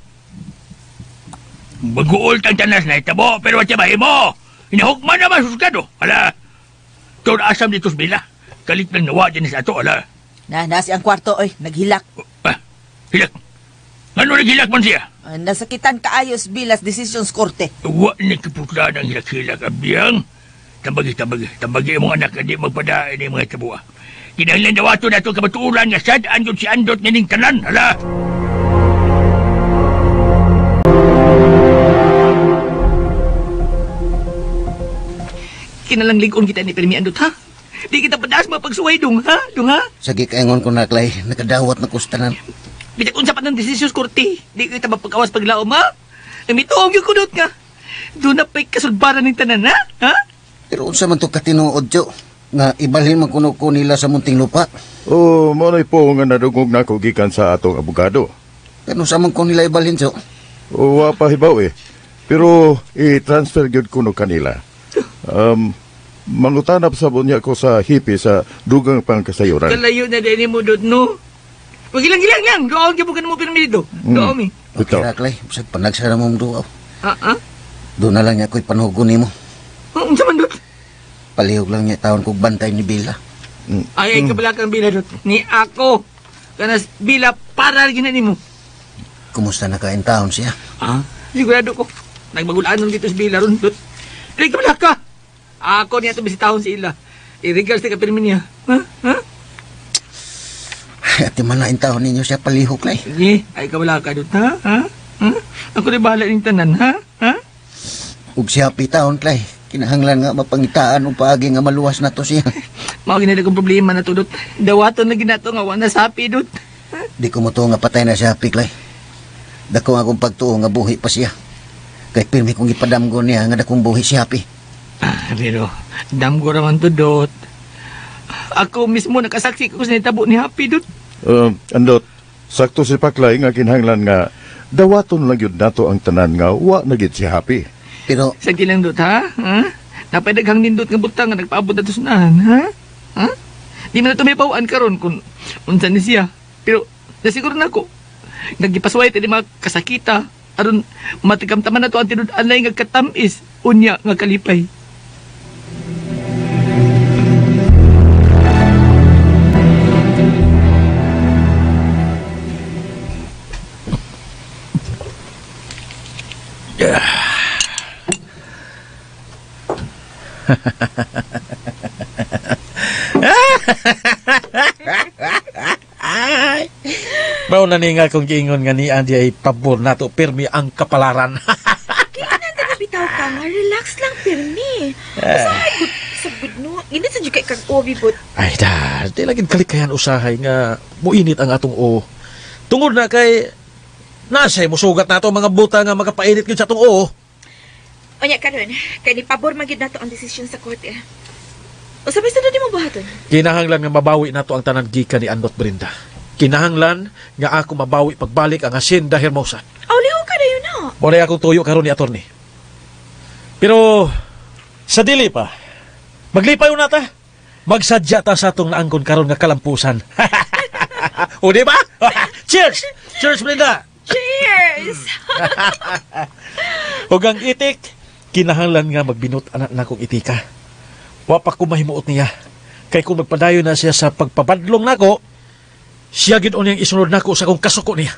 Mag-uul tang tanas na itabo, pero wat mahimo. Inahugman naman susgado, hala. Tun asam dito sa bila. Kalit lang nawa din sa ato, hala.
Na nasi ang kwarto oy, naghilak.
Ah, hilak. Ano naghilak man siya?
Ah, nasakitan kaayos bilas desisyon sa korte.
Wa ni kaputla ng hilak-hilak, abiyang. Tambagi, tambagi, tambagi imong anak, hindi magpadain ni mga tabuha. Kinahanglan dawato na itong kabaturan nga sad-an yun si Andot nining tanan, hala.
Kinalang ligon kita ni Pirmi Andot, ha? Di kita padaas mga pagsuway dong, ha? Dong, ha?
Sige kaingon ko na, Clay. Nakadawat na kustanan.
Bitag unsa pa ng desisyon sa korte. Di kita mapagawas paglaom, ha? Namituog yung kunot nga. Doon na pa'y kasulbaran ng tanan, ha? Ha?
Pero unsa man to katinuod, Jo? Nga ibalhin man kuno ko nila sa munting lupa.
O, mo na po nga nadungog na ko gikan sa atong abogado.
Pero unsa man ko nila ibalhin, Jo?
O, wa pa hibaw eh. Pero i-transfer gyud kuno kanila. Mangutanap sa bunya ko sa hipi sa dugang pangkasayuran.
Kalayo na din mo doon, no? Magilang-gilang lang. Doon ka mo pirmi dito. Doon mi.
Okay ra, Clay. Bisag panagsara mong duaw.
Ha, ha?
Doon na lang niya ako'y panugo nimo.
Oh, unsa man dot?
Palihog lang niya taon kog bantay ni Bila.
Ay, ay kabalakang bila dot. Ni ako. Kanas bila para gina nimo.
Kumusta na kain taon siya?
Ah? Sigurado ko. Nagmagulaan nun dito sa bila ron dot. Ay, kabalaka. Ako niya ito bisitahon sa ila. I-regards na ka pirmi niya. Ha? Ha?
Ay, ati man na taon ninyo siya palihog, Clay.
Sige, ay kabalaka dot, ha? Ha? Ha? Ako rin bahala ning tanan, ha? Ha?
Ug siya taon, Clay. Kinahanglan nga mapangitaan og paagi nga maluwas na to siya.
Mao ginala kong problema na to, dot. Dawaton na ginato nga wa na sapi, dot.
Di ko mo to nga patay na siya, Clay. Dako nga akong pagtuo nga buhi pa siya. Kay pirmi kong ipadamgo niya nga dakong buhi si Happy.
Ah, pero damgo raman to, dot. Ako mismo nakasaksi ko sa nitabo ni Happy, dot.
Andot, sakto si Paklay nga kinahanglan nga dawaton lang yun nato ang tanan nga wa na gyud si Happy.
Pero
Sagdi lang, dot, ha? Ha? Napadaghang nindot nga butang nga nagpaabot na to sunahan, ha? Ha? Di man na to may pawaan karon kung unsa ni siya. Pero nasiguro na ko. Nagipasway tayo mga kasakita. Aron matikamtaman na to ang tinud-anay nga katamis unya nga kalipay.
Mao na ni nga kung giingon nga ni Andy ay pabor nato pirmi ang kapalaran.
Kinahanglan bitaw ka nga relax lang pirmi. Usahay gud sa gud no. Init sa jud kay kag obi bot.
Ay da, di lagi kalikayan usahay nga muinit ang atong o. Tungod na kay nasay musugat nato mga buta nga makapainit gyud sa atong o.
Unya karon, kay ni pabor man gyud nato ang desisyon sa korte. Usa may sunod nimo buhaton?
Kinahanglan nga mabawi nato ang tanan gikan ni Andot Brinda. Kinahanglan nga ako mabawi pagbalik ang Hacienda Hermosa.
Aw liho ka na yun na.
Wala akong tuyo karon ni attorney. Pero sa dili pa, maglipay na ta. Magsadya ta sa atong naangkon karon nga kalampusan. O di ba? Cheers! Cheers, Brinda!
Cheers!
Ug ang itik, kinahanglan nga magbinut anak na kong itika. Wa pa ko mahimuot niya. Kay kung magpadayon na siya sa pagpabadlong nako, siya gid unyang isunod nako sa akong kasuko niya.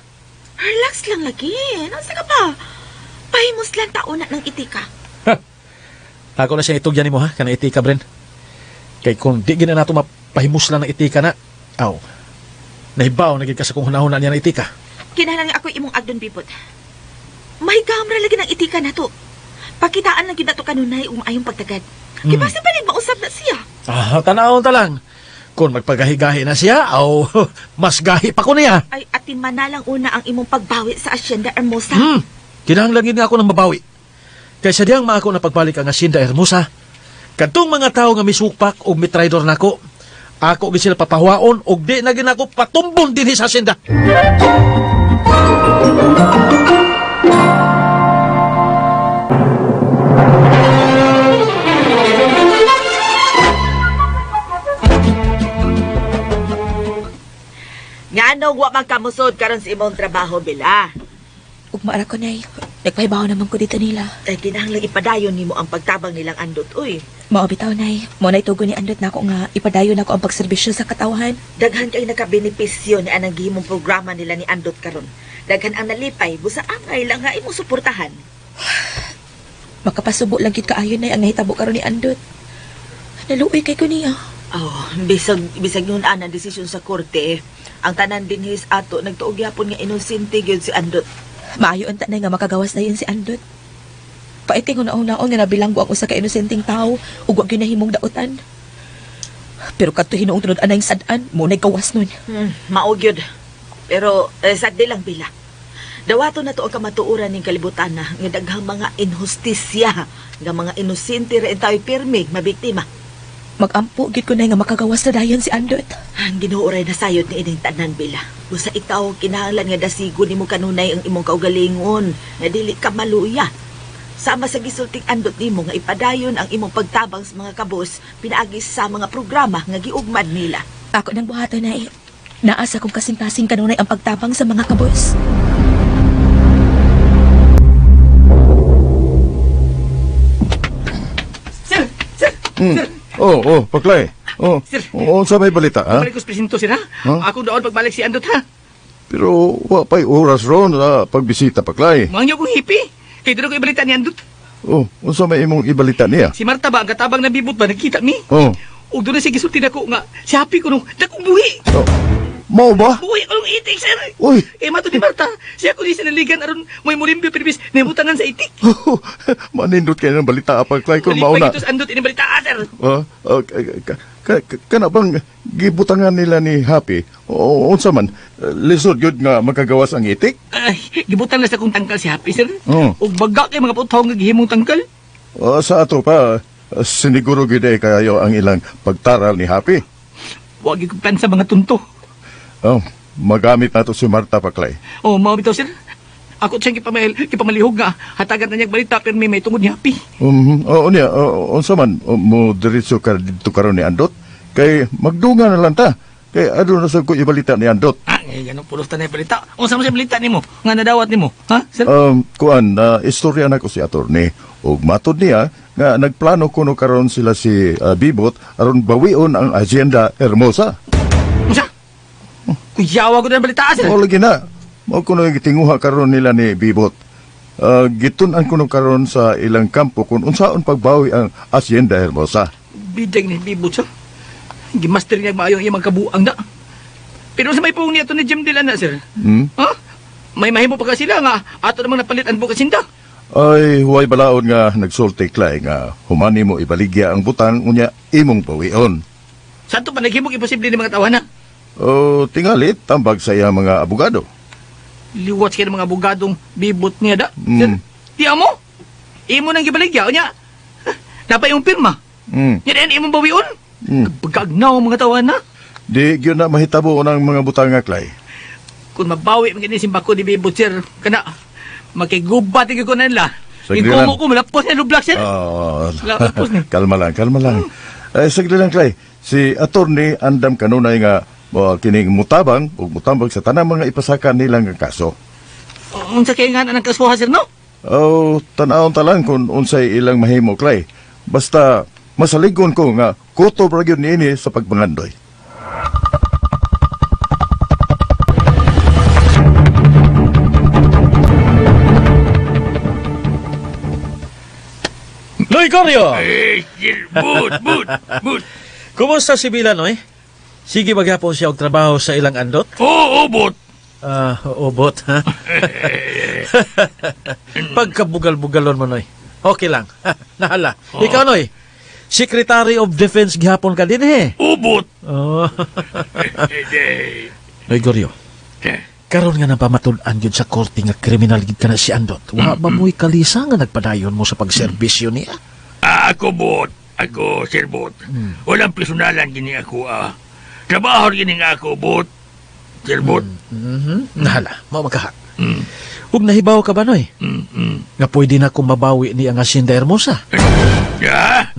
Relax lang lagi. Nansa ka pa? Pahimos lang taon na ng itika.
Ako na siya itugyan nimo ha, kana itika Bren. Kay kung di gina nato mapahimuslan ng itika na, aw. Nahibaw na gid ka sa kung hunahuna niya na itika.
Kinahanglan nga ako imong agdon bibot. May gamra lagi ng itika na to. Pakitaan lang gyud nato kanunay ug maayong pagtagad. Kay basta pa mausab na siya.
Ah, tanawon ta lang. Kung magpagahi-gahi na siya, o mas gahi pa ko niya.
Ay, atiman na lang una ang imong pagbawi sa Hacienda Hermosa.
Kinahanglan gid nga ako ng mabawi. Kaysa diyang maako na pagbalik ang Hacienda Hermosa, kadtong mga tawo nga misukpak og mitraidor nako, ako gid sila papahuwaon og di na gid nako patumbon dinhi sa hacienda.
Nganong wa man kamusod karon sa imong trabaho, Bela?
Ug maara ko nay, nagpahibaw naman ko dito nila.
Ay, kinahanglan ipadayon nimo ang pagtabang nilang Andot, uy.
Mao bitaw nay, mo nay tugon ni Andot nako nga ipadayon nako ang pagserbisyo sa katawhan.
Daghan kay nakabenepisyo ni anang gihimong programa nila ni Andot karon. Daghan ang nalipay, busa angay lang nga imong suportahan.
Makapasubo lang gid kaayo nay ang nahitabo karon ni Andot. Naluoy kay ko niya.
Oh, bisag bisag yun ang desisyon sa korte. Ang tanan dinhi sa ato nagtuog gyapon nga inosente gyud si Andot.
Maayo unta nay nga makagawas na yun si Andot. Paiting una-unaon nga nabilanggo ang usa ka inosenteng tawo ug wa gyud nahimong dautan. Pero kadto hinuong tunod anay sad-an, mo nay gawas nun.
Mao gyud. Pero sagdi lang bila. Dawato na to ang kamatuoran ning kalibutan na nga daghang mga inhustisya, nga mga inosente ra tayo pirmi mabiktima.
Magampo gid ko nay nga makagawas na dayon si Andot.
Ang Ginoo ray nasayod ni ining tanan bila. Busa ikaw kinahanglan nga dasigo nimo kanunay ang imong kaugalingon nga dili ka maluya. Sama sa gisulting Andot nimo nga ipadayon ang imong pagtabang sa mga kabos pinaagi sa mga programa nga giugmad nila.
Ako nang buhaton nay. Naa sa kong kasing-kasing kanunay ang pagtabang sa mga kabos.
Sir, sir, sir.
Oh, paklay. Oh,
Sir.
oh, sa may balita, ha?
Balik ko sa presinto, sir, ha?
Huh?
Ako doon pagbalik si Andot, ha?
Pero wa pa'y oras ron sa pagbisita, paklay.
Mangyo kong hippie. Kay doon ko ibalita ni Andot.
Oh, unsa may imong ibalita niya?
Si Marta ba, ang katabang na bibot ba, nagkita mi?
Oh,
O doon na siya gisulti nako nga, si Happy ko nung, dakong buhi.
mao ba?
Buhi ko nung itik, sir.
Uy!
Eh, mato ni Marta, siya ko ni sinaligan aron may mulimbyo pero bis, nahimutangan sa itik.
Manindot kayo ng balita, paklay, kung
Malipay
mauna.
ito sa Andot, inibalita, ah, sir.
Ah, ah, kana bang gibutangan nila ni Happy? O unsa man, lisod gyud nga makagawas ang itik?
Ay, gibutan na sa kong tangkal si Happy, sir.
Oh.
Ug baga kay mga putong nga gihimong tangkal.
Ah, sa ato pa, siniguro gyud eh kayo ang ilang pagtaral ni Happy.
Wag gyud ko sa mga tunto.
Oh, magamit nato si Marta paklay.
Oh, mao bitaw, sir. Ako siyang gipamalihog nga hatagan na niya balita pero may tungod ni Happy.
Oo niya, unsa man mo diretso ka didto karon ni Andot kay magdunga na lang ta. Kay aduna sa ko ibalita ni Andot.
Ah, eh, ganun pulos ta na yung balita. Unsa man siya balita nimo? Nga nadawat nimo? Ha, sir?
Kuan na istorya na ko si attorney ug matod niya nga nagplano kuno karon sila si Bibot aron bawion ang agenda Hermosa.
Unsa? Kuyawa ko na ang balita, sir.
Mao lagi na. Mao kuno gitinguha karon nila ni Bibot. Gitun-an kuno karon sa ilang kampo kung unsaon pagbawi ang Hacienda Hermosa.
Bidag ni Bibot, sir. Gimaster niya maayo ang iyang mga kabuang na. Pero sa may puong niya to ni Jim Dillon na, sir.
Hmm?
Ha? May mahimo pa ka sila nga ato namang napalit ang bukas sinda.
Ay, huway balaod nga nagsulti klay nga humani mo ibaligya ang butang unya imong bawion.
Sa ato pa naghimog imposible ni mga tawana.
O tingali tambag sa iyang mga abogado.
Liwat siya ng mga abogadong bibot niya da. Sir, di amo. Imo nang gibaligya unya. Dapat imong pirma. Nya din imong bawion. Pagkagnaw ang mga tawana.
Di gyud na mahitabo ng mga butang nga klay.
Kung mabawi man gini simbako ni bibot sir kana makigubat gyud ko na nila.
Sagli lang.
Ikumo ko malapos na lublak sir.
Ah,
Lapos ni.
kalma lang, kalma lang. Ay, sagli lang, Clay. Si attorney andam kanunay nga kining mutabang ug mutambag sa tanang mga ipasaka nilang nga kaso.
Unsa kay nga nang kasuha sir no?
Oh, tan-awon ta lang kung unsay ilang mahimo, Clay. Basta masaligon ko nga kutob ra gyud niini sa pagmangandoy.
Noy Goryo!
Eh, sir, but, but, but.
Kumusta si Bila, Noy? Sige maghapon siya og trabaho sa ilang andot?
Oo, oh, bot.
Ah, obot, ha? Pagkabugal-bugalon mo, Noy. Okay lang. Nahala.
Oo.
Ikaw, Noy. Secretary of Defense gihapon ka din eh.
Ubot.
Oh.
Eh,
Noy Goryo. Karon nga napamatud-an yun sa korte nga kriminal gid ka na si Andot. Wa ba mo'y kalisa nga nagpadayon mo sa pagserbisyo niya?
Ah, ako bot. Ako, sir bot. Walang personalan gini ako ah. Trabaho gini nga ako bot. Sir bot.
Nahala, mao magkaha. Ug nahibaw ka ba noy? Nga pwede na akong mabawi ni ang Hacienda Hermosa.
Ya?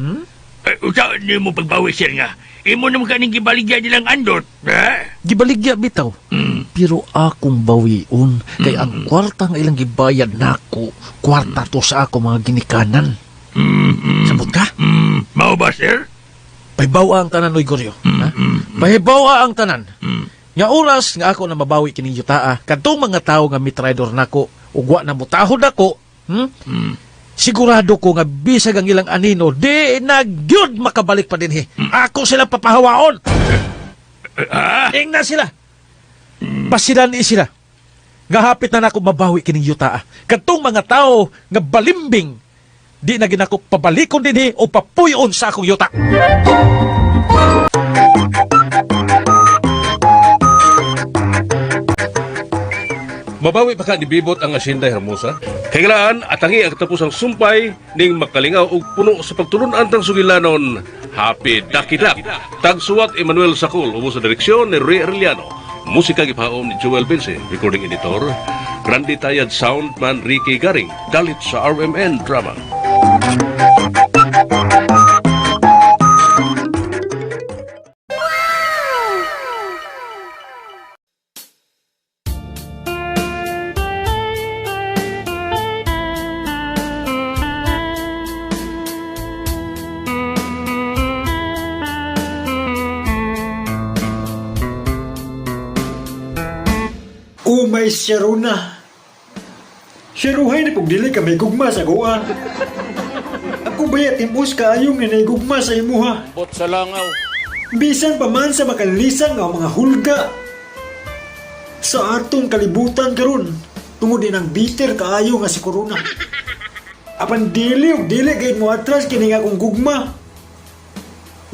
Eh, usa ni mo pagbawi sir nga. Imo naman kaning gibaligya nilang andot. Ha?
Gibaligya bitaw. Pero akong bawion kay ang kwarta nga ilang gibayad nako, kwarta to sa ako mga ginikanan. Sabot ka?
Mao ba sir?
Pahibawa ang tanan, Noy Goryo. Ha? Pahibawa ang tanan. Nga oras nga ako na mabawi kining yutaa, kadtong mga tawo nga mitraidor nako ug wa na mutahod ako, Sigurado ko nga bisag ang ilang anino di na gyud makabalik pa dinhi. Ako sila papahawaon. Ingna sila. Basilan ni sila. Nga hapit na nako mabawi kining yutaa. Kadtong mga tawo nga balimbing di na ginako pabalikon dinhi o papuyon sa akong yuta.
Mabawi pa ka ni Bibot ang Asyenda Hermosa? Kailangan atangi ang katapusang sumpay ning makalingaw og puno sa pagtulunan tang sugilanon. Happy Dakidak. Tagsuwat Emmanuel Sakul ubos sa direksyon ni Ray Arellano. Musika gipaom ni Joel Bense, recording editor. Randy Tayad Soundman Ricky Garing, dalit sa RMN Drama.
Umay Sharona. Sharuhay na pug dili ka may gugma sa goa. Ako baya timus kaayo nga naigugma sa imuha.
Bot sa langaw.
Bisan pa man sa makalisang ang mga hulga sa atong kalibutan karon tungod din ang bitter kaayo nga si corona. Apan dili ug dili gayud mo atras kini nga akong gugma.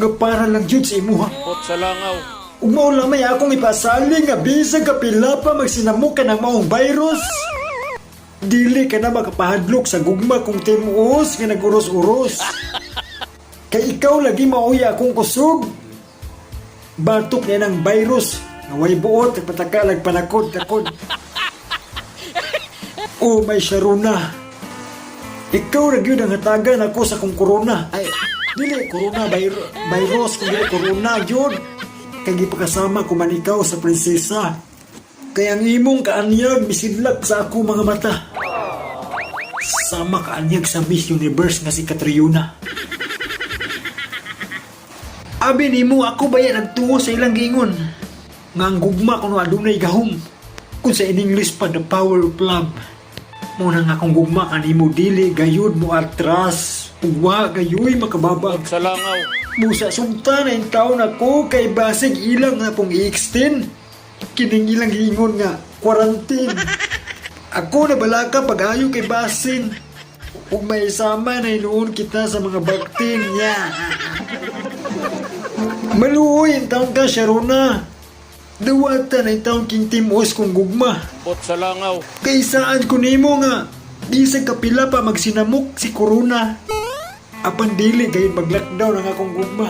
Nga para lang jud sa imuha.
Bot sa langaw.
Ug mao lamay akong ipasaling nga bisag kapila pa magsinamok ka ng maong virus. Dili ka na makapahadlok sa gugma kung timuos nga naguros-uros. Kay ikaw lagi maoy akong kusog. Batok niya ng virus nga way buot nagpataka nagpanakod-takod. Oh, may Sharona. Ikaw ra gyud ang hatagan ako sa kong corona. Ay, dili corona virus kung dili corona gyud. Kay gipakasama ko man ikaw sa prinsesa. Kay ang imong kaanyag misidlak sa ako mga mata. Sama kaanyag sa Miss Universe nga si Catriona. Abi nimo ako baya nagtuo sa ilang giingon. Nga ang gugma kuno adunay gahom. Kung sa in English pa the power of love. Mo na nga akong gugma kanimo dili gayud mo atras. Uwa gayoy makababag.
Sa langaw.
Musa sumta na yung taon ako kay basig ilang na pong i-extend. Kining ilang giingon nga quarantine. Ako na balaka pag-ayo kay basin. Ug may isama na inuon kita sa mga baktin niya. Maluoy ang taon ka, Sharona. Duwata na yung taon king timos kong gugma.
Bot sa langaw.
Kay saan ko nimo nga, bisag kapila pa magsinamok si Corona. Apan dili gayon mag-lockdown ang akong gugma.